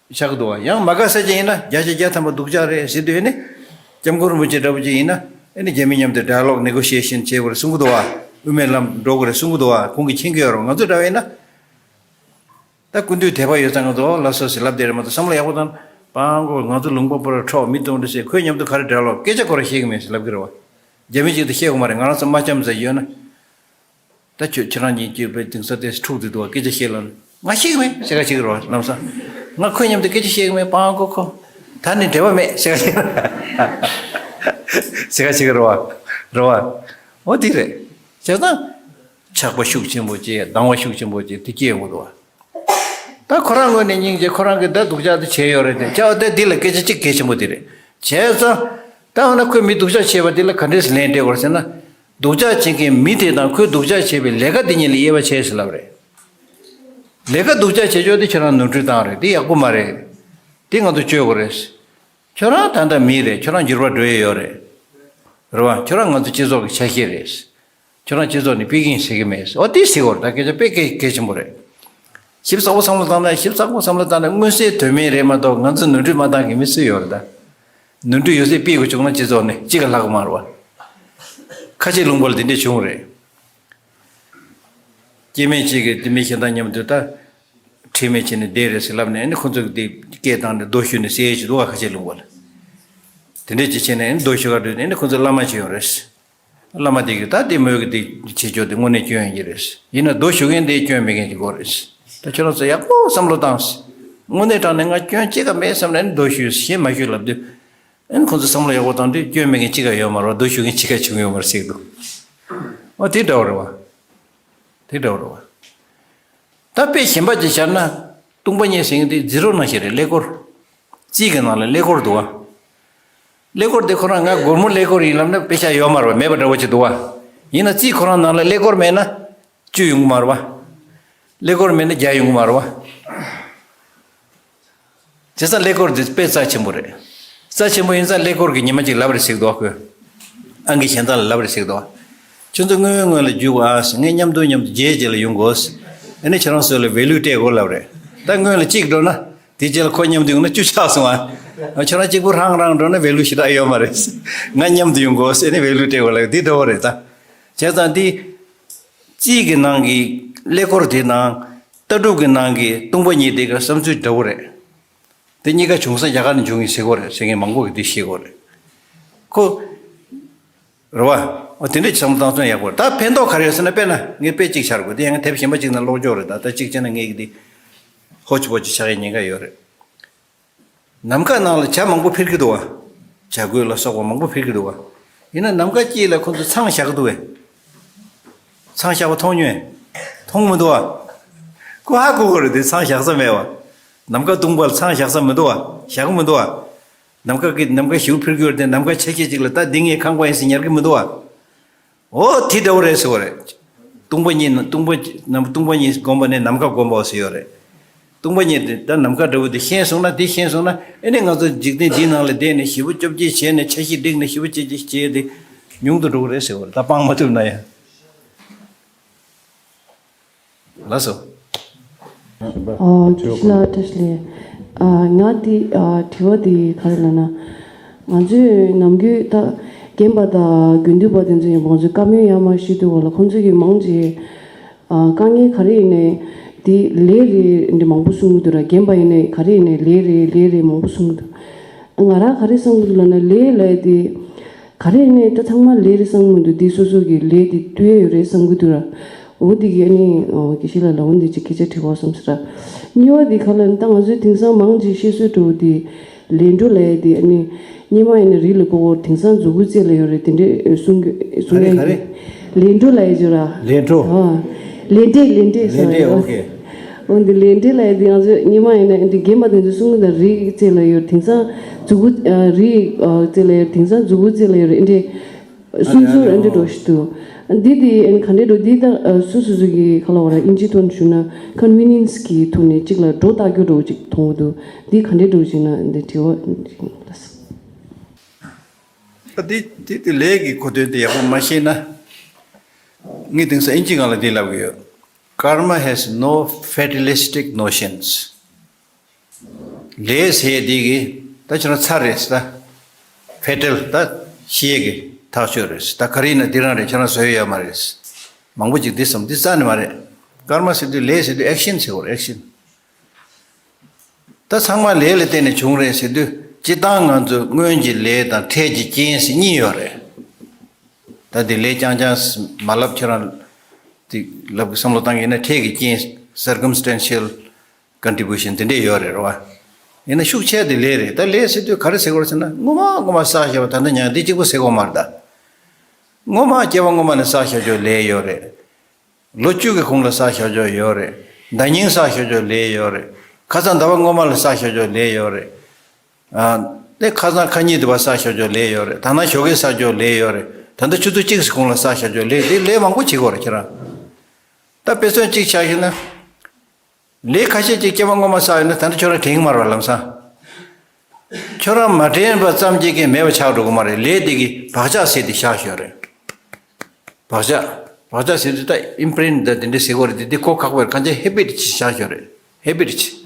བཞག་གི་འདུག་བ། ཡང་མ་དགའ་ས་ཅིག་ཡིན་ན་བརྒྱ་ཆ་བརྒྱ་ཐམ་པ་སྡུག་ཅག་རེད་ཟེར་དུས་ཨ་ནི། སྐྱབས་མགོན་རིན་པོ་ཆེ་འདྲ་པོ་ཅིག་ཡིན་ན་ཨ་ནི་རྒྱ་མི་མཉམ་དུ་ཌའི་ལོག་ནེ་གོ་ཤི་ཡེ་ཤན་བྱེད་དགོས་རེད་གསུང་གི་འདུག་བ། དབུ་མའི་ལམ་འགྲོ་དགོས་རེད་གསུང་གི་འདུག་བ། ཁོང་གིས་མཁྱེན་གྱི་ཡོད་རེད། ང་ཚོ་འདྲ་བ་ཡིན་ན། ད་སྐུ་མདུན་དད་པ་ཡོད་ཙང་ང་ཚོ་ལགས་སོ་ཞེས་ལབ་བསྡད་རེད་མ་གཏོགས་བསམ་བློ་ཡག་པོ་བཏང་། པང་གོ་ང་ཚོ་ལུང་པ་པོ་ར་ཁྲོག་མི་གཏོང་འདྲ་ཟེར། ཁོས་མཉམ་དུ་ག་རེ་འདྲ་ལོ་སྐད་ཆ་ཁོ་ར་བཤད་གི་མེད་ཟེར་ལབ་གི་རེད་བ། རྒྱ་མི་གཅིག་ཏུ་བཤད་གི་མ་རེད། ང་རང་ཚོ་མ་འཆམ་ཟེར་ཡོད་ན། ད་ཁྱོད་ཁྱེད་རང་གཉིས་ཀྱིས་པའི་དེང་སང་དེ་འཁྲུག་དེ་འདུག་བ། སྐད་ཆ་བཤད་ལ་ང་བཤད་གི་མེད་ཟེར་ག་བཤད་གི་རེད་བ། ལམ་སང་ང་ཁོས་མཉམ་དུ་སྐད་ཆ་བཤད་གི་མེད། པང་གོ་ཁོ་ད་ནི་འབྲེལ་བ་མེད་ཟེར་ག་བཤད་ཟེར་ག་བཤད་གི་རེད་བ། རེད་བ། འོ་དེ་རེད། བྱས་ཙང་ཆགས་པ་ཤུགས་ཆེན་པོ་སྐྱེ། སྡང་བ་ཤུགས་ཆེན་པོ་སྐྱེ། དེ་སྐྱེ་ཡོང་གི་འདུག་བ། ད་ཁོ་རང་ངོས་ནས་སྙིང་རྗེ། ཁོ་རང་གིས་ད་སྡུག་ཅག་དེ་བྱས་ཡོད་རེད་དེ། ཅག་དེ་འདི་ལ་སྐད་ཆ་གཅིག་གལ་ཆེན་པོ་དེ་རེད། བྱས་ཙང་། ད་འོ་ན་ཁོས་མི་སྡུག་ཅག་བྱས་པ་དེ་ལ་ག་འདྲས་སེ་ལན་སྤྲད་དགོས་ཟེར་ན། སྡུག་ཅག་བྱེད་མཁན་མི་དེ་དང་ཁོས་སྡུག་ཅག་བྱས་པའི་ལས་ཀ་དེ་གཉིས་ལ་དབྱེ་བ་ཕྱེ་ཟེར་ལབ་རེད། ལས་ཀ་སྡུག་ཅག་བྱེད་ཕྱོགས་དེ་ཁྱོད་རང་ནོར་འཁྲུལ་བཏང་རེད། དེ་ཡག་པོ་མ་རེད། དེ་ང་ཚོ་བཅོས་དགོས་རེད། ཁྱོད་རང་ད་ལྟ་མི་རེད། ཁྱོད་རང་འགྱུར་བ་འགྲོ་ཡི་ཡོད་རེད། རེད་བ། ཁྱོད་རང་ང་ཚོ་སྤྱི་ཚོགས་ཀྱི་ཆ་ཤས་རེད། ཁྱོད་རང་སྤྱི་ཚོགས་ནས་ཕུད་ཀྱིན་ཟེར་གྱི་མེད། འོ་དེ་ཟེར་དགོས་རེད། ད་སྐད་ཆ་དཔེ་གལ་གལ་ཆེན་པོ་རེད། ཞིབ་ཚགས་པོ་བསམ་བློ་བཏང་ན། ཞིབ་ཚགས་པོ་བསམ་བློ་བཏང་ན་མངོན་གསལ་དོན་མེད་རེད་མ་གཏོགས་ང་ཚོ་ནོར་འཁྲུལ་མ་བཏང་མཁན་མི་སུ་ཡོད་རེད་ད། ནོར་འཁྲུལ་ཡོད་ཚད་སྤེལ་དགོས་བྱུང་ན་སྤྱི་ཚོགས་ནས་གཅིག་ག་ལྷག་གི་མ་རེད་བ། ཁ་ཆེ་ལུང་པ་ལ་དེ་འདྲས་བྱུང་རེད། སྐྱེ་དམན་གཅིག་གིས་དེ་མི་གཞན་དང་མཉམ་དུ་ད། ཁྲེལ་མེད་བྱས་ནས་བསྡད་རེད་ཟེར་ལབ་ནས་ཨ་ནི་ཁོ་ཚོ་གིས་དེ་སྐད་བཏང་ནས་རྡོ་གཞུས་ནས་བསད་ཡས་ཅིག་འདུག་བ། ཁ་ཆེ་ལུང་པ་ལ། དེ་འདྲས་ཅིག་བྱས་ནས་ཨ་ནི་རྡོ་གཞུ་ག་འགྲོ་ནས་ཨ་ནི་ཁོ་ཚོ་བླ་མ་ཅིག་ཡོང་རེད། བླ་མ་དེ་གིས་ད་དེ་མོས་གི་དེ་བྱེད་ཆོག་དེ་དངོས་གནས་སྐྱོན་ཡིན་གྱི་རེད། ཡིན་ན་རྡོ་གཞུ་མཁན་དེ་སྐྱོན་མེད་མཁན་ཅིག་དགོས་རེད། ད་ཁྱོད་རང་ཚོ་ཡག་པོ་བསམ་བློ་བཏང་། དངོས་གནས་དྲང་གནས་ང་སྐྱོན་གཅིག་ཀ་མེད་བསམ་ནས་ཨ་ནི་རྡོ་གཞུས། གཞན་མ་གཞུས་ལབ་དུས། ཨ་ནི་ཁོ་ཚོ་བསམ་བློ་ཡག་པོ་བཏང་དུས་སྐྱོན་མེད་མཁན་གཅིག་ཀ་ཡོད་མ་རེད་བ། རྡོ་གཞུ་མཁན་གཅིག་ཀ་བྱུང་ཡོད་མ་རེད་ཟེར་གི་འདུག་འོ་དེ་འདྲ་བོ་རེད་བ། དེ་འདྲ་བོ་རེད་བ། ད་དཔེ་གཞན་པ་ཅིག་བཞག་ན། སྟོང་པ་ཉིད་ཟེར་མཁན་དེ་ཛི་རོ་ནང་བཞིན་རེད། ཀླད་ཀོར། རྩིས་ཀྱི་ནང་ལ་ཀླད་ཀོར་འདུག་བ། ཀླད་ཀོར་དེ་ཁོ་རང་ང་སྒོར་མོ་ཀླད་ཀོར་ཡིན་ལབ་ན་དཔེ་ཆ་ཡོད་མ་རེད་བ། མེད་པ་འདྲ་བོ་ཅིག་འདུག་བ། ཡིན་ན་རྩིས་ཁོ་རང་ནང་ལ་ཀླད་ཀོར་མེད་ན་བཅུ་ཡོང་གི་མ་རེད་བ། ཀླད་ཀོར་མེད་ན་བརྒྱ་ཡོང་གི་མ་རེད་བ། བྱས་ཙང་ཀླད་ཀོར་འདི་དཔེ་རྩ་ཆེན་པོ་རེད། རྩ་ཆེན་པོ་ཡིན་ཙང་ཀླད་ཀོར་གྱི་ཉི་མ་གཅིག་ལབ་རེ་ཟེར་གི་འདུག་ཁོས། ཨང་ཀི་གཞན་དག་ལ་ལབ་རེ་ཟེར་གི་འདུག་ཁྱོད་ཚོ་དངུལ་དངོས་ལ་རྒྱུག་ཨ་ཟེར། ངས་མཉམ་དུ་མཉམ་དུ་རྗེས་རྗེས་ལ་ཡོང་དགོས། ཨ་ནི་ཁྱེད་རང་ཚོ་ལ་ཝེ་ལུ་སྤྲད་དགོས་ལབ་རེད། ད་དངུལ་ལ་གཅིག་འགྲོ་ན་དེ་རྗེས་ལ་ཁོ་མཉམ་དུ་ཡོང་ན་བཅུ་ཆགས་སོང་ཨ། ཁྱོད་རང་གཅིག་པུ་ཧྲང་རང་འགྲོ་ན་ཝེ་ལུ་ཞེ་དྲག་ཡོད་མ་རེད། ང་མཉམ་དུ་ཡོང་དགོས་ཟེར་ནས་ཝེ་ལུ་སྤྲད་དགོས་ལབ་འདི་འདྲ་བོ་རེད་ད། བྱས་ཙང་འདི། རྩིས་ཀྱི་ནང་གི་ཀླད་ཀོར་དེ་དང་། ལྟ་གྲུབ་ཀྱི་ནང་གི་སྟོང་པ་ཉིད་དེ་ག་བསམ་ཚུལ་འདྲ་བོ་རེད། དེ་གཉིས་ཀ་བྱུང་ས་རྒྱ་གར་ནས་བྱུང་ཡིན་ཟེར་གོ་རེད་ཟེར་མཁན་མང་པོ་གིས་དེ་བཤད་གོ་རེད། ཁོ། རེད་བ། འོ་དེ་འདྲས་བསམ་བློ་བཏང་ཚུལ་ཡག་པོ་རེད། ད་ཕན་ཐོགས་ག་རེ་ཡོད་ཟེར་ན། དཔེར་ན་ངས་དཔེ་གཅིག་འཆར་དགོས། དེ་ཡང་དེབ་གཞན་པ་གཅིག་ནང་ཀློག་ཆོག་རེད། ད་ད་གཅིག་བྱས་ན་ངས་ཀྱི་དེ་ཧོ་ཆི་པོ་ཆི་ཆགས་ཡའི་ཉེན་ཁ་ཡོད་རེད། ནམ་མཁའ་ནང་ལ་བྱ་མང་པོ་འཕུར་གྱི་འདུག་བ། བྱ་རྒོད་ལ་སོགས་པ་མང་པོ་འཕུར་གྱི་འདུག་བ། ཡིན་ན་ནམ་མཁའ་དཀྱིལ་ལ་ཁོ་ཚོ་ཚང་བཞག་གི་འདུག་བས། ཚང་བཞག་པ་མཐོང་མྱོང་། མཐོང་མི་འདུག་བ། ཁོ་ཧ་གོ་གི་རེད་དེ། ཚང་བཞག་ས་མེད་བ། ནམ་མཁའ་སྟོང་པ་ལ་ཚང་བཞག་ས་མི་འདུག་བ། བཞག་གི་མི་འདུག་བ། ནམ་མཁའ་གི་ནམ་མཁའ་ཞིག་འཕུར་གྱི་ཡོད་རེད་དེ། ནམ་མཁའ་ཆ་ཤས་ཅིག་ལ་ད་འདི་ངའི་ཁང་པ་ཡིན་ཟེར་ཉར་གྱི་མི་འདུག་བ། འོ་དེ་འདྲ་བོ་རེད་ཟེར་བ་རེད། སྟོང་པ་ཉིད་ནི་སྟོང་པ་ནམ་སྟོང་པ་ཉིད་བསྒོམ་པ་ནས་ནམ་མཁའ་བསྒོམ་པའོ་ཟེར་ཡོད་རེད། སྟོང་པ་ཉིད་དེ་ད་ནམ་མཁའ་འདྲ་བོ་དེ་ཤེས་སོང་ན། དེ་ཤེས་སོང་ན་ཨེ་ནི་ང་ཚོ་འཇིག་རྟེན་འདིའི་ནང་ལ་བསྡད་ནས་ཞེ་པོ་བཅོ་བརྒྱད་བྱས་ནས་འཆར་གཞི་བསྒྲིགས་ནས་ཞེ་པོ་བཅོ་བརྒྱད་བྱས་དེ་ཉུང་དུ་འགྲོ་གི་རེད་ཟེར་བ་རེད། ད་སྤང་མ་ཐུབ་ན་ཡང་། ལགས་སོ། ཨ། བཀྲ་ཤིས་ལགས། བཀྲ་ཤིས་བདེ་ལེགས། ཨ། ང་དེ། ཨ། དྲི་བ་དེ་ག་རེ་ལབ་ན། ང་ཚོས་ནམ་རྒྱུན་ད་རྒན་པ་དང་དགེ་འདུན་པ་དེ་ཚོ་ཡིན་པ། ང་ཚོའི་བཀའ་མོལ་ཡར་མར་ཞུ་དུས་སྐབས་ལ་ཁོང་ཚོ་གིས་མང་ཆེ། ཨ། དཀའ་ངལ་ག་རེ་ཡིན་ནའི་དེ་ལས་རེད་འདྲ་མང་པོ་གསུང་གི་འདུག་ར། རྒན་པ་ཡིན་ནའི་ག་རེ་ཡིན་ནའི་ལས་རེད། ལས་རེད་མང་པོ་གསུང་གི་འདུག་ང་རང་ག་རེ་བསམ་གི་འདུག་ལབ་ན། ལས་ལབ་དེ། ག་རེ་ནས་ད་ཚང་མ་ལས་རེད་བསམ་གི་མི་འདུག་དེ་སོ་སོ་གི་ལས་དེ་ལྟོས་ཡོད་རེད་བསམ་གི་འདུག་ར། འོ་དེ་གི་ཨ་ནི། ཨོ། དགེ་བཤེས་ལགས་ལ་འོ་འདི་ཅིག་སྐད་ཆ་དྲི་དགོས་བསམ་ཟེར་ར། གཉིས་པ་དེ་ག་ལ་ད་ང་ཚོའི་དེང་སང་མང་ཆེ་བཤད་སྲོལ་འདྲ་བོ་དེ་ལས་འགྲོ་ལབ་ཡ་དེ་ཨ་ནི་སྔོན་མ་ཡིན་ན་རི་ལ་བསྐོར་བསྐོར། དེང་སང་མཛུ་གུའི་རྩེ་ལ་ཡོད་རེད། དེ་འདྲས་གསུང་གི་གསུང་ཡ་ཡིན། ག་རེ་ག་རེ། ལས་འཕྲོ་ལབ་ཡ་ཅིག་ར། ལས་འཕྲོ། ཨ། ལས་འབྲས་ལས་འབྲས་ལས་འབྲས། ཟེར་ཡོད། ཨོ་ཁེ། འོ་འདི་ལས་འབྲས་ལབ་ཡ་འདི་ང་ཚོ་སྔོན་མ་ཡིན་ན་འདི་རྒན་པ་དེ་ཚོ་གསུང་གི་འདུག་རིགས་རྩེ་ལ་ཡོད། དེང་སང་མཛུ་གུ་ཨ་རིགས་ཨ་རྩེ་ལ་ཡོད། དེང་སང་མཛུ་གུ་རྩེ་ལ་ཡོད་རེད། འདི་འདྲས་སུམ་ཨ་ཅོར་ཨ་འདྲས་འགྲོ་ཞིག་འདུག་འདི་དེ་ཨན་ག་འདྲས་འགྲོ། འདི་ད་ཨ་སུ་སུ་སུ་གི་ག་ལ་བ་ར་ཨིན་ཇི་ཐོག་ནས་ཞུ་ན་ཀོན་ཝི་ནེན་སི་གི་ཐོག་ནས་གཅིག་ལ་སྒྲོ་བཏགས་རྒྱུ་འདྲ་བོ་ཅིག་མཐོང་གི་འདུག་འདི་ག་འདྲས་འགྲོ་ཞིག་ན་འདི་དྲི་བ་ལ། ཨ་དེ་དེ་དེ་ལས་ཀྱི་གོ་དོན་དེ་ཡག་པོ་མ་ཤེས་ན། ངས་དེང་སང་ཨིན་ཇི་སྒང་ལ་འདི་ལབ་གི་ཡོད། Karma has no fatalistic notions. ལས་ཟེར་འདི་གི་ད་ཁྱོད་རང་ཚར་རེད་ད། ཕེ་ཊལ་ད་ཤི་ཡས་ཀྱི་ཐག་ཆོད་རེད། ད་ག་རེ་ཡིན་ན་འདི་རང་རེད། ཁྱོད་རང་བཟོ་ཡས་ཡོད་མ་རེད། མང་པོ་ཅིག་འདི་བསམ་འདི་རྩ་ནས་མ་རེད། ཀརྨ་ཟེར་དུས་ལས་ཟེར་དུས་ཨེག་ཤན་ཟེར་དགོས་རེད། ཨེག་ཤན། ད་ཚང་མ་ལས་ལ་བརྟེན་ནས་བྱུང་རེད་ཟེར་དུས་སྤྱིར་བཏང་ང་ཚོ་སྔོན་གྱི་ལས་དང་འཕྲལ་གྱི་རྐྱེན་ཟེར་གཉིས་ཡོད་རེད། ད་འདི་ལས་རྐྱང་རྐྱང་མ་ལབ། ཁྱེད་རང་དེ་ལབ་གི་བསམ་བློ་བཏང་གི་ཡིན་ན་འཕྲལ་གྱི་རྐྱེན་circumstantial contribution དེ་འདྲས་ཡོད་རེད། རེད་བ། ཡིན་ན་ཤུགས་ཆེ་དེ་ལས་རེད། ད་ལས་ཟེར་དུས་ག་རེ་ཟེར་དགོས་རེད་ཟེར་ན་སྔོན་མ་སྔོན་མ་བསགས་བཞག་པ་ད་ལྟ་ཉང་འདི་གཅིག་པོ་ཟེར་དགོས་མ་རེད་ད། སྔོན་མ་སྐྱེ་བ་སྔོན་མ་ནས་བསགས་བཞག་རྒྱུ་ལས་ཡོད་རེད། ལོ་བཅུ་གི་གོང་ལ་བསགས་བཞག་རྒྱུ་ཡོད་རེད། ཟླ་ཉིན་བསགས་བཞག་རྒྱུ་ལས་ཡོད་རེད། ཁ་སང་ཟླ་བ་སྔོན་མ་ལ་བསགས་བཞག་རྒྱུ་ལས་ཡོད་རེད། ཨ། དེ་ཁ་སང་ཁ་ཉིན་དུ་བ་བསགས་བཞག་རྒྱུ་ལས་ཡོད་རེད། ད་ནང་ཞོགས་ཀས་བསགས་རྒྱུ་ལས་ཡོད་རེད། ད་ལྟ་ཆུ་ཚོད་གཅིག་གི་གོང་ལ་བསགས་བཞག་རྒྱུ་ལས་དེ་ལས་མང་པོ་བྱེད་དགོས་རེད་ཁྱེད་རང་། ད་དཔེ་མཚོན་གཅིག་ཆགས་ཤེ་ན། ལས་ཁ་ཤས་ཅིག་སྐྱེ་བ་སྔོན་མ་བསགས་ཡོད་ན་ད་ལྟ་ཁྱོད་རང་དྲན་གི་མ་རེད་པ་ལམ་སང་། ཁྱོད་རང་མ་དྲན་པ་ཙམ་གྱིས་ཀྱང་མེད་པ་ཆགས་འགྲོ་གི་མ་རེད། ལས་དེ་གི་བག་ཆགས་ཟེར་དེ་བཞག་ཡོད་རེད། བག་ཆགས། བག་ཆགས་ཟེར་དུས་ད་ཨིམ་པི་རིན་ཊི་ད་དེ་འདྲ་ཟེར་གོ་རེད། དེ་དེ་གོ་ཁག་པོ་རེད། གང་ཅི་ཧེ་བིཊ་ཅིག་བཞག་ཡོད་རེད། ཧེ་བིཊ་ཅིག་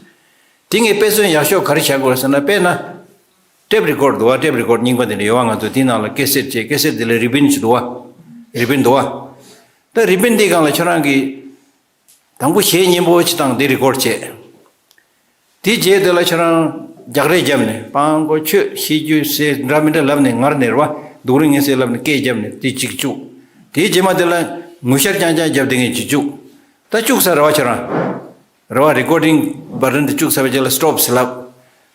དེ་ངས་དཔེ་མཚོན་ཡག་ཤོས་ག་རེ་བཞག་དགོས་རེད་ཟེར་ན་དཔེར་ན། ཊེབ་རི་ཀོཌ་འདུག་བ། ཊེབ་རི་ཀོཌ་རྙིང་པ་དེ་འདྲ་ཡོད་བ། ང་ཚོ་དེའི་ནང་ལ་ཀེ་སེཊ་བྱས། ཀེ་སེཊ་དེ་ལ་རི་བིན་ཅིག་འདུག་བ། རི་བིན་འདུག་བ། ད་རི་བིན་དེའི་སྒང་ལ་ཁྱོད་རང་གིས། དང་པོ་གཞས་སྙན་པོ་ཅིག་བཏང་དེ་རི་ཀོཌ་བྱས། དེ་རྗེས་དེ་ལ་ཁྱོད་རང་རྒྱག་རེས་བརྒྱབ་ནས་སྤང་གོ་ཆོས་ཤེས་རྒྱུ་ཟེར་འདྲ་མི་འདྲ་ལབ་ནས་ངར་ནས་རེད་བ། སྡུག་རུས་ངན་སེལ་ལབ་ནས་སྐད་བརྒྱབ་ནས་དེ་གཅིག་བཅུག་དེའི་རྗེས་མ་དེ་ལ་ངུ་ཤར་རྐྱང་རྐྱང་བརྒྱབ་དེ་ངས་གཅིག་བཅུག་ད་བཅུག་ས་རེད་བ་ཁྱོད་རང་། རེད་བ། རི་ཀོཌ་ཌིང་བ་ཊན་དེ་བཅུག་ཚར་བའི་རྗེས་ལ་སི་ཊོབ་ཟེར་ལབ།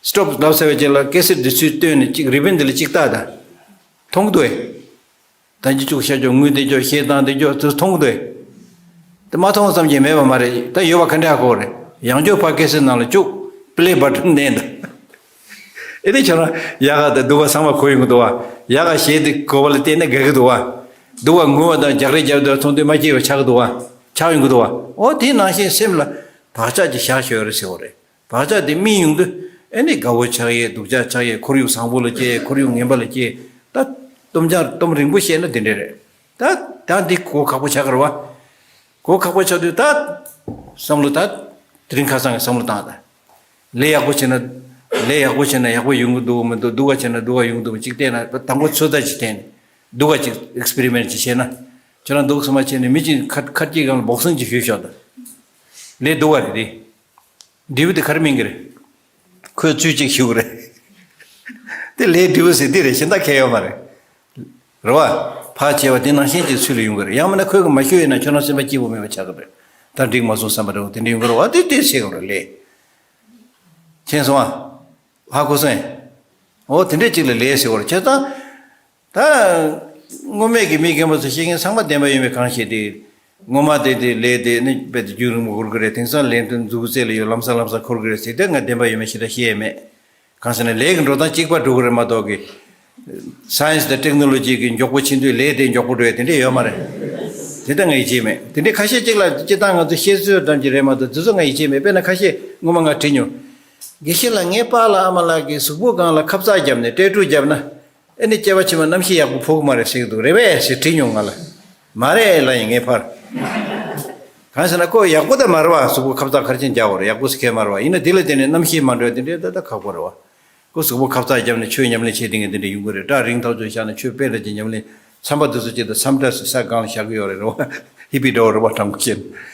སི་ཊོབ་ལབ་ཚར་བའི་རྗེས་ལ་ཀེ་སེཊ་དེ་ཚུར་བཏོན་ནས་གཅིག་རི་བིན་དེ་ལ་གཅིག་བཏགས་ད། མཐོང་གི་འདུག་ཨེ། ད་འདི་བཅུག་ཤར་ཅོག་ངུས་དེ་ཅོག་གཞས་བཏང་དེ་ཅོག་དེ་མཐོང་གི་འདུག་ཨེ། དེ་མ་མཐོང་ཙམ་གྱིས་མེད་པ་མ་རེད། ད་ཡོད་པ་ག་འདྲ་གོ་རེད། ཡང་བསྐྱར་ཕར་ཀེ་སེཊ་ནང་ལ་བཅུག་པི་ལེ་བ་ཊན་མནན་ད། ཨེ་དེ་ཁྱོད་རང་ཡག་ག་དང་སྡུག་ག་ཚང་མ་གོ་ཡོང་གི་འདུག་བ། ཡག་ག་གཞས་དེ་གོ་བ་ལ་བལྟས་ན་དགའ་གི་འདུག་བ། སྡུག་ག་ངུ་བ་དང་རྒྱག་རེས་རྒྱབ་དུས་མཐོང་དུས་མ་སྐྱིད་པ་ཆགས་གི་འདུག་བ། ཆགས་ཡོང་གི་འདུག་བ། ཨོ་དེ་ནང་བཞིན་སེམས་ལ་བག་ཆགས་ཀྱི་བཞག་ཤོད་རེད་ཟེར་བ་རེད། བག་ཆགས་དེ་སྨིན་ཡོང་དུས་ཨེ་ནི་དགའ་བོ་ཆགས་ཡས། སྡུག་ཅག་ཆགས་ཡས། ཁོར་ཡུག་བཟང་པོ་ལ་སྐྱེ། ཁོར་ཡུག་ངན་པ་ལ་སྐྱེ། ད་སྟོབས་འཆར་སྟོབས་རིང་པོ་བཤད་ན་དེ་འདྲ་རེད། ད་ད་འདི་གོ་ཁག་པོ་ཆགས་ཀྱི་རེད་བ། གོ་ཁག་པོ་ཆགས་དུས་ད་བསམ་བློ་ད་དེ་རིང་ཁ་སང་གི་བསམ་བློ་བཏང་ད། ལས་ཡག་པོ་བྱས་ན་ལས་ཡག་པོ་བྱས་ན་ཡག་པོ་ཡོང་གི་འདུག་མི་འདུག་སྡུག་ག་བྱས་ན་སྡུག་ག་ཡོང་གི་འདུག་གཅིག་བལྟས་ན་དང་པོ་ཚོད་ལྟ་ཅིག་བལྟས་ནས་སྡུག་ག་ཅིག་ཨེག་སི་པེ་རི་མེན་ཊི་ཅིག་བྱས་ན། ཁྱོད་རང་འདུག་སེ་མ་བྱས་ནས་མི་གཅིག་ཁ་ཁ་སྐྱེས་སྒང་ལ་བོག་སིང་ཅིག་ཞུས་ཤོག་ད། ལས་སྡུག་ག་རེད་དེ། འབྲས་བུ་དེ་ག་རེ་སྨིན་གི་རེད། ཁོས་ཚུལ་གཅིག་ཞུ་གི་རེད། དེ་ལས་འབྲས་བུ་ཟེར་དེ་རེད། གཞན་དག་གང་ཡང་ཡོད་མ་རེད། རེད་བ། ཕར་བྱས་པ་དེ་ནང་བཞིན་གྱི་ཚུལ་ལ་ཡོང་གི་རེད། ཡང་མིན་ན་ཁོས་གི་མ་ཞུས་ཡོད་ན་ཁྱོད་རང་སེམས་པ་སྐྱིད་པོ་མེད་པ་ཆགས་གི་རེད། ད་འགྲིག་མ་སོང་བསམ་པ་འདྲ་བོ་དེ་འདྲ་ཡོང་གི་རེད་བ། དེ་དེ་བྱེད་གི་རེད་ལས། མཁྱེན་སོང་ཨ། ཧ་གོ་སོང་ཨེ། འོ་དེ་འདྲས་གཅིག་ལ་ལས་ཟེར་བ་རེད། བྱས་ཙང་། ད། སྔོན་མེད་ཀྱི་མི་རྒན་པ་ཚོ་བཤད་མཁན་ཚང་མ་བདེན་པ་ཡོད་མེད་གང་ཤེས་ཏེ། སྔོན་མ་དེ་དེ་ལས་དེ་ནི་རྦད་དེ་རྒྱུན་རིང་པོ་འགོར་གི་རེད། དེང་སང་ལས་དོན་མཛུབ་རྩེ་ལ་ཡོད། ལམ་སང་ལམ་སང་འཁོར་གི་རེད་ཟེར་དེ་ང་བདེན་པ་ཡོད་མེད་ཞེ་དྲག་ཤེས་ཡས་མེད། གང་ཟེར་ན་ལས་ཀྱི་འགྲོ་སྟངས་གཅིག་པ་འགྲོ་གི་རེད་མ་གཏོགས་ཀྱི། སའེན་སི་དང་ཊེག་ནོ་ལོ་ཇི་གི་མགྱོགས་པོ་ཕྱིན་དུས་ལས་དེ་མགྱོགས་པོ་འགྲོ་ཡ་དེ་འདྲས་ཡོད་མ་རེད། དེ་ལྟ་ང་ཡིད་ཆེས་མེད། དེ་འདྲས་ཁ་ཤས་གཅིག་ལ་སྤྱིར་བཏང་ང་ཚོ་བཤད་ཚོད་ཙམ་གྱི་རེད་མ་གཏོགས་དེ་ཚོ་ང་ཡིད་ཆེས་མེད། དཔེར་ན་ཁ་ཤས་སྔོན་མ་ང་དྲིས་མྱོང་། དགེ་བཤེས་ལགས་ངའི་པཱ་ལགས་ཨ་མ་ལགས་ཀྱིས་གཟུགས་པོ་སྒང་ལ་ཁབ་གཙག་བརྒྱབ་ནས་ཊེ་ཊུ་བརྒྱབ་ན། ཨེ་ནི་སྐྱེ་བ་ཕྱི་མ་རྣམ་ཤེས་ཡག་པོ་ཕོག་གི་མ་རེད་ཟེར་གྱི་འདུག་རེད་པས་ཟེར་དྲིས་མྱོང་ང་ལ། མ་རེད་ལབ་ཡིན་ངས་ཕར། གང་ཟེར་ན་ཁོ་ཡག་པོ་ད་མ་རེད་བ། གཟུགས་པོ་ཁབ་གཙག་ག་རེ་བྱས་ནས་རྒྱག་དགོས་རེད། ཡག་པོ་ཟེར་མཁན་མ་རེད་བ། ཡིན་ན་དེ་ལ་བརྟེན་ནས་རྣམ་ཤེས་མ་འགྲོ་ཡ་དེ་འདྲའི་ད་ད་ཁག་པོ་རེད་བ། ཁོ་གཟུགས་པོ་ཁབ་གཙག་བརྒྱབ་ནས་ཆོས་ཉམས་ལེན་བྱེད་དེ་ངས་དེ་འདྲ་ཡོང་གི་རེད། སྐྲ་རིང་ཐག་ཆོད་བཞག་ནས་ཆོས་དཔེ་འདྲ་ཅིག་ཉམས་ལེན། མཚམས་འདྲ་ཅིག་ས་སྒང་ལ་བཞག་གི་ཡོད་རེད་བ། ཧི་པི་འདྲ་བོ་རེད་བ། དྲང་པོ་བཤད་ན།